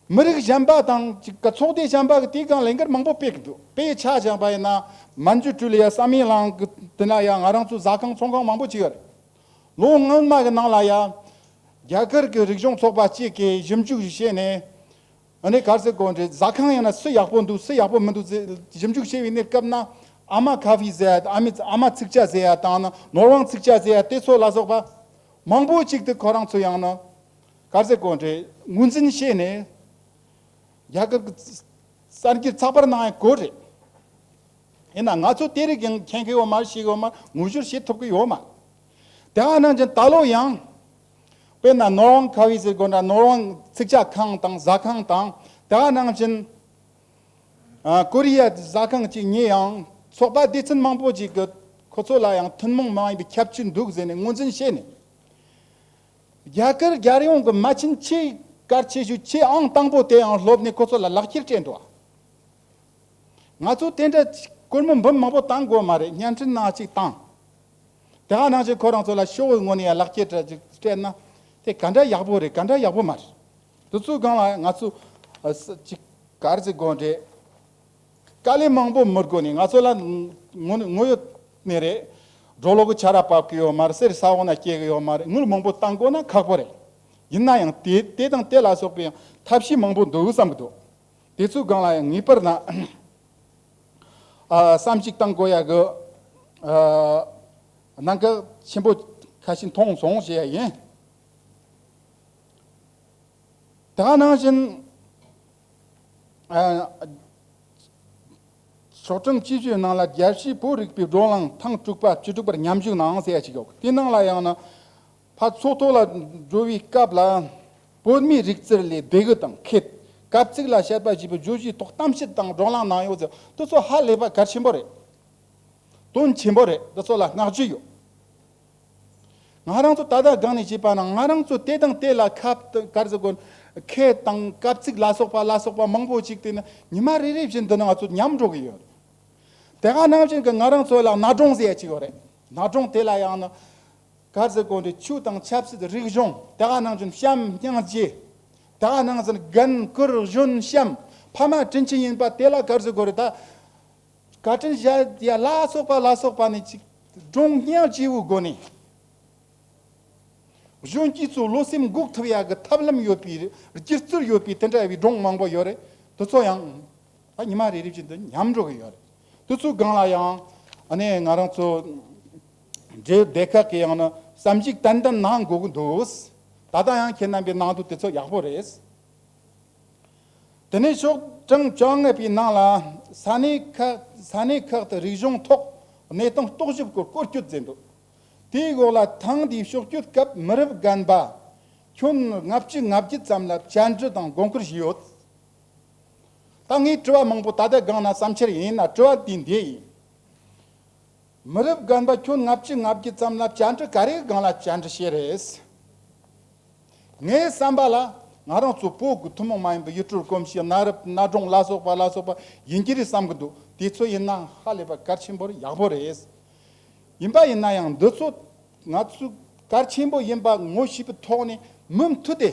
མི་རིགས་གཞན་པ་དང་ཅིག་གི་ཚོགས་སྡེ་གཞན་པ་གི་དེའི་སྒང་ལས་འགུལ་མང་པོ་སྤེལ་གི་འདུག་དཔེ་ཆ་བཞག་པ་ཡིན་ན་མན་ཇུ་ཀྲུའུ་ལི་ཡ་བསམ་ཡས་གླིང་གི་དེ་ན་ཡང་ང་རང་ཚོ་ཟ་ཁང་ཚོང་ཁང་མང་པོ་ཅིག་ཡོད་རེད། ལོ་སྔོན་མ་གི་ནང་ལ་ཡང་རྒྱ་གར་གི་རིག་གཞུང་ཚོགས་པ་གཅིག་གིས་ཞིབ་འཇུག་བྱས་ནས། ཨ་ནི་ག་རེ་ཟེར་དགོས་རེད། ཟ་ཁང་ཡིན་ན་སུ་ཡག་པོ་འདུག་སུ་ཡག་པོ་མི་འདུག་ཟེར་ཞིབ་འཇུག་བྱས་པའི་གནས་སྐབས་ན། ཨ་མ་ཁ་ཧྥི་ཟེར་ཡ། ཨ་མི་ཨ་མ་ཚིག་ཇ་ཟེར་ཡ་དང་ནོར་དབང་ཚིག་ཇ་ཟེར་ཡ་དེ་ཚོ་ལ་སོགས་པ་མང་པོ་ཅིག་དེ་ཁོ་རང་ཚོ་ཡང་ན་ག་རེ་ཟེར་དགོས་རེད། ངོས་འཛིན་བྱས་ནས་རྒྱ་གར་གྱི་གསར་འགྱུར་ཚགས་པར་ནང་ཡང་བཀོད་རེད། ཡིན་ན་ང་ཚོ་དེ་རིགས་ཀྱང་མཁྱེན་གི་ཡོད་མ་རེད། ཤེས་གི་ཡོད་མ་རེད། ངོ་སྦྱོར་བྱེད་ཐུབ་གི་ཡོད་མ་རེད། དེ་ག་ནང་བཞིན་ད་ལོ་ཡང་ དཔེར་ན་ནོར་དབང་ཁ་བའི་ཟེར་དགོས་འདྲ། ནོར་དབང་ཚིག་ཇ་ཁང་དང་ཟ་ཁང་དང་། དེ་ག་ནང་བཞིན་ཨ་ཀོ་རི་ཡ་ཟ་ཁང་གཅིག་གཉིས་ཡང་ཚོགས་པ་སྡེ་ཚན་མང་པོ་ཅིག་གི་ཁོ་ཚོ་ལ་ཡང་ཐུན་མོང་མ་ཡིན་པའི་ཁྱབ་ཚུལ་འདུག་ཟེར་ནས་ངོས་འཛིན་བྱས་ནས། རྒྱ་གར་རྒྱལ་ཡོངས་ཀྱི་མ་ཆེན་ཆེས་གལ་ཆེ་ཤོས་ཆེས་ཨང་དང་པོ་དེ་ཡང་སློབ་ནས་ཁོ་ཚོ་ལ་ལག་ཁྱེར་སྤྲད་འདུག་ང་ཚོ་དེ་འདྲ་སྒོར་མོ་འབུམ་མང་པོ་བཏང་དགོས་མ་རེད། བརྙན་འཕྲིན་ནང་གཅིག་བཏང་། དེ་ག་ནང་བཞིན་ཁོ་རང་ཚོ་ལ་ཤོག་བུའི་ངོས་ནས་ཡང་ལག་ཁྱེར་འདྲ་ཅིག་སྤྲད་ན་དེ་ག་འདྲ་ཡག་པོ་རེད། ག་འདྲ་ཡག་པོ་མ་རེད། དེ་ཚོའི་སྒང་ལ་ང་ཚོ་ཨ་ས་ཅིག་ག་རེ་ཟེར་དགོས་རེད། དཀའ་ལས་མང་པོ་མི་དགོས་ནས་ང་ཚོ་ལ་ངོ་ངོ་ཡོད་ནས་རེད། སྒྲོ་ལོག་གི་ཆར་པ་བབས་ཀྱི་ཡོད་མ་རེད། གསེར་ས་འོག་ན་སྐྱེ་གི་ཡོད་མ་རེད། དངུལ་མང་པོ་བཏང་དགོས་ན་ཁག་པོ་རེད། ཡིན་ན་ཡང་དེ་དེ་དང་དེ་ལ་སོགས་པའི་ཐབས་ཤེས་མང་པོ་འདུག་བསམ་གི་འདུག་དེ་ཚོའི་སྒང་ལ་ཡང་ངེས་པར་ན་ཨ་བསམ་གཞིག་བཏང་དགོས་ཡ་གི་ཨ་གནད་འགག་ཆེན་པོ་ཁ་ཤས་མཐོང་སོང་ཞེས་ཡ་ཡིན། དེ་ག་ནང་བཞིན་ཨ་ཤོག་གྲངས་བཅུ་བཞིའི་ནང་ལ་རྒྱལ་སྤྱིའི་བོད་རིག་པའི་བགྲོ་གླེང་ཐེངས་དྲུག་པ་བཅུ་དྲུག་པར་མཉམ་ཞུགས་གནང་ཟེར་ཡ་ཞིག་ཡོད། དེ་ནང་ལ་ཡང་ན་ཕར་ཚོགས་ཐོག་ལ་འགྲོ་བའི་སྐབས་ལ་བོད་མིའི་རིག་རྩལ་ལས་སྡེ་དགུ་དང་ཁེད་གབ་ཚིག་ལ་དཔྱད་པ་ཞེས་པའི་བརྗོད་གཞིའི་ཐོག་གཏམ་བཤད་དང་བགྲོ་གླེང་གནང་ཡོད་ཟེར། དེ་ཚོ་ཧ་ལས་པ་གལ་ཆེན་པོ་རེད། དོན་ཆེན་པོ་རེད། དེ་ཚོ་ལ་བསྔགས་བརྗོད་ཡོད། ང་རང་ཚོ་ད་ལྟ་སྒང་ནས་བྱས་པ་ན་ང་རང་ཚོ་དེ་དང་དེ་ལ་ཁབ་དང་ག་རེ་ཟེར་དགོས། ཁེད་དང་གབ་ཚིག་ལ་སོགས་པ་ལ་སོགས་པ་མང་པོ་ཅིག་དེ་ནི་ཉི་མ་རེ་རེ་བཞིན་དུ་ནི་ང་ཚོ་ཉམས་འགྲོ་གི་ཡོད། དེ་ག་ནང་བཞིན་གྱི་ང་རང་ཚོ་ལ་གནའ་སྒྲུང་ཟེར་ཡ་ཅིག་ཡོད་རེད། གནའ་སྒྲུང་དེ་ལ་ཡང་ནི་ག་རེ་ཟེར་དགོས་རེད། ཆོས་དང་ཆབ་སྲིད་རིག་གཞུང་། དེ་ག་ནང་བཞིན་བྱམས་སྙིང་རྗེ། དེ་ག་ནང་བཞིན་རྒན་བཀུར་གཞོན་བྱམས། ཕ་མ་དྲིན་ཆེན་ཡིན་པ་དེ་ལ་ག་རེ་ཟེར་དགོས་རེད། ད་བཀའ་དྲིན་བཞག་ཡ་ལ་སོགས་པ་ལ་སོགས་པ་ནི་ཅིག་སྒྲུང་སྙིང་རྗེ་བོའི་སྒོ་ནས། གཞོན་སྐྱེས་ཚོ་བློ་སེམས་འགུག་ཐུབ་ཡག་གི་ཐབས་ལམ་ཡོད་པའི་སྒྱུ་རྩལ་ཡོད་པའི་དེ་འདྲ་བའི་སྒྲུང་མང་པོ་ཡོད་རེད། དེ་ཚོ་ཡང་ད་ཉི་མ་རེ་རེ་བཞིན་དུ་ཉམས་འགྲོ་གི་ཡོད་རེད། དེ་ཚོའི་སྒང་ལ་ཡང་ཨ་ནི་ང་རང་ཚོ་འབྲེལ་ཡོད་སྡེ་ཁག་གི་ཡང་ན་བསམ་གཞིག་ཏན་ཏན་གནང་དགོས་ཀྱི་འདུག་ད་ལྟ་ཡང་ཁྱེད་རྣམ་པའི་གནང་འདུག་དེ་ཚོ་ཡག་པོ་རེད། དེ་ནས་ཤོག་གྲངས་བཅོ་ལྔ་པའི་ནང་ལ་ས་གནས་ཁག་ས་གནས་ཁག་ཏུ་རིག་གཞུང་ཐོག་གནས་སྟངས་རྟོག་ཞིབ་སྐོར་སྐོར་སྐྱོད་མཛད་འདུག་དེའི་འོག་ལ་ཐེངས་འདིའི་ཕྱོགས་བསྐྱོད་སྐབས་མི་རབས་རྒན་པ་ཁྱོན་ལྔ་བཅུ་ང་བརྒྱད་ཙམ་ལ་བཅར་འདྲི་དང་དགོངས་སྐོར་ཞུས་ཡོད། ད་ངས་དྲི་བ་མང་པོ་ད་ལྟ་སྒང་ན་བསམ་འཆར་ཡིན་ན་དྲི་བ་དེ་འདི་ཡིན། མི་རབས་རྒན་པ་ཁྱོན་ལྔ་བཅུ་ང་བརྒྱད་ཙམ་ལ་བཅར་འདྲི་ག་རེའི་སྒང་ལ་བཅར་འདྲི་བྱས་རེད། ངའི་བསམ་པ་ལ་ང་རང་ཚོ་བོད་ཀྱི་ཐུན་མོང་མ་ཡིན་པའི་ཡུལ་སྲོལ་གོམས་གཤིས། གནའ་རབས་གནའ་སྒྲུང་ལ་སོགས་པ་ལ་སོགས་པ་ཡིན་གྱི་རེད་བསམ་གྱི་འདུག་དེ་ཚོ་ཡིན་ན་ཧ་ལས་པ་གལ་ཆེན་པོ་རེད། ཡག་པོ་རེད། ཡིན་པ་ཡིན་ན་ཡང་འདི་ཚོ་ང་ཚོ་གལ་ཆེན་པོ་ཡིན་པ་ངོ་ཤེས་པའི་ཐོག་ནས་མུ་མཐུད་དེ་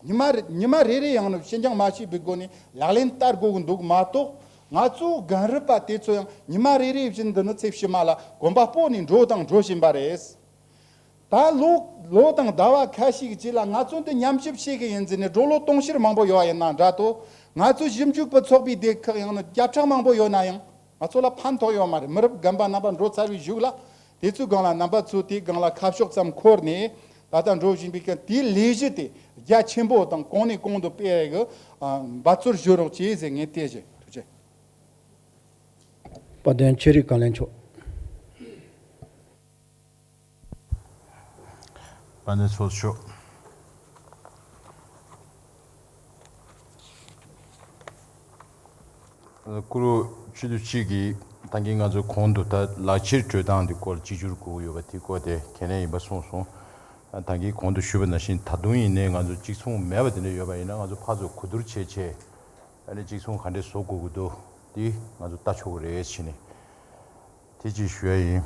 ཉི་མ་རེ་ཉི་མ་རེ་རེ་ཡང་ནི་ཕྱི་འགྱངས་མ་བྱས་པའི་སྒོ་ནས་ལག་ལེན་བསྟར་དགོས་ཀྱི་འདུག་མ་གཏོགས། ང་ཚོའི་རྒན་རབས་པ་དེ་ཚོ་ཡང་ཉི་མ་རེ་རེ་བཞིན་འདི་ནི་ཚེ་ཕྱི་མ་ལ་གོམ་པ་སྤོ་ནས་འགྲོ་དང་འགྲོ་བཞིན་པ་རེད། ད་ལོ་ལོ་དང་ཟླ་བ་ཁ་ཤས་ཀྱི་རྗེས་ལ་ང་ཚོ་འདི་ཉམས་ཞིབ་བྱེད་ཀྱི་ཡིན་ཟེར་ནས་སྒྲོ་ལོ་གཏོང་ཕྱིར་མང་པོ་ཡོད་པ་ཡིན་ན་འདྲ་དོ། ང་ཚོ་ཞིབ་འཇུག་པ་ཚོགས་པའི་སྡེ་ཁག་ཡང་ན་བརྒྱ་ཕྲག་མང་པོ་ཡོད་ན་ཡང་ང་ཚོ་ལ་ཕན་ཐོགས་ཡོད་མ་རེད། མི་རབས་རྒན་པ་རྣམ་པ་འགྲོ་ཚར་བའི་གཞུག་ལ་དེ་ཚོའི་སྒང་ལ་རྣམ་པ་ཚོས་དེའི་སྒང་ལ་ཁ་ཕྱོགས་ཙམ་འཁོར་ནས་ད་ལྟ་འགྲོ་བཞིན་པའི་སྐབས་དེའི་ལས་གཞི་དེ་རྒྱ་ཆེན་པོ་དང་གོང་ནས་གོང་དུ་སྤེལ་ཡག་གི་འབད་རྩོལ་ཞུ་རོགས་བྱེད་ཟེར་ངས་དེ་བཞིན། ཐུགས་རྗེ་ཆེ། དཔལ་ལྡན་ཆོས་རིག་བཀའ་བློན་མཆོག་དཔལ་ལྡན་ཚོགས་གཙོ་མཆོག་སྐུ་རུ་སྤྱི་འཐུས་གཅིག་གིས་ད་གིན་ང་ཚོ་གོང་དུ་ད་ལག་འཁྱེར་སྤྲོད་སྟངས་འདི་སྐོར་གཅིག་གྱུར་དགོས་ཀྱི་ཡོད་པ་དེ་སྐོར་དེ་གལ་གནད་ཡིན་པ་གསུངས་སོང་། ད་གིན་གོང་དུ་ཞུས་པ་ནང་བཞིན་ད་དུང་ཡིན་ནའི་ང་ཚོ་གཅིག་མཚུངས་མེད་པ་དེ་འདྲ་ཡོད་པ་ཡིན་ན་ང་ཚོ་ཕར་ཚུར་གོ་བསྡུར་བྱས་བྱས་ཨ་ནི་གཅིག་མཚུངས་ག་འདྲས་བཟོ་དགོས་ཀྱི་འདུག་འདི་ང་ཚོ་ལྟ་ཆོག་གི་རེད་བྱས་ནས་དེ་གཅིག་ཞུ་ཡ་ཡིན།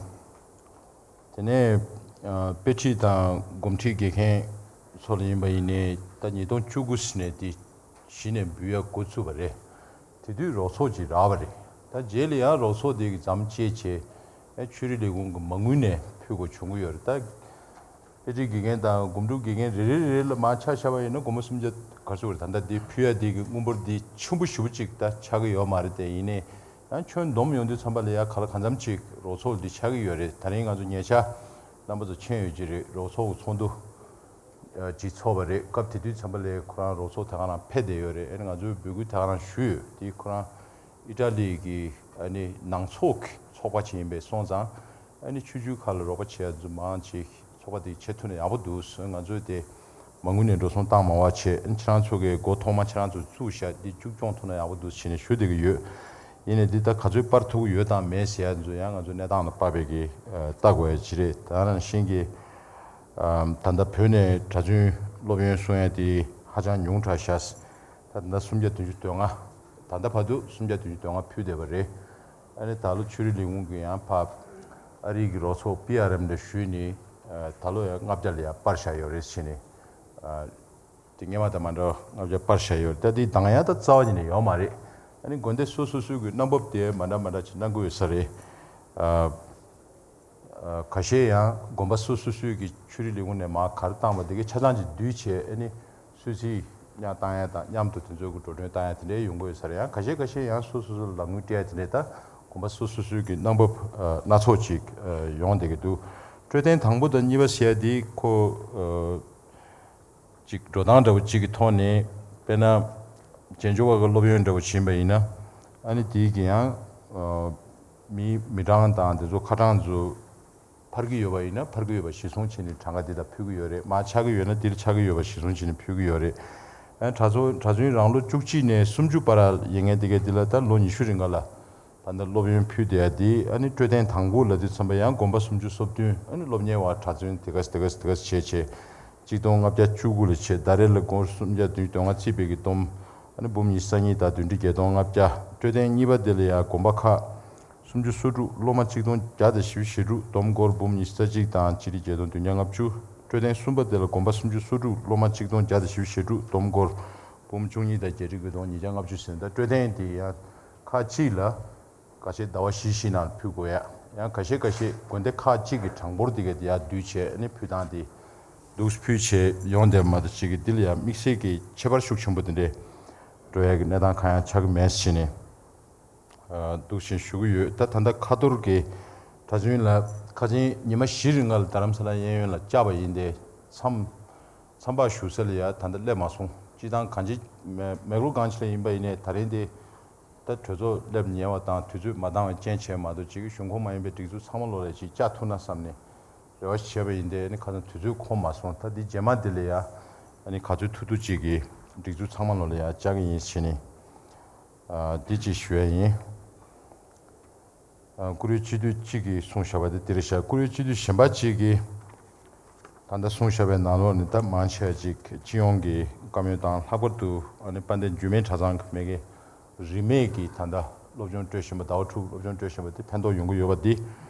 དེ་ནས་ཨ་དཔེ་ཁྲིད་དང་དགོངས་ཁྲིད་དགེ་རྒན་ཚོ་ལ་ཡིན་པ་ཡིན་ནའི་ད་ཉིས་སྟོང་བཅུ་དགུ་ནས་དེ་གཞི་ནས་འབུལ་ཡ་འགོ་ཚུགས་པ་རེད། དེ་དུས་རོགས་ཚོགས་ཅིག་རག་པ་རེད། ད་རྗེས་ལ་ཡང་རོགས་ཚོགས་དེ་གི་མཚམས་བཅད་བྱས་ཨ་ཆོས་རིག་ལས་ཁུངས་ཀྱི་མ་དངུལ་ནས་ཕུལ་དགོས་བྱུང་གི་ཡོད་རེད། ད་དཔེ་ཁྲིད་དགེ་རྒན་དང་སྒོམ་སྒྲུབ་དགེ་རྒན་རེ་རེ་རེ་རེ་ལ་མར་ཆ་བཞག་པ་ཡིན་ན་སྒོར་མོ་སུམ་བརྒྱ་ག་ཚོད་རེད། ད་ལྟ་དེ་ཕུལ་ཡ་དེ་གི་དངུལ་འབོར་དེ་ཆེན་པོ་ཞེ་པོ་ཅིག་ད་ཆགས་ཀྱི་ཡོད་མ་རེད། དེ་ཡིན་ནའི་ཡང་ཁྱོན་བསྡོམས་ཡོང་དུས་ཙམ་པ་ལ་ཡ་ག་ལ་གང་འཚམ་ཅིག་རོགས་ཚོགས་འདི་ཆགས་ཀྱི་ཡོད་རེད། ད་རིང་ང་ཚོ་ཉེ་ཆར་རྣམ་པ་ཚོ་མཁྱེན་ཡོད་ཀྱི་རེད། རོགས་ཚོགས་ཀྱི་ཚོགས་འདུ་ཨ་ཅིག་ཚོགས་པ་རེད། སྐབས་དེ་དུས་ཙམ་པ་ལ་ཁོ་རང་རོགས་ཚོགས་དེ་ག་རང་ཕེབས་བསྡད་ཡོད་རེད། ཨ་ནི་ང་ཚོས་འབོད་སྐུལ་དེ་ག་རང་ཞུས་ཡོད། དེ་ཁོ་རང་ཨི་ཊ་ལི་གི་ཨ་ནི་ནང་ཚོགས་ཀྱི་ཚོགས་པ་ཅིག་ཡིན་པས་སོང་ཙང་ཨ་ནི་ཆོས་བརྒྱུད་ཁག་ལ་རོགས་པ་བྱེད་ཡ་ཚོ་མང་ཅིག་ ཚོགས་པ་དེ་བྱེད་ཐུབ་ན་ཡག་པོ་འདུག་ང་ཚོས་དེ་མ་དངུལ་ནས་འགྲོ་སོང་བཏང་མ་བ་བྱས། ཁྱེད་རང་ཚོ་གི་འགོ་ཐོག་མ་ཁྱེད་རང་ཚོ་བཙུགས་བཞག་འདི་མཇུག་སྐྱོང་ཐུབ་ན་ཡག་པོ་འདུག་བྱས་ནས་ཞུ་བསྡད་ཀྱི་ཡོད། ཡིན་ནའི་འདི་ད་ག་ཚོད་སྤར་ཐུབ་ཀྱི་ཡོད་དང་མེད་ཟེར་ཡ་ཚོ་ཡང་ང་ཚོ་གནས་སྟངས་ལ་དཔག་པའི་གི་ལྟ་དགོས་ཡ་ཅིག་རེད། ད་ནང་བཞིན་གྱི་ད་ལྟ་བོད་ནས་གྲྭ་བཙུན་སློབ་ཡོན་སྲུང་ཡ་དེ་ཧ་ཅང་ཉུང་དྲགས་ཤག་ད་ལྟ་སུམ་བརྒྱ་བདུན་ཅུ་དོན་ལྔ། ད་ལྟ་བར་དུ་སུམ་བརྒྱ་བདུན་ཅུ་དོན་ལྔ་ཕུལ་བསྡད་པ་རེད། ཨ་ནི་ད་ལོ་ཆོས་རིག་ལས་ཁུངས་ཀྱི་ཡང་ཕབ་ཨ་རིའི་གི་རོགས་ཚོགས་པི་ཨར་ཨེམ་ལ་ཞུས་ནས་ད་ལོ་ཡང་ལྔ་བརྒྱ་ལ་ཡང་སྤར་བཞག་ཡོད་རེད་ཟེར་ནས། དེ་སྔོན་མ་དང་མ་འདྲ་བ་ལྔ་བརྒྱ་སྤར་བཞག་ཡོད་རེད། ད་དེ་འདང་ཡ་ད་རྩ་བ་ཉིད་ནས་ཡོད་མ་རེད། ཨ་ནི་དགོན་སྡེ་སོ་སོ་སོའི་གི་གནང་བབ་དེ་མ་འདྲ་མ་འདྲ་ཅིག་གནང་གི་ཡོད་ས་རེད། ཨ། ཁ་ཤས་ཡང་དགོན་པ་སོ་སོ་སོའི་གི་ཆོས་རིག་ལས་ཁུངས་ནས་མར་ག་རེ་བཏང་བ་དེ་གའི་ཆ་ཚང་ཅིག་བསྡུས་བྱས། ཨ་ནི་སུད་སིའི་མཉམ་བཏང་ཡ་དང་མཉམ་དུ་དེ་ཚོའི་གི་འགྲོ་གྲོན་བཏང་ཡ་དེ་འདྲའི་ཡོང་གི་ཡོད་ས་རེད། ཡང་ཁ་ཤས་ཁ་ཤས་ཡང་སོ་སོ་སོ་ལ་ལག་དངུལ་སྤྲད་ཡ་དེ་འདྲའི་ད་དགོན་པ་སོ་སོ་སོའི་གི་གནང་བབ་སྣ་ཚོགས་ཅིག་ཡོང་བསྡད་ཀྱི་འདུག་འཕྲོད་བསྟེན་དང་པོ་དང་གཉིས་པ་ཟེར་ཡ་དེ་ཁོ། ཅིག་འགྲོ་སྟངས་འདྲ་བོ་ཅིག་གི་ཐོག་ནས། དཔེར་ན་རྗེས་འཇུག་པ་གི་སློབ་ཡོན་འདྲ་བོ་བྱིན་པ་ཡིན་ན། ཨ་ནི་དེའི་གི་ཡང་ཨ། མིའི་མི་གྲངས་དང་དེ་ཚོ་ཁ་གྲངས་ཚོ་འཕར་གྱི་ཡོད་པ་ཡིན་ན་འཕར་གྱི་ཡོད་པ་གཞིར་བཟུང་བྱས་ནས་གྲངས་ཀ་འདི་ལ་ཕུལ་གྱི་ཡོད་རེད། མར་ཆག་གི་ཡོད་ན་འདིར་ཆག་གི་ཡོད་པ་གཞིར་བཟུང་བྱས་ནས་ཕུལ་གྱི་ཡོད་རེད། ཨ་གྲྭ་ཚོ་གྲྭ་བཙུན་རང་ལོ་བཅུ་གཅིག་ནས་སུམ་ཅུ་བར་ཡིན་མཁན་དེ་གའི་འདི་ལ་ད་ལོ་ཉི་ཤུ་རིང་ག་ལ། ད་ལྟ་སློབ་ཡོན་ཕུལ་བསྡད་ཡ་དེ་ཨ་ནི་འཕྲོད་བསྟེན་དང་པོ་ལབ་དུས་ཙམ་པ་ཡང་དགོན་པ་སུམ་ཅུ་སོ་བདུན། ཨ་ནི་སློབ་གཉེར་བ་གྲྭ་བཙུན་དེ་ག་དེ་ག་དེ་ག་བྱས་བྱས། གཅིག་སྟོང་ལྔ་བརྒྱ་བཅུ་དགུ་ལ་བྱས། ཟླ་རེ་ལ་སྒོར་སུམ་བརྒྱ་བདུན་ཅུ་དོན་ལྔ་བརྩིས་པའི་གི་བསྡོམས། ཨ་ནི་འབུམ་ཉི་ཤུ་རྩ་གཉིས་དང་བདུན་ཁྲི་བརྒྱད་སྟོང་ལྔ་བརྒྱ། འཕྲོད་བསྟེན་གཉིས་པ་དེ་ལ་ཡང་དགོན་པ་ཁག་སུམ་ཅུ་སོ་དྲུག། སློབ་མ་གཅིག་སྟོང་བརྒྱ་དང་བཞི་བཅུ་ཞེ་དྲུག། བསྡོམས་སྒོར་འབུམ་ཉི་ཤུ་རྩ་གཅིག་དང་ཆིག་ཁྲི་བརྒྱད་སྟོང་བདུན་བརྒྱ་ལྔ་བཅུ། འཕྲོད་བསྟེན་གསུམ་པ་དེ་ལ་དགོན་པ་སུམ་ཅུ་སོ་དྲུག། སློབ་མ་གཅིག་སྟོང་བརྒྱ་དང་བཞི་བཅུ་ཞེ་དྲུག། བསྡོམས་སྒོར་འབུམ་བཅུ་གཉིས་དང་བརྒྱད་ཁྲི་དགུ་སྟོང་ཉིས་བརྒྱ་ལྔ་བཅུ་ཟིན། ད་འཕྲོད་བསྟེན་དེ་ཡང་ཁག་གཅིག་ལ་ཁ་ཤས་ཟླ་བ་བཞི་བཞི་ནང་ཕུལ་དགོས་ཡ། ཡང་ཁ་ཤས་ཁ་ཤས་དགོན་སྡེ་ཁག་གཅིག་གི་གྲངས་འབོར་དེ་ག་དེ་ཡར་བསྡུས་བྱས་ནས་ཕུལ་སྟངས་དེ་འདུག་ཕུལ་བྱས་ཡོང་བསྡད་མ་གཏོགས་ཅིག་གི་འདི་ལ་ཡང་དམིགས་བསལ་གྱི་ཁྱད་པར་ཤུགས་ཆེན་པོ་དེ་འདྲས་འགྲོ་ཡ་གི་གནས་སྟངས་གང་ཡང་ཆགས་ཀྱི་མེད་ཟེར་ནས་འདུག་བཞིན་ཞུ་གི་ཡོད། ད་ད་ལྟ་ཁ་ཐོར་གྱི་གྲྭ་བཙུན་ལ་ཁ་ཆེན་ཉི་མ་བཞི་རིང་ལ་རྡ་རམ་ས་ལ་གཡས་གཡོན་ལ་བཅར་བ་ཡིན་ཏེ། མཚམས་མཚམས་ཕར་བཞུགས་ས་ལ་ཡ་ད་ལྟ་སླེབས་མ་སོང་། སྤྱིར་བཏང་གང་ཅི་མེ་མེག་ལོར་གང་ཅི་ལ་ཡིན་པ་ཡིན་ནའི་ད་རིང་དེ། ད་གྲོས་ཚོགས་སླེབས་ཉེ་བ་དང་དུས་ཚོད་མ་འདང་བའི་རྐྱེན་བྱས་མ་གཏོགས་ཅིག་གཞུང་ཁོངས་མ་ཡིན་པའི་སྒྲིག་འཛུགས་ཚང་མ་ལོ་ལ་ཅིག་བཅར་ཐུབ་ན་བསམ་ནས་རེ་བ་ཞིག་བྱས་པ་ཡིན་ཏེ། ཨ་ནི་ཁ་སང་དུས་ཚོད་ཁོམ་མ་སོང་། ད་འདི་རྗེས་མ་འདི་ལ་ཡ་ཨ་ནི་ག་ཚོད་ཐུབ་ཐུབ་ཅིག་གིས་སྒྲིག་འཛུགས་ཚང་མ་ལོ་ལ་ཡ་བཅར་གི་ཡིན་ཟེར་ནས་འདི་ཅིག་ཞུ་ཡ་ཡིན། ཨ། བཀུར་འོས་སྤྱི་འཐུས་གཅིག་གིས་གསུངས་བཞག་པ་དེ་འདིར་བཞག་བཀུར་འོས་སྤྱི་འཐུས་གཞན་པ་གཅིག་གིས་ད་ལྟ་གསུངས་བཞག་པའི་ནང་ལོགས་ནས་ད་མང་ཆེ་བ་ཅིག་སྤྱི་ཡོངས་ཀྱི་བཀའ་མོལ་དང་། ལྷག་པར་དུ་ཨ་ནི་དཔལ་ལྡན་འགྱུར་མེད་གྲྭ་ཚང་གི་མ་གི་རིས་མེད་ཀྱི་ད་ལྟ་སློབ་སྦྱོང་སྤྲོད་བཞིན་པ། ཟླ་བ་དྲུག་སློབ་སྦྱོང་སྤྲོད་བཞིན་པ་དེ་ཕན་ཐོགས་ཡོང་གི་ཡོད་པ་འདི་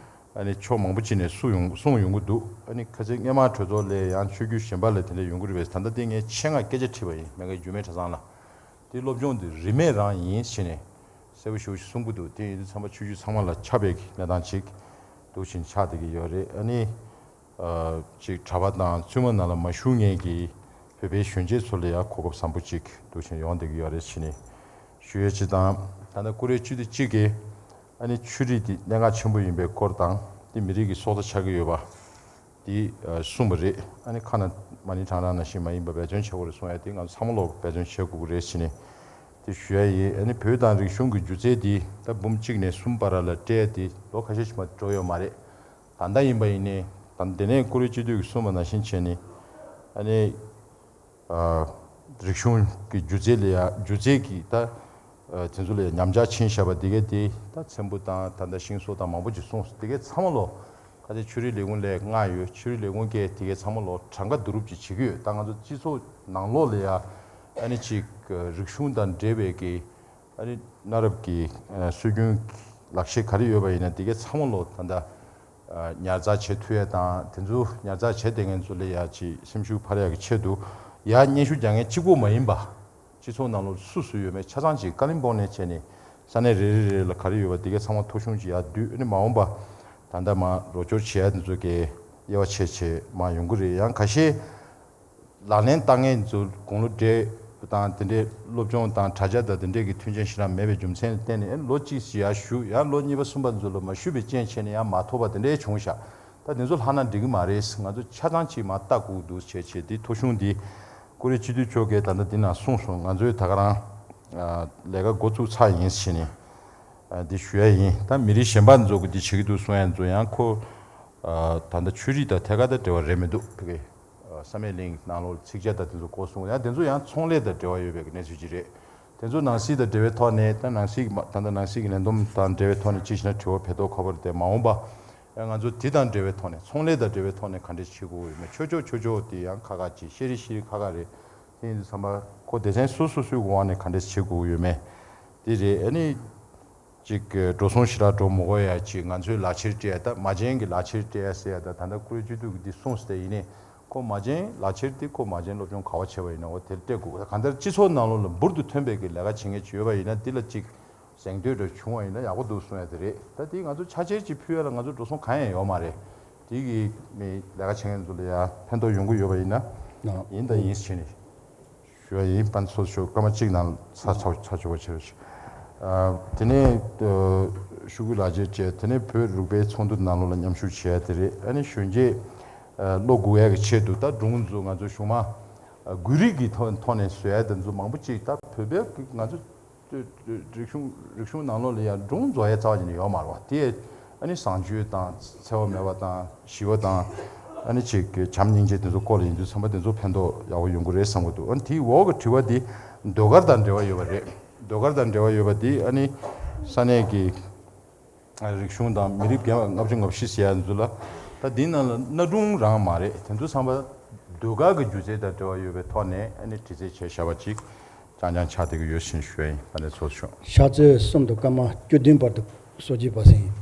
ཨ་ནི་ཕྱོགས་མང་པོ་ཅིག་ནས་གསུངས་ཡོང་གསུངས་ཡོང་གི་འདུག་ཨ་ནི་ཁ་སང་སྔོན་མ་གྲོས་ཚོགས་ལ་ཡང་ཆོས་བརྒྱུད་གཞན་པ་ལ་དེ་འདྲ་ཡོང་གི་རེད་པས། ད་ལྟ་དེ་ངས་ཆེད་མངགས་སྐད་ཆ་དྲིས་པ་ཡིན། མ་གི་འགྱུར་མེད་གྲྭ་ཚང་ལ། དེ་སློབ་སྦྱོང་དེ་རིན་མེད་རང་ཡིན་ཟེར་ནས་གསལ་པོ་ཞེ་པོ་ཞིག་གསུང་གི་འདུག་དེ་ཡིན་དུས་ཚང་མ་ཆོས་བརྒྱུད་ཚང་མ་ལ་ཁྱབ་པའི་གནས་སྟངས་ཅིག་འདུག་བཞིན་ཆགས་བསྡད་ཀྱི་ཡོད་རེད། ཨ་ནི་ཨ་ཅིག་གྲྭ་པ་དང་བཙུན་མ་ནང་ལ་མ་ཞུགས་མཁན་གྱི་བོད་པའི་གཞོན་སྐྱེས་ཚོ་ལ་ཡང་གོ་སྐབས་བཟང་པོ་ཅིག་འདུག་བཞིན་ཡོང་བསྡད་ཀྱི་ཡོད་རེད་ཟེར་ནས་ཞུ་ཡས་ཅིག་དང་། ད་ལྟ་བཀུར་འོས་སྤྱི་འཐུས་གཅིག་གིས་ཨ་ནི་ཆོས་རིག་དེ་གནད་འགག་ཆེན་པོ་ཡིན་པའི་སྐོར་དང་། དེ་མི་རིགས་ཀྱི་སྲོག་རྩ་ཆགས་ཀྱི་ཡོད་པ། དེ་ཨ་གསུངས་པ་རེད། ཨ་ནི་ཁ་ན་མ་ཎི་བགྲང་བགྲང་ནང་བཞིན་མ་ཡིན་པ་འབད་བརྩོན་བྱེད་དགོས་རེད་གསུངས་ཡ་དེ་ང་ཚོ་ཚང་མ་ལོག་འབད་བརྩོན་བྱེད་དགོས་ཀྱི་རེད་ཟེར་ནས་དེ་ཞུ་ཡ་ཡིན། ཨ་ནི་བོད་དང་རིག་གཞུང་གི་སྒྱུ་རྩལ་འདི་ད་འབུམ་གཅིག་ནས་གསུམ་བར་ལ་སྤྲད་ཡ་དེ་ལོ་ཁ་ཤས་ཤིག་མ་འགྲོ་ཡོད་མ་རེད། ད་ལྟ་ཡིན་པ་ཡིན་ནའི་ད་དེ་ནས་བཀུར་འོས་སྤྱི་འཐུས་ཀྱིས་གསུངས་པ་ནང་བཞིན་བྱས་ནས་ཨ་ནི། ཨ། རིག་གཞུང་གི་སྒྱུ་རྩལ་ལ་ཡ་སྒྱུ་རྩལ་གྱི་ད་ཨ་དེ་ཚོ་ལ་ཡ་ཉམས་ཆག་ཕྱིན་བཞག་པ་དེ་གས་དེ་ད་ཚེམ་བུ་དང་ད་ལྟ་ཤིང་བཟོ་དང་མང་པོ་ཅིག་གསུངས་སོང་། དེ་གས་ཚང་མ་ལོ་ཁ་ཚ་ཆོས་རིག་ལས་ཁུངས་ལ་མངགས་ཡོད། ཆོས་རིག་ལས་ཁུངས་ཀྱིས་དེ་གས་ཚང་མ་ལོ་གྲངས་ཀ་བསྡུ་རུབ་ཅིག་བྱེད་ཀྱི་ཡོད། ད་ང་ཚོ་སྤྱི་ཚོགས་ནང་ལོགས་ལ་ཡ་ཨ་ནི་ཅིག་རིག་གཞུང་དང་འབྲེལ་བའི་གི་ཨ་ནི་གནའ་རབས་ཀྱི་ཨ་སྲོལ་རྒྱུན་ལག་ཤེས་ག་རེ་ཡོད་པ་ཡིན་ན་དེ་གས་ཚང་མ་ལོ་ད་ལྟ་ཨ་ཉར་ཚགས་བྱེད་ཐུབ་ཡ་དང་། དེ་ཚོ་ཉར་ཚགས་བྱེད་བསྡད་མཁན་ཚོ་ལ་ཡ་ཅིག་སེམས་ཤུགས་འཕར་ཡ་གི་ཆེད་དུ་ཡ་སྙན་ཞུ་རྒྱག་མཁན་གཅིག་པོ་མ་ཡིན་པ། སྤྱི་ཚོགས་ནང་ལོ་སུ་སུ་ཡོད་མེད་ཆ་ཚང་ཅིག་ཀ་ལིམ་པོང་ནས་བྱས་ནས་ས་གནས་རེ་རེ་རེ་ལ་ག་རེ་ཡོད་པ་དེ་གས་ཚང་མ་ཐོ་གཞུང་ཅིག་ཡར་བསྡུས། ཨ་ནི་མ་འོངས་པ་ད་ལྟ་མ་རོགས་སྐྱོར་བྱེད་ཡ་དེ་ཚོ་གས་དབྱེ་བ་ཕྱེ་བྱེད་མ་ཡོང་གི་རེད། ཡང་ཁ་ཤས། ལག་ལེན་བསྟར་མཁན་ཚོ་དགུང་ལོ་བགྲེས་དང་དེ་འདྲའི་སློབ་སྦྱོང་དང་དྲ་རྒྱ་དང་དེ་འདྲའི་གི་མཐུན་རྐྱེན་ཞེ་དྲག་མེད་པའི་རྒྱུ་མཚན་ལ་བརྟེན་ནས་ལོ་གཅིག་ཞིག་ཡར་བཞུགས། ཡང་ལོ་གཉིས་པ་གསུམ་པ་ཚོ་ལ་མ་བཞུགས་པའི་རྐྱེན་བྱས་ནས་ཡང་མ་ཐོབ་པ་དེ་འདྲའི་བྱུང་ཤག་ད་དེ་ཚོ་ལྷག་ན་འགྲིག་གི་མ་རེད། ང་ཚོ་ཆ་ཚང་ཅིག་མར་ལྟ་དགོས་འདུག་བྱས་བྱས། འདི་ཐོ་གཞུང་འདི་བཀུར་འོས་སྤྱི་འཐུས་མཆོག་གིས་ད་ལྟ་འདི་ནང་གསུངས་སོང་། ང་ཚོས་ད་ག་རང་ལས་ཀ་འགོ་བཙུགས་ཚར་ཡིན་ཟེར་ནས་འདི་ཞུ་ཡ་ཡིན། ད་མི་རིགས་གཞན་པ་ཚོ་གིས་འདི་བྱེད་ཀྱི་འདུག་གསུང་ཡ་ཚོ་ཡང་ཁོ། ཨ་ད་ལྟ་ཆོས་རིག་དང་ཐད་ཀར་དང་འབྲེལ་བ་རེད་མི་འདུག་བོད་སྐད། ཨ་བསམ་ཡས་གླིང་ནང་ལོགས་ཚིག་ཇ་དང་དེ་ཚོ་གོ་སོང་ཡང་དེ་ཚོ་ཡང་ཚོང་ལས་དང་འབྲེལ་བ་ཡོད་པའི་གནས་ཚུལ་ཅིག་རེད། དེ་ཚོ་ནང་སྲིད་དང་འབྲེལ་བའི་ཐོག་ནས་ད་ནང་སྲིད་ཀྱི་མ་ད་ལྟ་ནང་སྲིད་ཀྱི་ལས་བསྡོམས་དང་འབྲེལ་བའི་ཐོག་ནས་ཅི་ཞིག་ན་དྲི་བ་ཕེ་ཏོག་ཁ་པར་དེ་མ་འོངས་པ་ཡང་ང་ཚོ་དེ་དང་འབྲེལ་བའི་ཐོག་ནས་ཚོང་ལས་དང་འབྲེལ་བའི་ཐོག་ནས་ག་འདྲས་བྱེད་དགོས་ཡོད་མེད། ཆོས་ཕྱོགས་ཆོས་ཕྱོགས་དེ་ཡང་ཁག་ཁག་ཅིག་ཤེས་རིག་ཤེས་རིག་ཁག་ཁག་རེད། དེ་ཡིན་དུས་ཙམ་པ་ཁོ་སྡེ་ཚན་སོ་སོ་སོའི་དབང་ནས་ག་འདྲས་བྱེད་དགོས་ཡོད་མེད། དེ་རེད། ཨ་ནི། ཅིག་འགྲོ་སོང་ཞེ་དྲག་འགྲོ་མི་དགོས་ཡ་ཅིག་ང་ཚོའི་ལག་ཁྱེར་སྤྲད་ཡ་ད་མ་བྱན་གྱི་ལག་ཁྱེར་སྤྲད་ཡ་ཟེར་ཡ་ད་ད་ལྟ་བཀུར་སྤྱི་འཐུས་ཀྱི་འདི་གསུངས་ཟེར་ཡིན་ནའི་ཁོ་མ་བྱན་ལག་ཁྱེར་འདི་ཁོ་མ་བྱན་སློབ་སྦྱོང་ག་བ་བྱས་པ་ཡིན་ན་འོ་དེར་སྤྲད་དགོས། གང་ལྟར་སྤྱི་ཚོགས་ནང་ལོགས་ལ་འབུར་དུ་ཐོན་པའི་གི་ལས་ཀ་བྱེད་མཁན་ཅིག་ཡོད་པ་ཡིན་ན་འདི་ལ་ཅིག་གཟེངས་བསྟོད་འདྲ་བྱུང་བ་ཡིན་ན་ཡག་པོ་འདུག་གསུང་ཡ་དེ་རེད། ད་འདི་ང་ཚོ་ཕྱག་འཁྱེར་ཅིག་ཕུལ་ཡ་ལ་ང་ཚོ་འགྲོ་སོང་གང་ཡང་ཡོད་མ་རེད། དེ་གི་མི་ལས་ཀ་བྱེད་མཁན་ཚོ་ལ་ཡ་ཕན་ཐོགས་ཡོང་གི་ཡོད་པ་ཡིན་ན་ཡིན་ད་ཡིན་ཟེར་ནས། ཞུ་བ་ཡིན། པན་ཚོ་ཆོ་སྐར་མ་གཅིག་ནང་ཚར་ཚར་ཚར་ཆོག་པ་བྱེད་རོགས་བྱེད། ཨ་དེ་ནས་ཨ་ཤུ་གུ་ལགས་བཅས་བཅས་དེ་ནས་བོད་རིག་པའི་ཚོགས་འདུ་ནང་ལོགས་ལ་མཉམ་ཞུགས་བྱས་དེ་རེད། ཨ་ནི་གཞོན་སྐྱེས་ཨ་བློ་འགུག་ཡག་གི་ཆེད་དུ་ད་སྒྲུང་ཚོ་ང་ཚོ་གཞུང་མ་ཨ་དགོས་རིགས་ཀྱི་ཐོག་ཐོག་ནས་བཟོ་ཡ་དེ་ཚོ་མང་པོ་ཅིག་ད་བོད་པའི་ང་ཚོ་རིག་གཞུང་རིག་གཞུང་ནང་ལོགས་ལ་ཡང་སྒྲུང་བཟོ་ཡ་རྩ་བ་ཉིད་ནས་ཡོད་མ་རེད་བ། དེ་ཨ་ནི་བཟང་སྤྱོད་དང་འཚེ་བ་མེད་པ་དང་ཞི་བ་དང་ཨ་ནི་ཅིག་གི་བྱམས་སྙིང་རྗེ་དེ་ཚོ་སྐོར་ལ་ཡིན་དུས་ཚང་མ་དེ་ཚོ་ཕན་ཐོགས་ཡག་པོ་ཡོང་གི་རེད་བསམ་གི་འདུག་ཨ་ནི་དེའི་འོག་གི་དྲི་བ་དེ་ཟློས་གར་དང་འབྲེལ་བ་ཡོད་པ་རེད། ཟློས་གར་དང་འབྲེལ་བ་ཡོད་པ་དེ་ཨ་ནི་ས་གནས་ཀྱི་རིག་གཞུང་དང་མི་རིགས་རྒན་པ་ལྔ་བཅུ་ང་བཞི་ཟེར་ཡ་ཚོ་ལ་ད་འདི་ནང་ལ་གནའ་སྒྲུང་རང་མ་རེད། དེ་ཚོ་ཚང་མ་ཟློས་གར་གྱི་སྒྱུ་རྩལ་དང་འབྲེལ་བ་ཡོད་པའི་ཐོག་ནས་ཨ་ནི་འདྲི་རྩད་བྱས་བཞག་པ་ཅིག་རྐྱང་རྐྱང་ཆགས་བསྡད་ཀྱི་ཡོད་ཟེར་ཞུ་ཡ་ཡིན། དཀའ་ལས་ཚོགས་ཆུང་། ཕྱག་ཚོད་གསུམ་དང་སྐར་མ་བཅུ་བདུན་བར་དུ་གསོལ་ཇ་འབག་ཟིན།